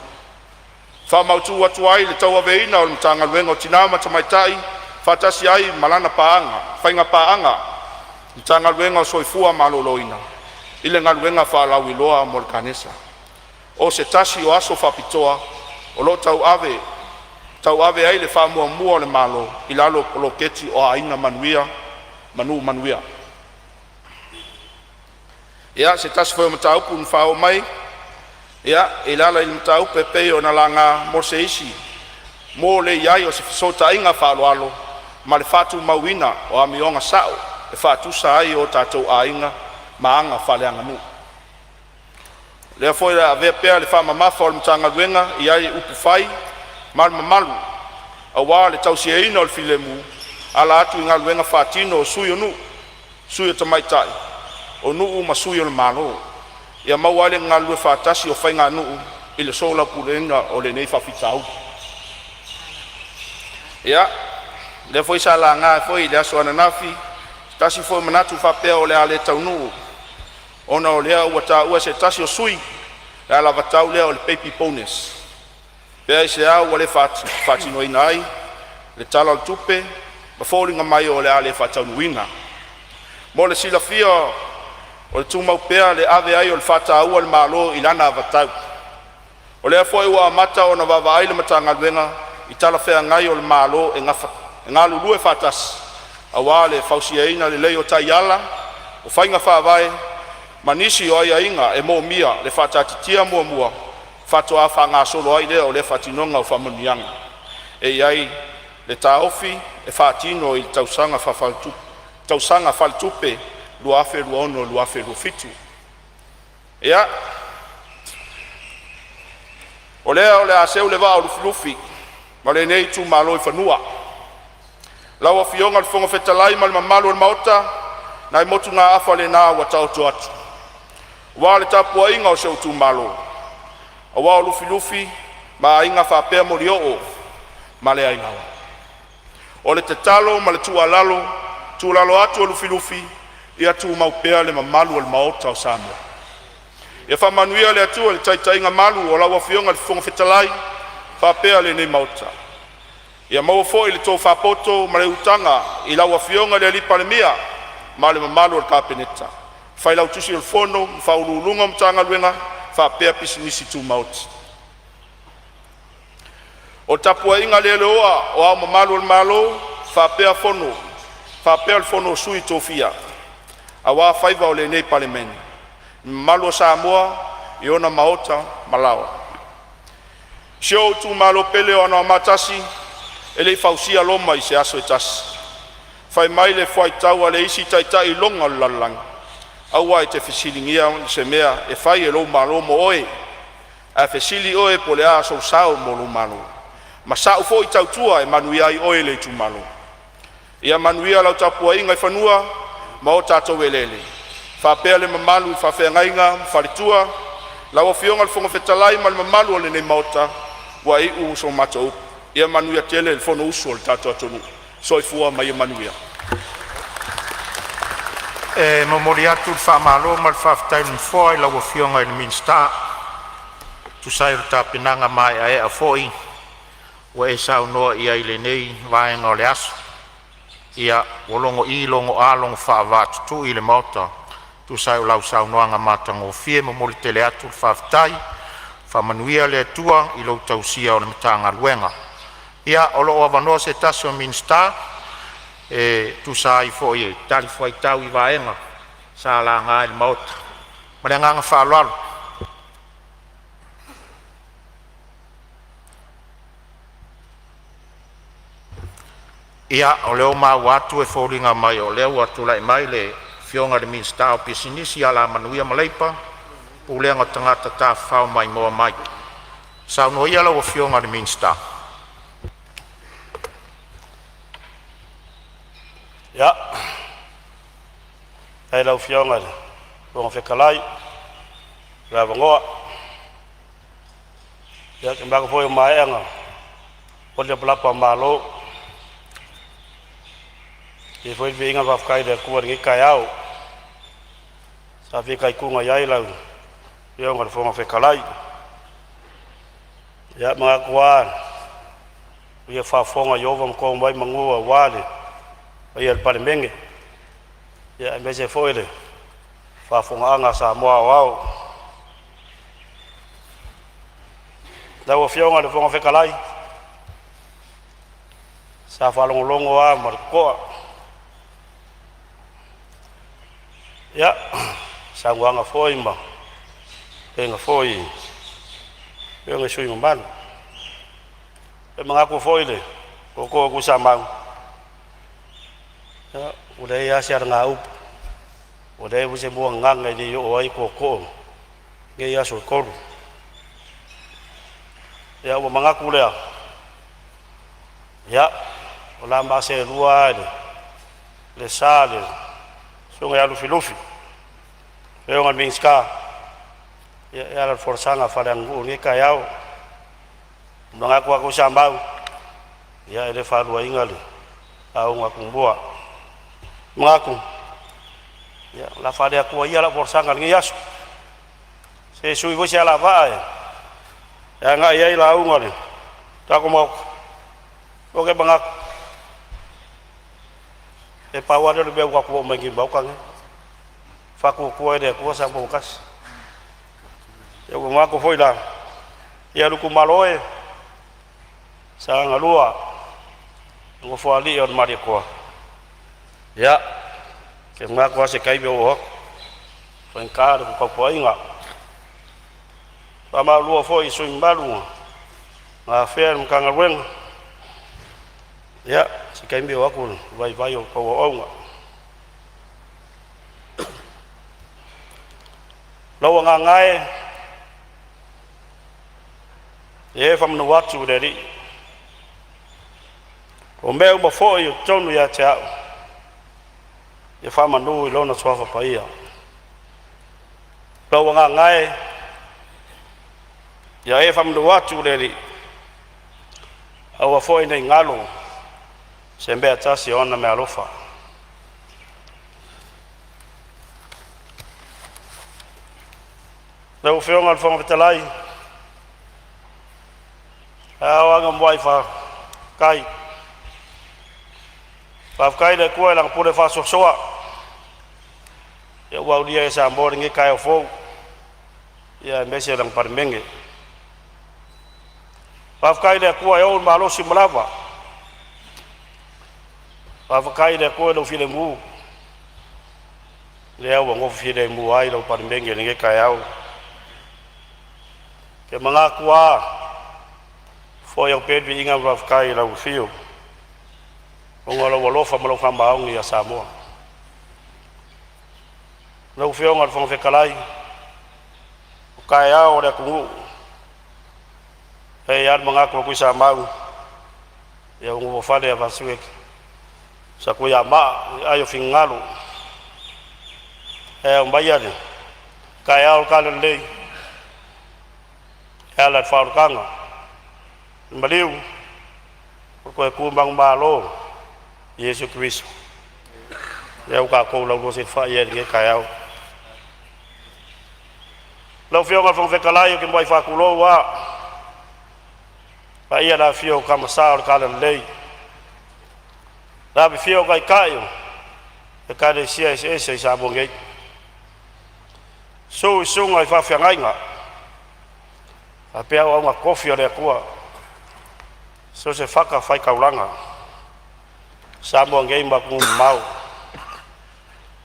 Faamautu atu ai le tauaveina o le Matagaluega o Tina ma Tamaitai faatasi ai ma lana faiga paaga Matagaluega o le Soifua Maloloina i le galuega faalauiloa mo le Kanesa. O se tasi o aso faapitoa o lo o tauave ai le faamuamua a le Malo i lalo o le Poloketi o Aiga Manuia ma Nuu Manuia. Ia, se tasi foi o mataupu na faaoo mai e ala i mataupu e pei ona laga mo se isi mo le i ai o se fesootaiga faaaloalo ma le faatumauina o amioga sao e faatusa ai o tatou aiga ma aga faaleaganuu. O lea foi o le a avea pea le faamamafa o le Matagaluega i ai upufai ma le mamalu aua le tausiaina o le filemu e ala atu i galuega faatino a sui o nuu, sui tamaitai o nuu ma sui o le malo, ia maua ai le galulue faatasi o faiganuu i le soalaupuleina o lenei faafitauli. Ia, o lea foi sa laga foi i le aso ananafi se tasi foi o manatu faapea o le a le taunuu ona o lea ua taua e se tasi o sui usufono le alavatau lea o le Baby Bonus. Pe aisea ua le faatinoina ai i le Tala o le Tupe ma foliga mai o le a le faataunuuina. Mo le silafia, o lo o tumau pea le ave ai o le faataua a le Malo i lana alavatau. O lea foi ua amata ona vaavaai le Matagaluega i talafeagai o le Malo e galulue faatasi aua le fausiaina lelei o taiala, o faiga faavae ma nisi o aiaiga e moomia le faataatitia muamua faatoa faagasolo ai lea o le faatinoga o faamanuiaga. E i ai le taofi e faatino i le tausaga Tausaga Faaletupe 2026/2027. Ia, o lea o le a seu le vaa o Lufilufi ma lenei itumalo i fanua. Lau Afioga i le Fofoga Fetalai ma le mamalu o le Maota, nai motugaafa lena ua taoto atu aua le tapuaiga a si ou itumalo, aua o Lufilufi ma Aiga faapea Molioo ma le Aigaoa. O le tatalo ma le tuualalo, tuualalo atu a Lufilufi, ia tumau pea le mamalu o le Maota o Samoa. Ia faamanuia le Atua i le taitaiga malu a lau Afioga i le Fofoga Fetalai faapea lenei Maota. Ia maua foi le tofa poto ma le utaga i lau Afioga i le Palemia ma le mamalu o le Kapeneta, Failautusi o le Fono ma Faauluuluga o Matagaluega faapea Pisinisi Tumaoti. O le tapuaiga le leoa a O Ao Mamalu o le Malo faapea le Fono a Sui Tofia aua faiva o lenei Palemene, le mamalu o Samoa i ona maota ma laoa. Si ou itumalo pele o Anoamaa 1, e le i fausia Roma i se aso se tasi. Fai mai le fuaitau a le isi taitai iloga o le lalolagi, aua e te fesiligia se mea e fai e lou malo mo oe, ae fesili oe po o le a sou sao mo lou malo. Ma sau foi tautua e manuia ai oe e le itumalo. Ia manuia lau tapuaiga i fanua ma o tatou eleele, faapea le mamalu i faafeagaiga ma faletua, lau Afioga i le Fofoga Fetalai ma le mamalu o lenei Maota, ua iu so matou upu. Ia manuia tele le fonousu a lo tatou atunuu. Soifua ma ia manuia. E momoli atu le faamalo ma le faafetai a le Nofoa i lau Afioga i le Minisita e tusa ai o le tapenaga maeaea foi ua e saunoa i ai i lenei vaega o le aso. Ia, ua logo'i, logo'a, logo faavaatutui le Maota e tusa ai o lau saunoaga matagofie. E momoli tele atu le faafetai, faamanuia le Atua i lou tausia o le Matagaluega. Ia, o lo o avanoa se tasi o Minisita e tusa ai foi e talifuaitau i vaega sa laga e le Maota. Ma le agaga faaaloalo. Ia, o lea ua maua atu e foliga mai o lea ua tulai mai le Afioga i le Minisita o Pisinisi, Alamanuia ma Leipa, Pulega o Tagata Tafafao Maimoa Mai. Saunoa ia lau Afioga i le Minisita. Ia, faafetai i lau Afioga i le Fofoga Fetalai mo le avanoa. Ia, ou te manatu foi ua maea ona foli lapalapa o malo, e avatu ai foi le viiga ma le faafetai i le Atua i lenei taeao sa fitaituga ai lau Afioga i le Fofoga Fetalai. Ia, e manatu lava ua ia faafofoga Ieova ma tono mai manu aua le paia o le Palemene, aemaise foi le faafofogaaga a Samoa aoao. Lau Afioga i le Fofoga Fetalai, sa faalogologo lava ma le totoa i saunoaga foi ma tuleiga foi i afioga i sui usufono mamalu. E manatu foi i le tootoo o Tuisamau, ia, ua leai lava se alagaupu, ua leai foi se muagagana e le i oo ai tootoo i nei aso e tolu. Ia ua manatu lea, ia, o le a ma seelua lava i le sa o le susuga ia Lufilufi, le Afioga i le Minisita, e ala i le folasaga faaleaganuu i lenei taeao. E manatu lava Tuisamau, ia e le faaluaina le lauga a Tumua. E manatu, ia, o le a faale-Atua ia lau folasaga i lenei aso, se i sui foi se alavaa e agai ai lauga a le tatou Maota. Ou te manatu, e pau lava lea o le mea ua tatou omai ai nei i le Maota lenei, Faatuatua i le Atua Samoa ua Tasi. Ia ua manatu foi la, ia lou itumalo e, Sagaga 2, Nofoalii o le Malietoa, ia, ou te manatu lava o se taimi ou oo atu, e faigata le tapuaiga. E faamalulu atu foi i sui usufono mamalu na afea e le Matagaluega, ia, o se taimi oo atu le vaivai o la outou auauna. Lou agaga e, ia e faamanu atu i le Alii, o mea uma foi o totonu ia te au, ia faamanu i Lona Suafa Paia. Lou agaga e, ia e faamanu atu i le Alii, aua foi ne i galo se mea tasi o ana meaalofa. Lau Afioga i le Fofoga Fetalai, a o aga muai faafetai. Faafetai i le Atua i Lana pule faasoasoa ia ua aulia e Samoa lenei taeao fou, ia aemaise lana Palemene. Faafetai i le Atua e ou le malosi uma lava. Faafetai i le Atua i lou filemu, lea ua nofo filemu ai lau Palemene i lenei taeao. Ou te manatu lava, foi au pea le viiga ma le faafetai i lau afio, ona o lou alofa ma lou faamaoni ia Samoa. Lau Afioga i le Fofoga Fetalai, o taeao o le atunuu, e i ai lava le manatu o Tuisamau, ia ua nofofale Afasue Satuiamaa i aai o finagalo, e aumaia le taeao o le talalelei e ala i le faaolataga, le maliu, o toe tu manumalo Iesu Keriso. Lea ua tatou laulosi ai i lenei taeao. Lau Afioga i le Fofoga Fetalai, ou te muai faatulou lava, paia le afifio o Tama Sa o le Talalelei, le afifio o Taitai o Ekalesia eseese i Samoa nei, susu i susuga i faafeagaiga faapea auauna totofi a le Atua, so o se fatafaitaulaga, Samoa nei ma atunuu mamao.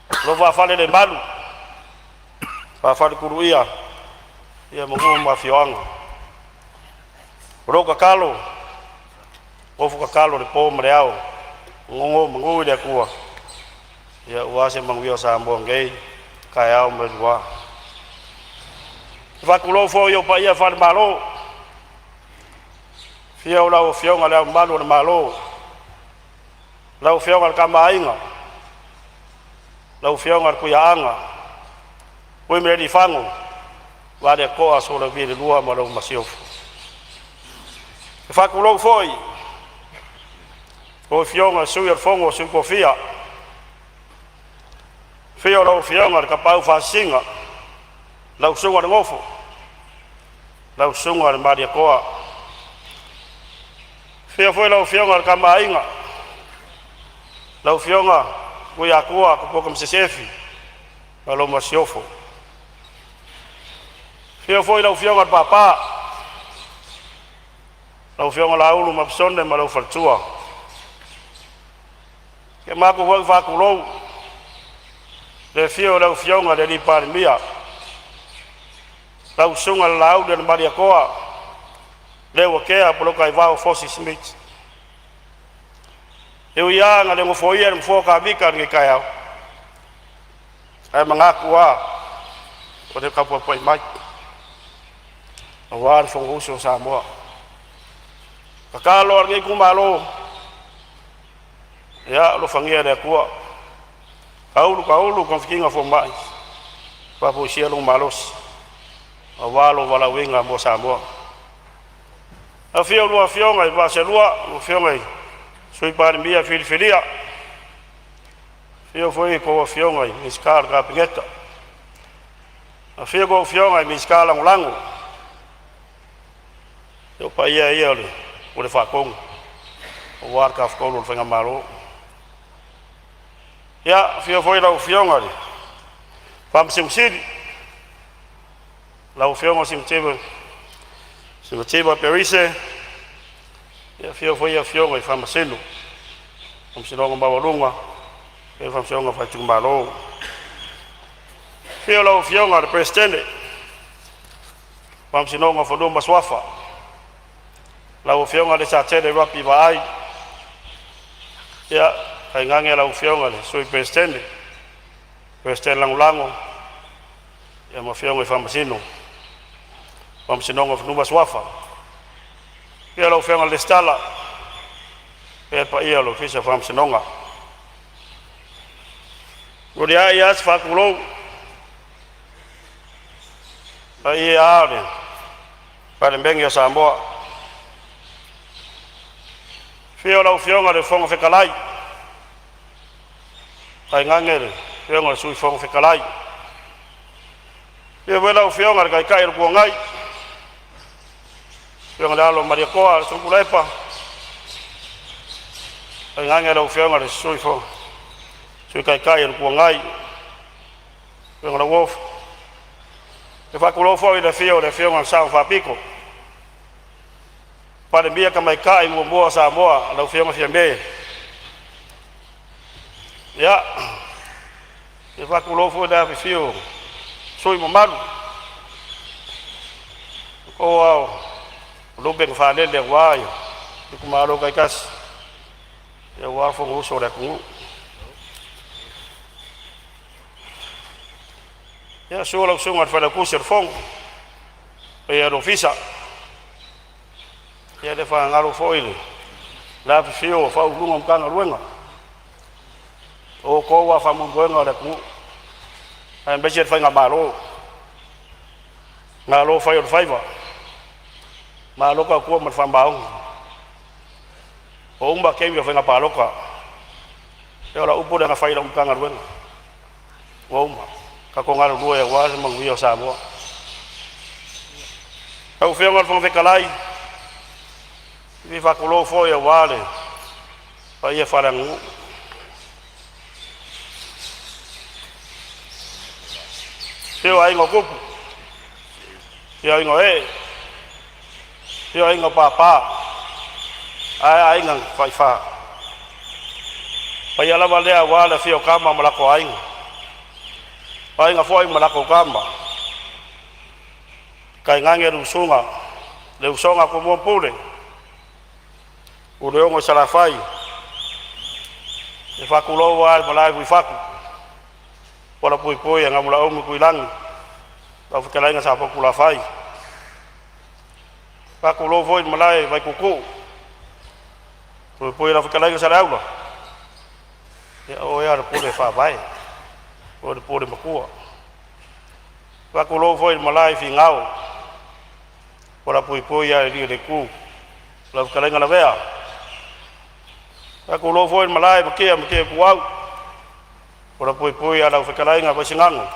O lo o faafailelemalu, faafaletuluia ia ma nuu ma afioaga. O lou tatalo, nofo tatalo i le po ma le ao, nonomanu i le Atua, ia aua se manuia o Samoa nei, taeao ma le lua. E faatulou foi i ou paia faale-Malo, afio lau Afioga i Le Ao Mamalu o le Malo, lau Afioga i le Tama a Aiga, lau Afioga i le Tuiaana Tuimalealiifano Vaaletoa Sualauvi II ma lau Masiofo. E faatulou foi i lau Afioga i le Sui o le Fono a Sui Tofia, afio lau Afioga i le Tapaau Faasisina, lau Susuga i le Nofo, lau Susuga i le Malietoa. Afio foi lau Afioga i le Tama a Aiga, lau Afioga Tuiatua Tupua Tamasese ma lau Masiofo. Afio foi lau Afioga i le Papa, lau Afioga Laaulu ma Sone ma lou faletua. Ia matou foi faatulou le afio o lau Afioga i le Palemia, lau Susuga i le Laauli o le Malietoa, Leuatea Polataivao Fosi Smith. E ui lava ina le nofoia le nofoa o Tavita i lenei taeao, ae manatu lava o le tapuapai mai aua le Fonousu a Samoa. Tatalo a lenei itumalo, ia alofagia e le Atua, taulu taulu togafitiga a fomai, faafoisia lou malosi aua lou valaauina mo Samoa. Afio lua Afioga i vaa seelua, afioga i Sui Palemia filifilia, afio foi a outou Afioga i Minisita o le Kapeneta, afifio a outou Afioga i Minisita Lagolago. O paia ia o le Pule Faatonu aua le Tafatolu o le Faigamalo. Ia, afio foi lau Afioga i le Faamasino Sili, lau Afioga Simativa Simativa Perise, ia afio foi Afioga i Faamasino, Faamasinoga Maualuga, faapea le Faamasinoga Faaitumalo. Afio lau Afioga i le Peresetene, Faamasinoga o Fanua ma Suafa, lau Afioga Lesatele Lampi Vaai, ia tainane lau Afioga i le Sui Peresetene, Peresetene Lagolago. Ia ma Afioga i Faamasino, Faamasinoga o Fanua ma Suafa. Afio lau Afioga i le Resitala faapea le paia o le Ofisa o Faamasinoga. Muliai a se faatulou paia a o le Palemene o Samoa. Afio lau Afioga i le Fofoga Fetalai, tainane le Afioga i le Sui Fofoga Fetalai. Afio foi lau Afioga i le Taitai o le Itu Agai, afioga i le Alo o Malietoa Tuilaepa, tainane lau Afioga i le Sui Taitai o le Itu Agai, afioga Lauofo. E faatulou foi i le afio o le Afioga i le Sao Faapito, Palemia Tamaitai muamua o Samoa, lau Afioga Fiame. Ia, e faatulou foi i le afifio o sui usufono mamalu o lupe na faalele aua itumalo taitasi aua le Fonousu a le atunuu. Ia, susu lau Susuga i le Failautusi o le Fono, paia i le Ofisa. Ia e le faagalo foi le afifio o Ofisa Sili o Pulega o Matagaluega, o outou lava o faamoemoega o le atunuu aemaise le faigamalo. Malo fai o le faiva, malo tautua ma le faamaoni. Ua uma taimi o faiga palota. Ia o lau upu lea na fai i lau Matagaluega, ua uma. Tatou galulue aua se manuia o Samoa. Lau Afioga i le Fofoga Fetalai, e fia faatulou foi aua le paia faaleaganuu. Afio Aiga o Tupu, afio Aiga o Ee, afio Aiga o Papa, ae a Aiga na Taifa. O paia lava lea aua le afio o Tama ma latou Aiga, o Aiga foi ma latou Tama, tainane le usuga, le usoga a Tumua ma Pule, Puleono i Salafai. E faatulou lava i le malae i Fuifatu, Ualapuipui a Namulauulu Tuilagi, lau fetalaiga Safotulafai. Faatulou foi i le malae i Vaituutuu, Puipui lau fetalaiga Saleaula, ia o oe lava o le pule faavae, o oe o le pule matua. Faatulou foi i le malae i Finao, Ualapuipui le alii o le itu, lau fetalaiga Lavea. Faatulou foi i le malae i Matia ma Matia Ituau, Ualapuipui lau fetalaiga Vaisigano.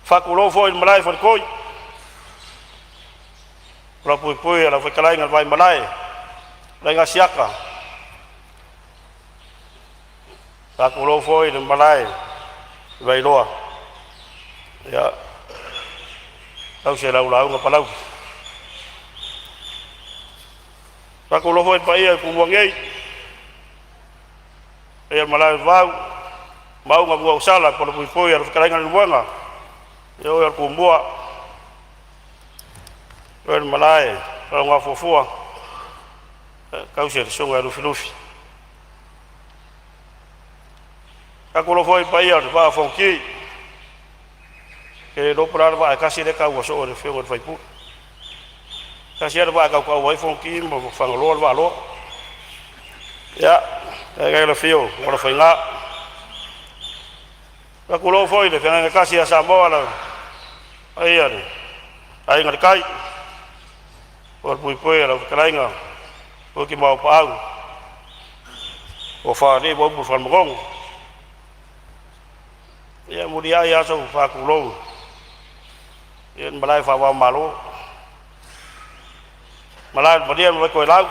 Faatulou foi i le malae i Faletoi, Ualapuipui lau fetalaiga Vaimalae, fetalaiga Asiata. Faatulou foi i le malae i Vailoa, ia tausi e lau lauga Palauli. Faatulou foi i le paia i Tumua nei, paia i le malae i Vavau, Maauga Muausala, palega lau fetalaiga Leulumoega, o oe o le Tumua, oe le malae Lalogafuafua, tausi e le susuga ia Lufilufi. Faatulou foi i le paia o le Vaa o Fonoti, e le iloa po o le a le vaa e tasi lea e taua soo e le afioga i le faipule. Tasi lava le vaa e tautaua ai Fonoti ma Fagaloa le Vaaloa. Ia, tainane le afio o Alofaiga. Faatulou foi i le feagaiga tasi ia Samoa, le paia i le Aiga i le Tai, puipui lau fetalaiga Putimaopau, Tofa alii ma upu i le Fale Manono. Ia e muliai lava sou faatulou i le malae faava o Malo, malae o le Malia ma Vaitoelau,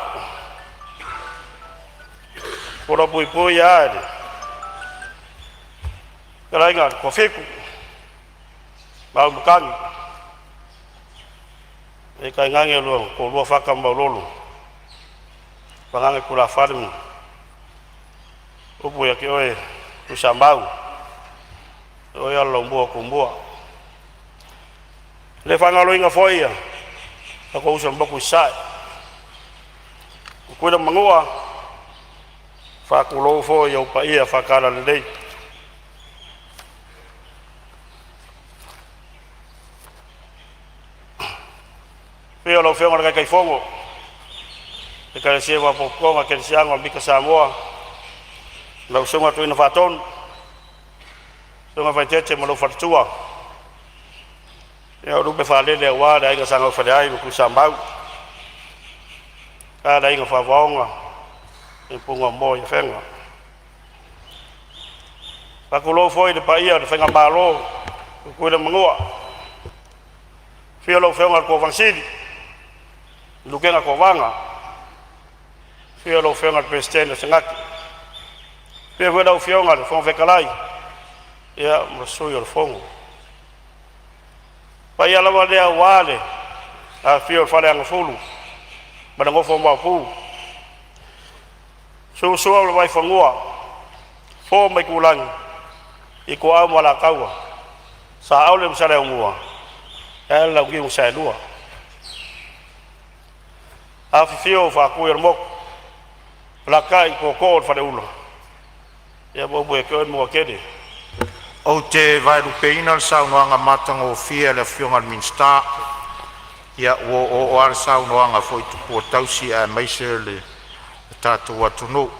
puipui lava i le fetalaiga i le Toafitu, Maaumatagi, tainane lo oulua Fata ma Maulolo, vagana tulafale ma upu ia te oe Tuisamau, o oe lava o le Laumua o Tumua. E le faagaloina foi ia tatou uso i le motu i Sasae, Tutuila ma Manua, faatulou foi i ou paia faale-Talalelei. lau Afioga i le Taitaifono, Ekalesia Faalapotopotoga Kerisiano o Mika Samoa, lau Susuga Tuuina Faatonu, Susuga Vaitete ma lou faletua. Ia o lupe faalele aua le aiga Sa Gaufaleai ma Tuisamau, ae a le aiga Fa'avaoga ma Pugaamoa i Afega. Faatulou foi i le paia o le Faigamalo Tutuila ma Manua, afio lau Afioga i le Kovana Sili Lutena Kovana, afio lau Afioga i le Peresetene o le Senate, afio foi lau Afioga i le Fofoga Fetalai ma Sui o le Fono. O paia lava lea aua le afifio o le Faleagafulu ma le nofo a Maopu, Sua Sua ma le Vaifanua, Fofo ma Aitulagi, Ituau ma Alataua, Saole ma Saleaaumua ma le Launiu na Saelua. Afifio Faatui o le Motu, alaalatai tootoo o le Faleula, ma upu ia te oe le Manuatele. Ou te vaelupeina le saunoaga matagofie a le Afioga i le Minisita, ua oooo lava le saunoaga foi i tupua tausi aemaise o le tatou atunuu.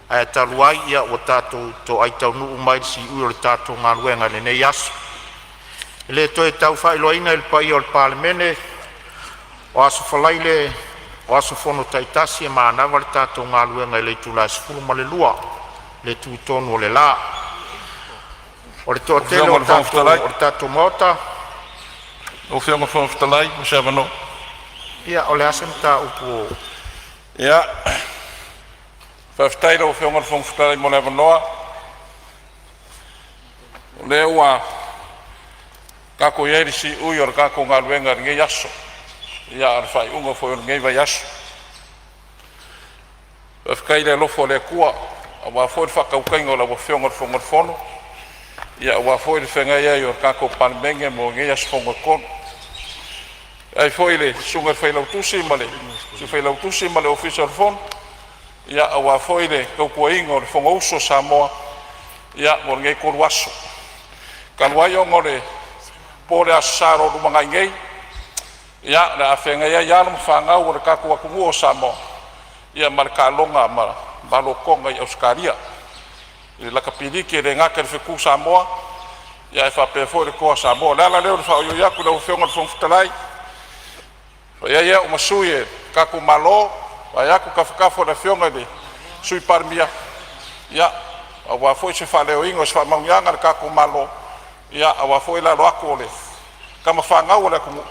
Ae talu ai ua tatou toai taunuu mai i le siui o le tatou galuega i lenei aso, e le toe tau faailoaina i le paia o le Palemene, o aso Faraile o aso fono taitasi e manava le tatou galuega i le itula e 12:00 i le tutonu o le la. O le toatele Lau o Afioga i le Fofoga Fetalai. le tatou Maota, Lau Afioga i le Fofoga Fetalai mo se avanoa. Ia, o le a se mataupu ua... Ia, faafetai i lau Afioga i le Fofoga Fetalai mo le avanoa. O lea ua tatou i ai i le siui o le tatou galuega i lenei aso, ia a o le faaiuga foi o lenei vaiaso. Faafetai i le alofa o le Atua aua foi le faatautaiga o lau Afioga i le Fofoga o le Fono, aua foi le feagai ai o le tatou Palemene mo nei aso fono e 3. Faafetai foi i le susuga i le Failautusi ma le Sui Failautusi ma le Ofisa o le Fono aua foi le tautuaina o le Fonousu a Samoa mo lenei 3 aso. Talu ai ona o le po o le Aso Sa o lo o lumanai nei, ia, o le a feagai ai alo ma fanau a le tatou atunuu o Samoa ma le taaloga a Malo Toga i Ausetalia i le lakapi liki, e le gata i le fetu Samoa ae faapea foi le toa Samoa. O le ala lea o le faaoioi atu i lau Afioga i le Fofoga Fetalai, e fai ai au ma sui o le tatou Malo vaeatu tafatafa o le Afioga i le Sui Palemia, ia aua foi se faaleoina o se faamanuiaga a le tatou Malo aua foi le alo atu o tama fanau a le atunuu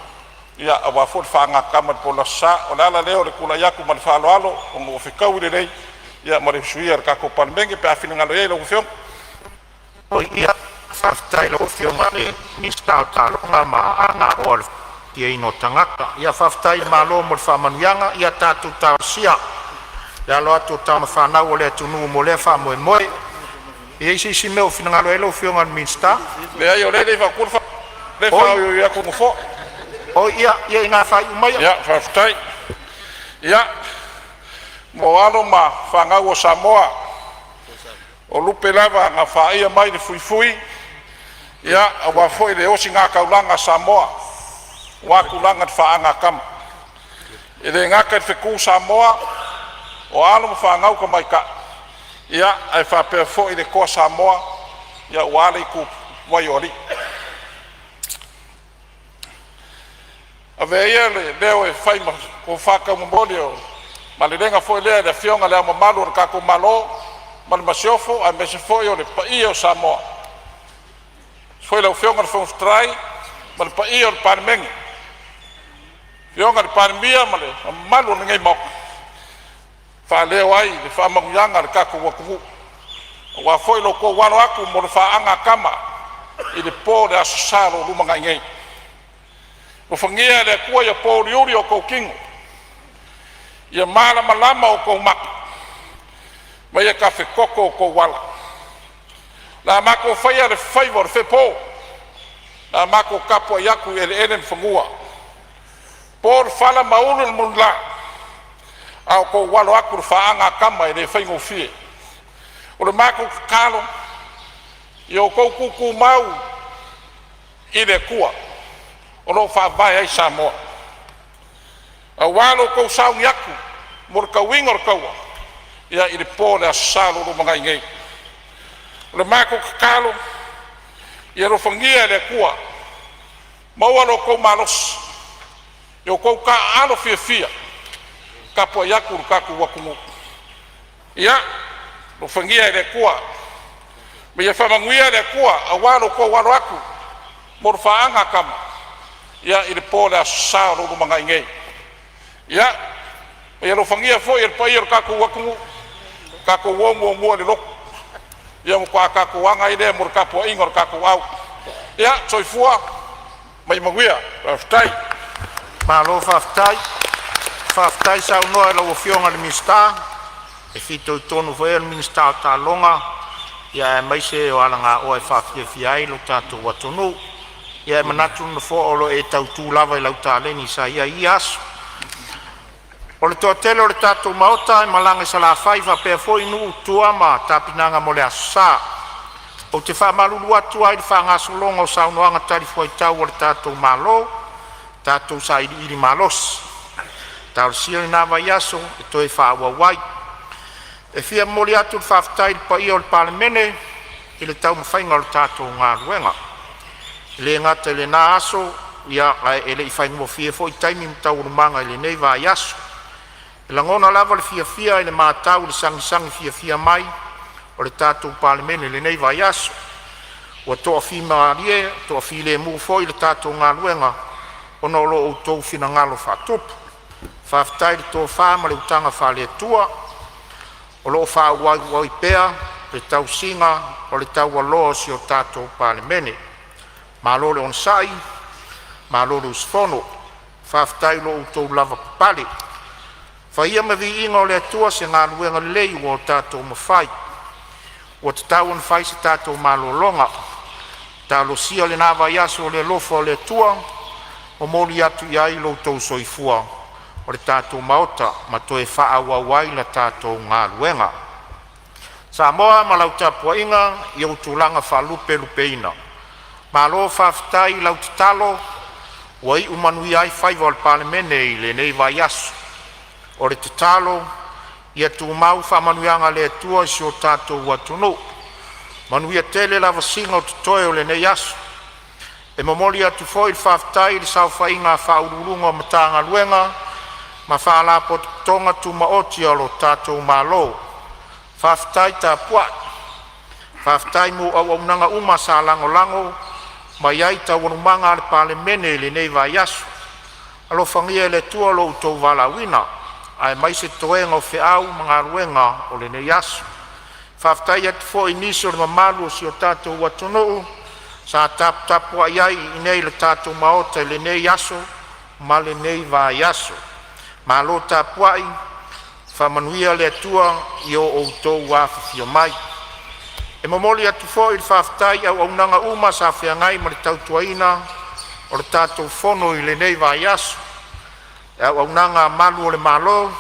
aua foi le faagatama i le po o le Aso Sa. O le ala lea o le tulai atu ma le faaaloalo ona ua fetaui lelei ma le usuia o le tatou Palemene pe a finagalo i ai lau Afioga. Ia, faafetai i lau Afioga i le Minisita o Taaloga ma Aganoa i le Faamalosiaina o Tagata. Ia faafetai i le Malo mo le faamanuiaga. Ia tatou talosia le alo atu o tama fanau a le atunuu mo lea faamoemoe. E i ai se isi mea ua finagalo i ai lau Afioga i le Minisita? Leai, o lea e le i fautua le lea e Oi, faaoioi atu le Nofoa. oi, ia ina faaiu maia. Ia, faafetai. Ia, mo alo ma fanau a Samoa, o lupe lava na faia mai le fuifui aua foi le osigataulaga a Samoa aua tulaga i le faagatama. E le gata i le fetu Samoa o alo ma fanau tamaitai, ia ae faapea foi le toa Samoa aua le ituvai o alii. Avea ia le leo e fai ma tofa taumolimoli o le malelega foi lea i le Afioga i Le Ao Mamalu o le tatou Malo ma le Masiofo, aemaise foi o le paia o Samoa. Afio foi lau Afioga i le Fofoga Fetalai ma le paia o le Palemene, afioga i le Palemia ma le mamalu o lenei Maota, e faaleo ai le faamanuiaga a le tatou atunuu aua foi lo outou alo atu mo le faagatama i le po o le Aso Sa o lo o lumanai nei. Alofagia e le Atua ia pouliuli o outou tino, ia malamalama outou mata ma ia tafetoto outou ala. O le a matou faia le faiva o le fepo, o le a matou tapuai atu i eleele ma fanua, po le fala ma ulu le mulila, a o outou alo atu i le faagatama e le faigofie. O le matou tatalo, ia outou tutumau i le Atua o lo o faavae ai Samoa. Aua lo outou sauni atu mo le tauiga o le taua ia i le po o le aso Sa ua lumanai nei. O le matou tatalo ia alofagia e le Atua maua lo outou malosi ia outou taaalo fiafia e tapuai atu i lo tatou atunuu. Ia alofagia e le Atua ma ia faamanuia le Atua aua lo outou alo atu mo le faaga a tama ia i le po o le aso Sa o lo o lumanai nei. Ia ma ia alofagia foi e le paia o le tatou atunuu tatou o muamua i le lotu, ia ona faatoa tatou aga ai lea mo le tapuaiga o le tatou au. Ia, soifua ma ia manuia. Faafetai. Malo faafetai. Faafetai saunoa i lau Afioga i le Minisita e fitoitonu foi i ai o le Minisita o Taaloga aemaise o alagaoa e faafiafia ai lo tatou atunuu. Ia e manatu le Nofoa o lo o e tautu lava i lau taleni sa i ai i ia aso. O le toatele o le tatou maota e malaga i Salafai faapea foi nuu, tua ma tapenaga mo le aso Sa. Ou te faamalulu atu ai i le faagasologa o saunoaga talifuaitau a le tatou Malo, tatou sailiili malosi, talosia lena vaiaso e toe faaauau ai. E fia momoli atu le faafetai i le paia o le Palemene i le taumafaiga o le tatou galuega. E le gata i lena aso, ae le i faigofie foi taimi ma taualumaga i lenei vaiaso. E lagona lava le fiafia i le matau i le sagisagi fiafia mai o le tatou Palemene i lenei vaiaso. Ua toafimalie, toafilemu foi le tatou galuega ona o lo outou finagalo faatupu. Faafetai i le tofa ma le utaga faale-Atua o lo o faaauau ai pea le tausiga o le taualoa o si o tatou Palemene. Malo le onosai, malo le usufono. Faafetai i lo outou lavapapale. Fai ia ma viiga o le Atua se galuega lelei ua o tatou mafai. Ua tatau ona fai se tatou malologa. Talosia lena vaiaso i le alofa o le Atua, momoli atu ai lo outou soifua o le tatou Maota ma toe faaauau ai la tatou galuega. Samoa ma lau tapuaiga i ou tulaga faalupelupeina, malo faafetai i lau tatalo ua iu manuia ai faiva o le Palemene i lenei vaiaso. O le tatalo ia tumau faamanuiaga a le Atua i si o tatou atunuu. Manuia tele lavasiga o totoe o lenei aso. E momoli atu foi le faafetai i le saofaiga a Ofisa Sili o Pulega o Matagaluega ma Faalapotopotoga Tumaoti a lo tatou Malo. Faafetai tapuai, faafetai mo auaunaga uma sa lagolago mai ai i taualumaga a le Palemene i lenei vaiaso. Alofagia e le Atua lo outou valaauina aemaise toega o feau ma galuega o lenei aso. Faafetai atu foi i nisi o le mamalu o si o tatou atunuu sa taputapuai ai i inei i le tatou Maota i lenei aso ma lenei vaiaso. Malo tapuai, faamanuia le Atua i lo outou afifio mai. E momoli atu foi le faafetai i auaunaga uma sa feagai ma le tautuaina o le tatou fono i lenei vaiaso, le auaunaga a Malu o le Malo,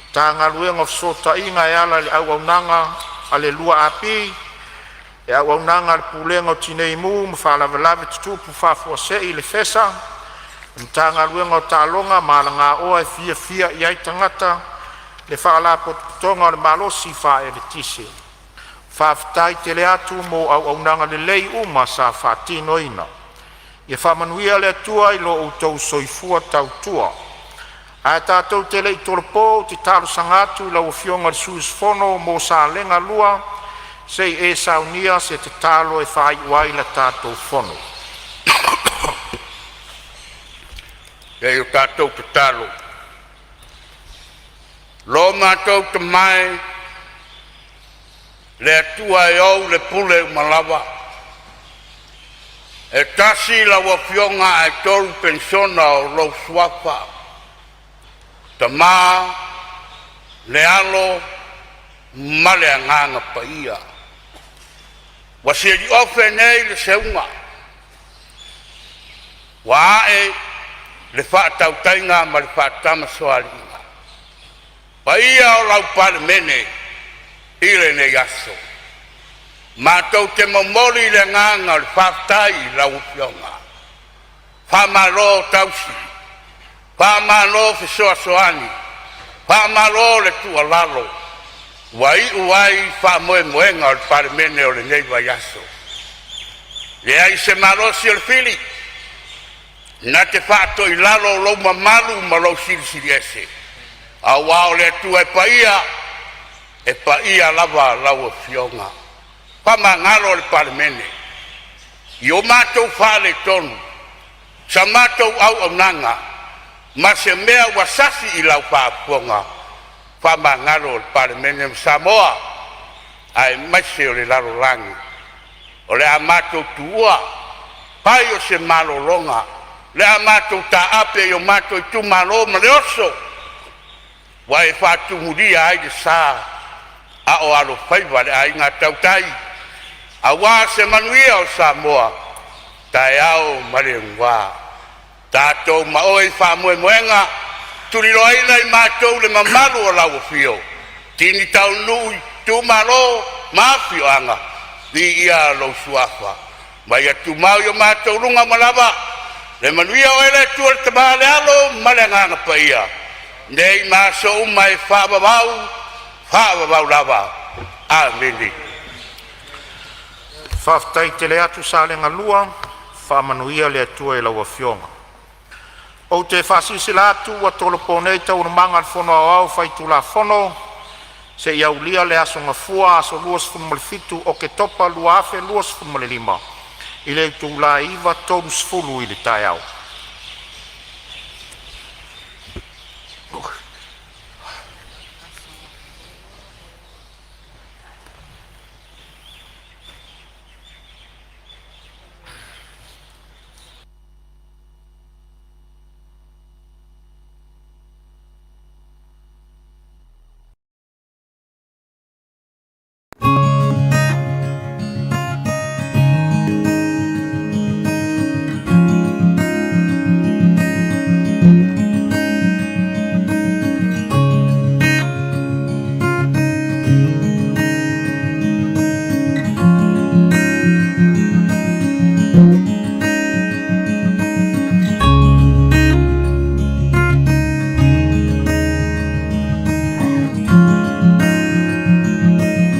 Matagaluega o Fesootaiga e ala i le auaunaga a le 2AP, le auaunaga a le Pulega o Tinei Mu ma Faalavelave Tutupu Faafuasei le FESA, le Matagaluega o Taaloga ma Alagaoa e Fiafia i ai Tagata, le Faalapotopotoga o le Malosi Faaeletise. Faafetai tele atu mo auaunaga lelei uma sa faatinoina. Ia faamanuia le Atua i lo outou soifua tautua. Ae tatou te le i tolopo, ou te talosaga atu i lau Afioga i le sui usufono mo Salega 1 se i e saunia se tatalo e faaiu ai le tatou fono. Se i o tatou tatalo. Lo matou Tama e, le Atua e ou le pule uma lava, e tasi lau Afioga ae tolu perisona o lou Suafa, Tama, le Alo ma le Agaga Paia. Ua siliofe nei le seuga ua ae le faatautaiga ma le faatamasoaliiga, paia o lau Palemene i lenei aso. Matou te momoli le agaga o le faafetai i lau Afioga, faamalo tausi, Faamalo fesoasoani, faamalo le tuualalo, ua iu ai faamoemoega o le Palemene o lenei vaiaso. Leai se malosi o le fili na te faatoilalo lou mamalu ma lou silisiliese, aua o le Atua e paia, e paia lava lau Afioga. Faamagalo le Palemene i o matou faaletonu, sa matou auaunaga ma se mea ua sasi i lau faafofoga, faamagalo le Palemene ma Samoa aemaise o le lalolagi. O le a matou tuua fai o se malologa, o le a matou taape i o matou itumalo ma le oso ua e faatumulia ai le sa a o alofaiva le Aiga Tautai aua se manuia o Samoa, taeao ma le ugua. Tatou ma oe i faamoemoega, tuliloaina i matou le mamalu o lau afio, tini taunuu i itumalo ma afioaga, viia lou Suafa ma ia tumau i o matou luga manava le manuia. Oe le Atua le Tama le Alo ma le Agaga Paia, nei ma aso uma e faavavau, faavavau lava. Amene. Faafetai tele atu Salega 1, faamanuia le Atua i lau afioga. Ou te faasilasila atu ua tolopo nei Taualumaga a le Fono Aoao Faitulafono seia aulia le aso Gafua, aso 27 Oketopa 2025 i le itula e 9:30 i le taeao.